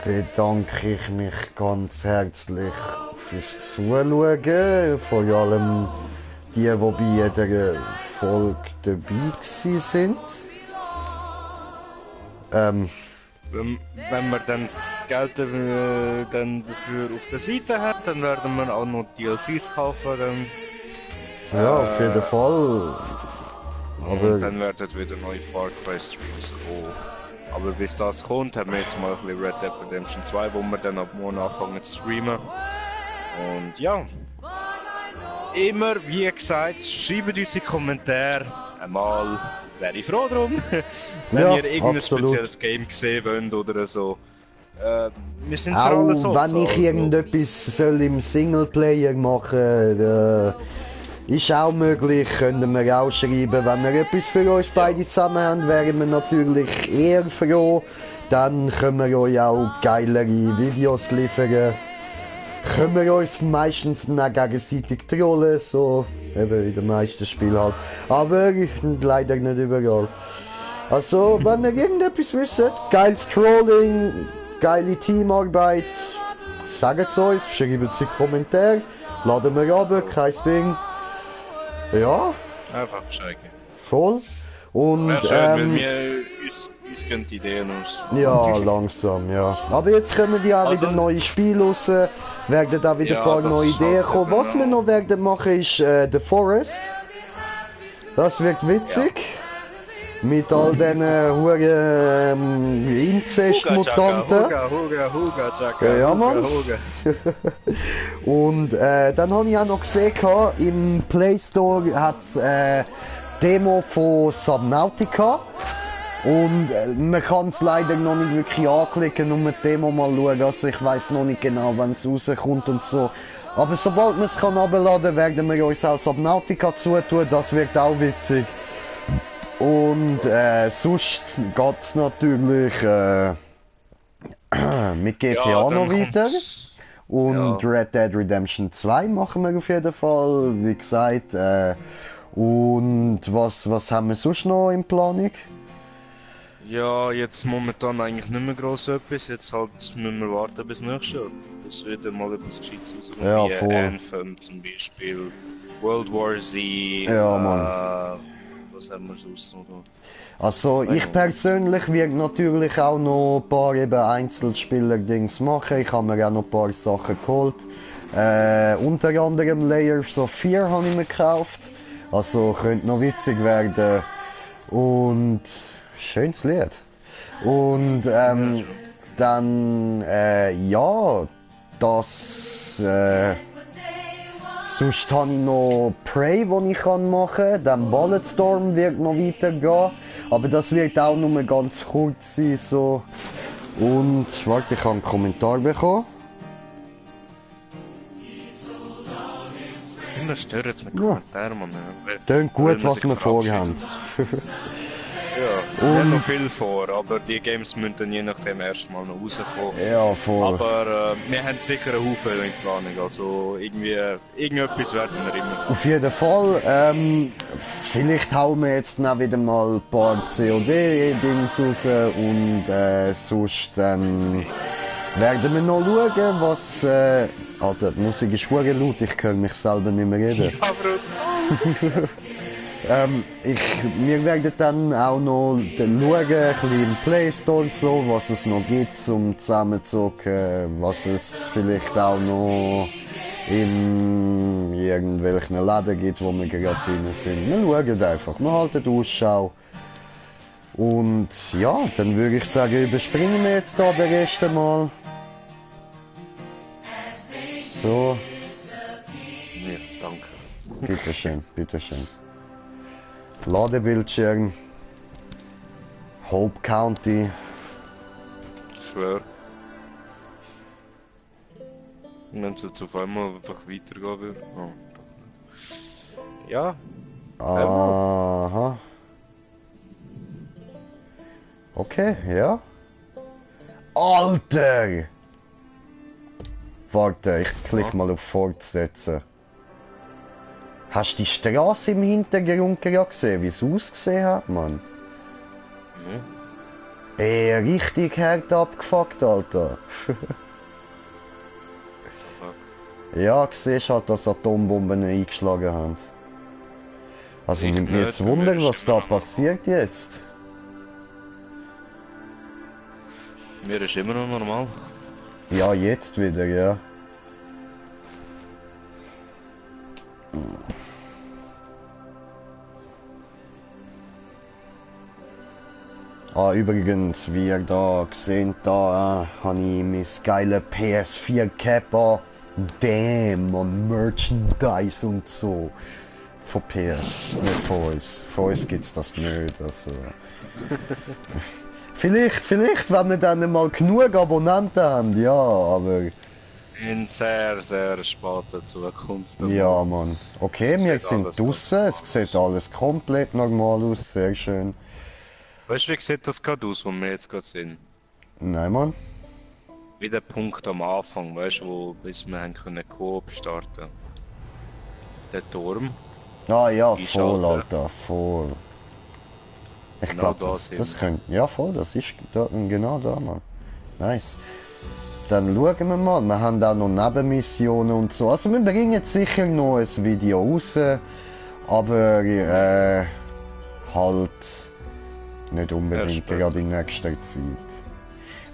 bedanke ich mich ganz herzlich fürs Zuschauen, vor allem die bei jeder Folge dabei sind. Wenn wir dann das Geld dann dafür auf der Seite haben, dann werden wir auch noch DLCs kaufen. Dann, Ja, auf jeden Fall. und Aber dann werden wieder neue Far Cry Streams kommen. Aber bis das kommt, haben wir jetzt mal ein bisschen Red Dead Redemption 2, wo wir dann ab morgen anfangen zu streamen. Und ja. Immer, wie gesagt, schreibt uns in die Kommentare. Einmal wäre ich froh drum. Wenn Ja, ihr irgendein absolut. spezielles Game sehen wollt oder so. Wir sind für auch alles offen. wenn ich also. irgendetwas soll im Singleplayer machen, ist auch möglich, können wir auch schreiben. Wenn ihr etwas für uns beide zusammen habt, wären wir natürlich eher froh. Dann können wir euch auch geilere Videos liefern. Können wir uns meistens dann gegenseitig trollen, so eben in den meisten Spielen halt. Aber leider nicht überall. Also, wenn ihr irgendetwas wisst, geiles Trolling, geile Teamarbeit, sagt es uns, schreibt es in die Kommentare, laden wir runter, kein Ding. Ja. Einfach Bescheid geben. Voll. Und, Wäre schön, weil uns gehen die Ideen aus. Ja, langsam, ja. Aber jetzt kommen ja auch wieder neue Spiele raus, werden da wieder ein paar neue Ideen kommen. Was wir noch werden machen ist The Forest. Das wird witzig. Mit all diesen huren Inzestmutanten. Ja, Mann. Und dann habe ich auch noch gesehen, im Play Store hat es Demo von Subnautica. Und man kann es leider noch nicht wirklich anklicken, nur die Demo mal schauen. Also ich weiß noch nicht genau, wann es rauskommt und so. Aber sobald man es herunterladen kann, werden wir uns auch Subnautica zutun. Das wird auch witzig. Und sonst geht es natürlich mit GTA noch weiter. Und Red Dead Redemption 2 machen wir auf jeden Fall, wie gesagt. Und was haben wir sonst noch in Planung? Ja, jetzt momentan eigentlich nicht mehr gross etwas. Jetzt halt müssen wir warten bis nächstes Jahr. Bis wieder mal etwas Gescheites rauskommt. Ja, wie voll. Anthem zum Beispiel. World War Z. Ja, Mann. Was haben wir sonst noch da? Also ich persönlich werde natürlich auch noch ein paar eben Einzelspieler-Dings machen. Ich habe mir auch noch ein paar Sachen geholt. Unter anderem Layers of Fear habe ich mir gekauft. Also könnte noch witzig werden. Und schönes Lied. Und dann ja, das sonst habe ich noch Prey, den ich machen kann. Dann Bulletstorm wird noch weitergehen. Aber das wird auch nur ganz kurz sein. So. Und warte, ich habe einen Kommentar bekommen. Immer stört es mit Kommentaren, Mann. Klingt gut, was wir vorhaben. Ja, wir haben noch viel vor, aber die Games müssen dann je nachdem erst mal noch rauskommen. Ja, voll. Aber wir haben sicher einen Haufen in Planung, also irgendetwas werden wir immer. Auf jeden Fall, vielleicht hauen wir jetzt noch wieder mal ein paar COD-Dings raus und sonst dann werden wir noch schauen, was... Alter, die Musik ist verdammt laut, ich kann mich selber nicht mehr reden. Ja, Bruder. Wir werden dann auch noch schauen, ein bisschen im Play Store und so, was es noch gibt, um zusammenzuzocken, was es vielleicht auch noch in irgendwelchen Läden gibt, wo wir gerade drin sind. Wir schauen einfach, wir halten Ausschau. Und ja, dann würde ich sagen, überspringen wir jetzt da den Rest mal. So. Ja, danke. Bitteschön, bitteschön. Ladebildschirm. Hope County. Ich schwör. Und wenn es jetzt auf einmal einfach weitergehen würde. Oh, doch nicht. Ja. Aha. Okay, ja. Alter! Warte, ich klicke mal auf Fortsetzen. Hast du die Straße im Hintergrund gerade gesehen, wie es ausgesehen hat, Mann? Richtig hart abgefuckt, Alter. Ja, siehst halt, dass Atombomben eingeschlagen haben. Also nimmt mich jetzt Wunder, was da passiert jetzt. Mir ist immer noch normal. Ja, jetzt wieder, ja. Ah, übrigens, wie ihr da seht, da habe ich mein geile PS4 Cap an. Damn, und Merchandise und so. Von PS, nicht von uns. Von uns gibt's das nicht, also. Vielleicht, wenn wir dann mal genug Abonnenten haben, ja, aber... In sehr, sehr später Zukunft. Ja, Mann. Okay, wir sind draussen, es sieht alles komplett normal aus, sehr schön. Weißt du, wie sieht das gerade aus, wo wir jetzt gerade sind? Nein, Mann. Wie der Punkt am Anfang, weißt du, wo bis wir haben können Coop starten. Der Turm. Ah ja, voll, Alter, voll. Ich Genau glaube, da sind das könnte... Ja, voll, das ist da, genau da, Mann. Nice. Dann schauen wir mal. Wir haben auch noch Nebenmissionen und so. Also wir bringen sicher noch ein Video raus. Aber halt nicht unbedingt gerade in nächster Zeit.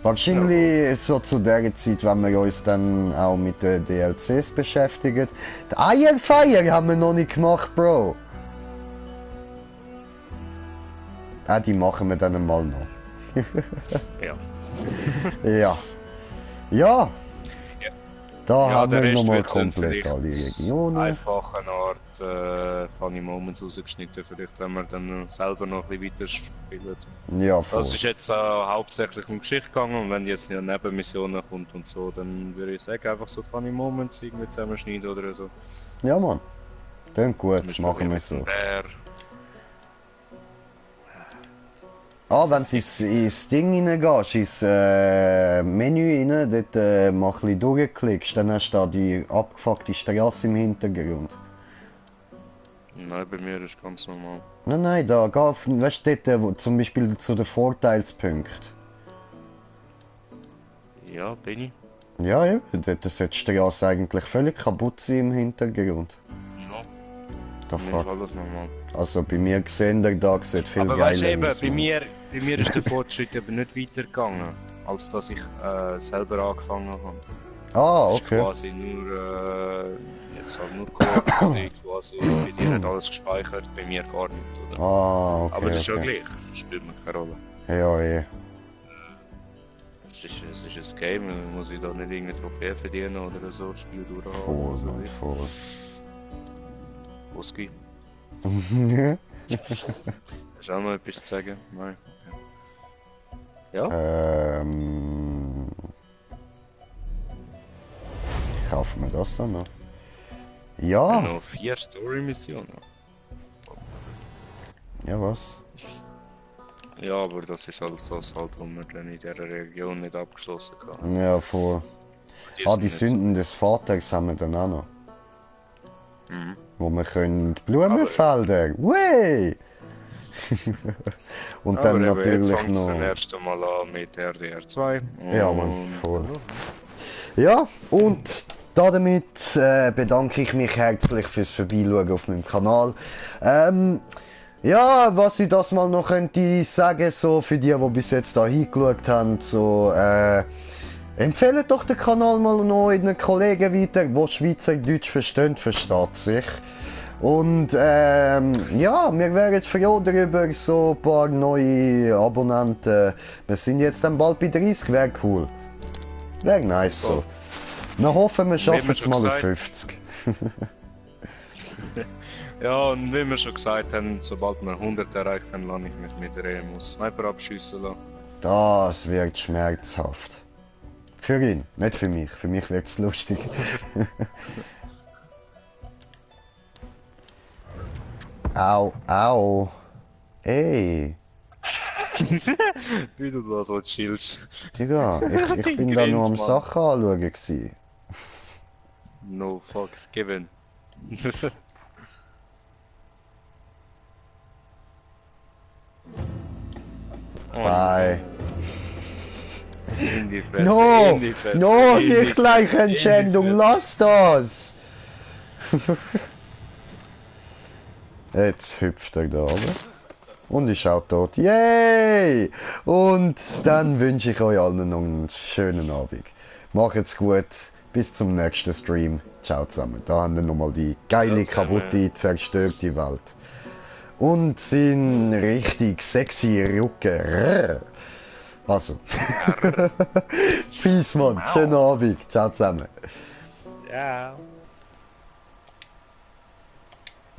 Wahrscheinlich so zu der Zeit, wenn wir uns dann auch mit den DLCs beschäftigen. Die Eierfeier haben wir noch nicht gemacht, Bro. Die machen wir dann mal noch. Ja. Ja. Ja. Da Ja, haben der wir Rest nochmal wird dann komplett alle Regionen. einfach eine Art Funny Moments rausgeschnitten, vielleicht wenn wir dann selber noch ein bisschen weiter spielen. Ja, voll. Das ist jetzt hauptsächlich um Geschichte gegangen und wenn jetzt eine Nebenmissionen kommt und so, dann würde ich sagen, einfach so Funny Moments irgendwie zusammenschneiden oder so. Ja, Mann. Klingt gut, machen wir so. Wenn du ins Ding reingehst, ins Menü rein, dort mal ein bisschen durchklickst, dann hast du da die abgefuckte Straße im Hintergrund. Nein, bei mir ist ganz normal. Nein, da geh auf, weißt du, dort, wo, zum Beispiel zu den Vorteilspunkten. Ja, bin ich. Ja, ja, dort sollte die Straße eigentlich völlig kaputt sein im Hintergrund. Ja. Da Bei mir ist alles normal. Also bei mir gesehen, der Tag sieht viel Aber geiler weißt du eben, aus. bei mir ist der Fortschritt eben nicht weitergegangen, als dass ich selber angefangen habe. Ah, Es ist okay. quasi nur, jetzt halt nur Koop, quasi, bei dir hat alles gespeichert, bei mir gar nicht, oder? Ah, okay. Aber das ist ja okay. gleich, das spielt mir keine Rolle. Ja, eh. Es ist ein Game, man muss ich da nicht irgendeine Trophäe verdienen oder so, das Spiel durchhaben. Voll, also Mann, nicht. voll. Oski, hast du auch noch etwas zu sagen? Nein. Ja? Kaufen wir das dann noch? Ja! Noch 4 Story-Missionen. Ja, was? Ja, aber das ist alles das halt, was wir dann in dieser Region nicht abgeschlossen haben. Ja, voll. Die Sünden des Vaters haben wir dann auch noch. Mhm. Wo wir können die Blumenfelder. Wey! Und Aber dann eben, natürlich jetzt fängt's noch. dann erst einmal an mit RDR 2. Ja, Mann, voll. Ja, und damit bedanke ich mich herzlich fürs Vorbeischauen auf meinem Kanal. Ja, was ich das mal noch könnte sagen, so für die bis jetzt da hingeschaut haben, so, empfehlt doch den Kanal mal noch einen Kollegen weiter, der Schweizerdeutsch versteht, versteht sich. Und ja, wir wären froh darüber, so ein paar neue Abonnenten. Wir sind jetzt dann bald bei 30, wäre cool. Wäre nice so. Wir hoffen, wir schaffen es mal auf 50. Ja, und wie wir schon gesagt haben, sobald wir 100 erreicht haben, lasse ich mich mit der EM aus Sniper abschiessen lassen. Das wird schmerzhaft. Für ihn, nicht für mich. Für mich wird es lustig. Au, au. Ey. Wie du da so chillst. Digga, ich bin da nur am Sachen anschauen gewesen. No fucks given. Bye. In die Fresse, No! in die Fresse, No, in die nicht gleich Fresse, in die Entschädigung, Fresse. lass das! Jetzt hüpft er da runter. Und ist auch tot. Yay! Und dann wünsche ich euch allen noch einen schönen Abend. Macht's gut. Bis zum nächsten Stream. Ciao zusammen. Da haben wir nochmal die geile, kaputte, zerstörte Welt. Und sind richtig sexy Rücken. Also. Peace, Mann. Schönen Abend. Ciao zusammen. Ciao.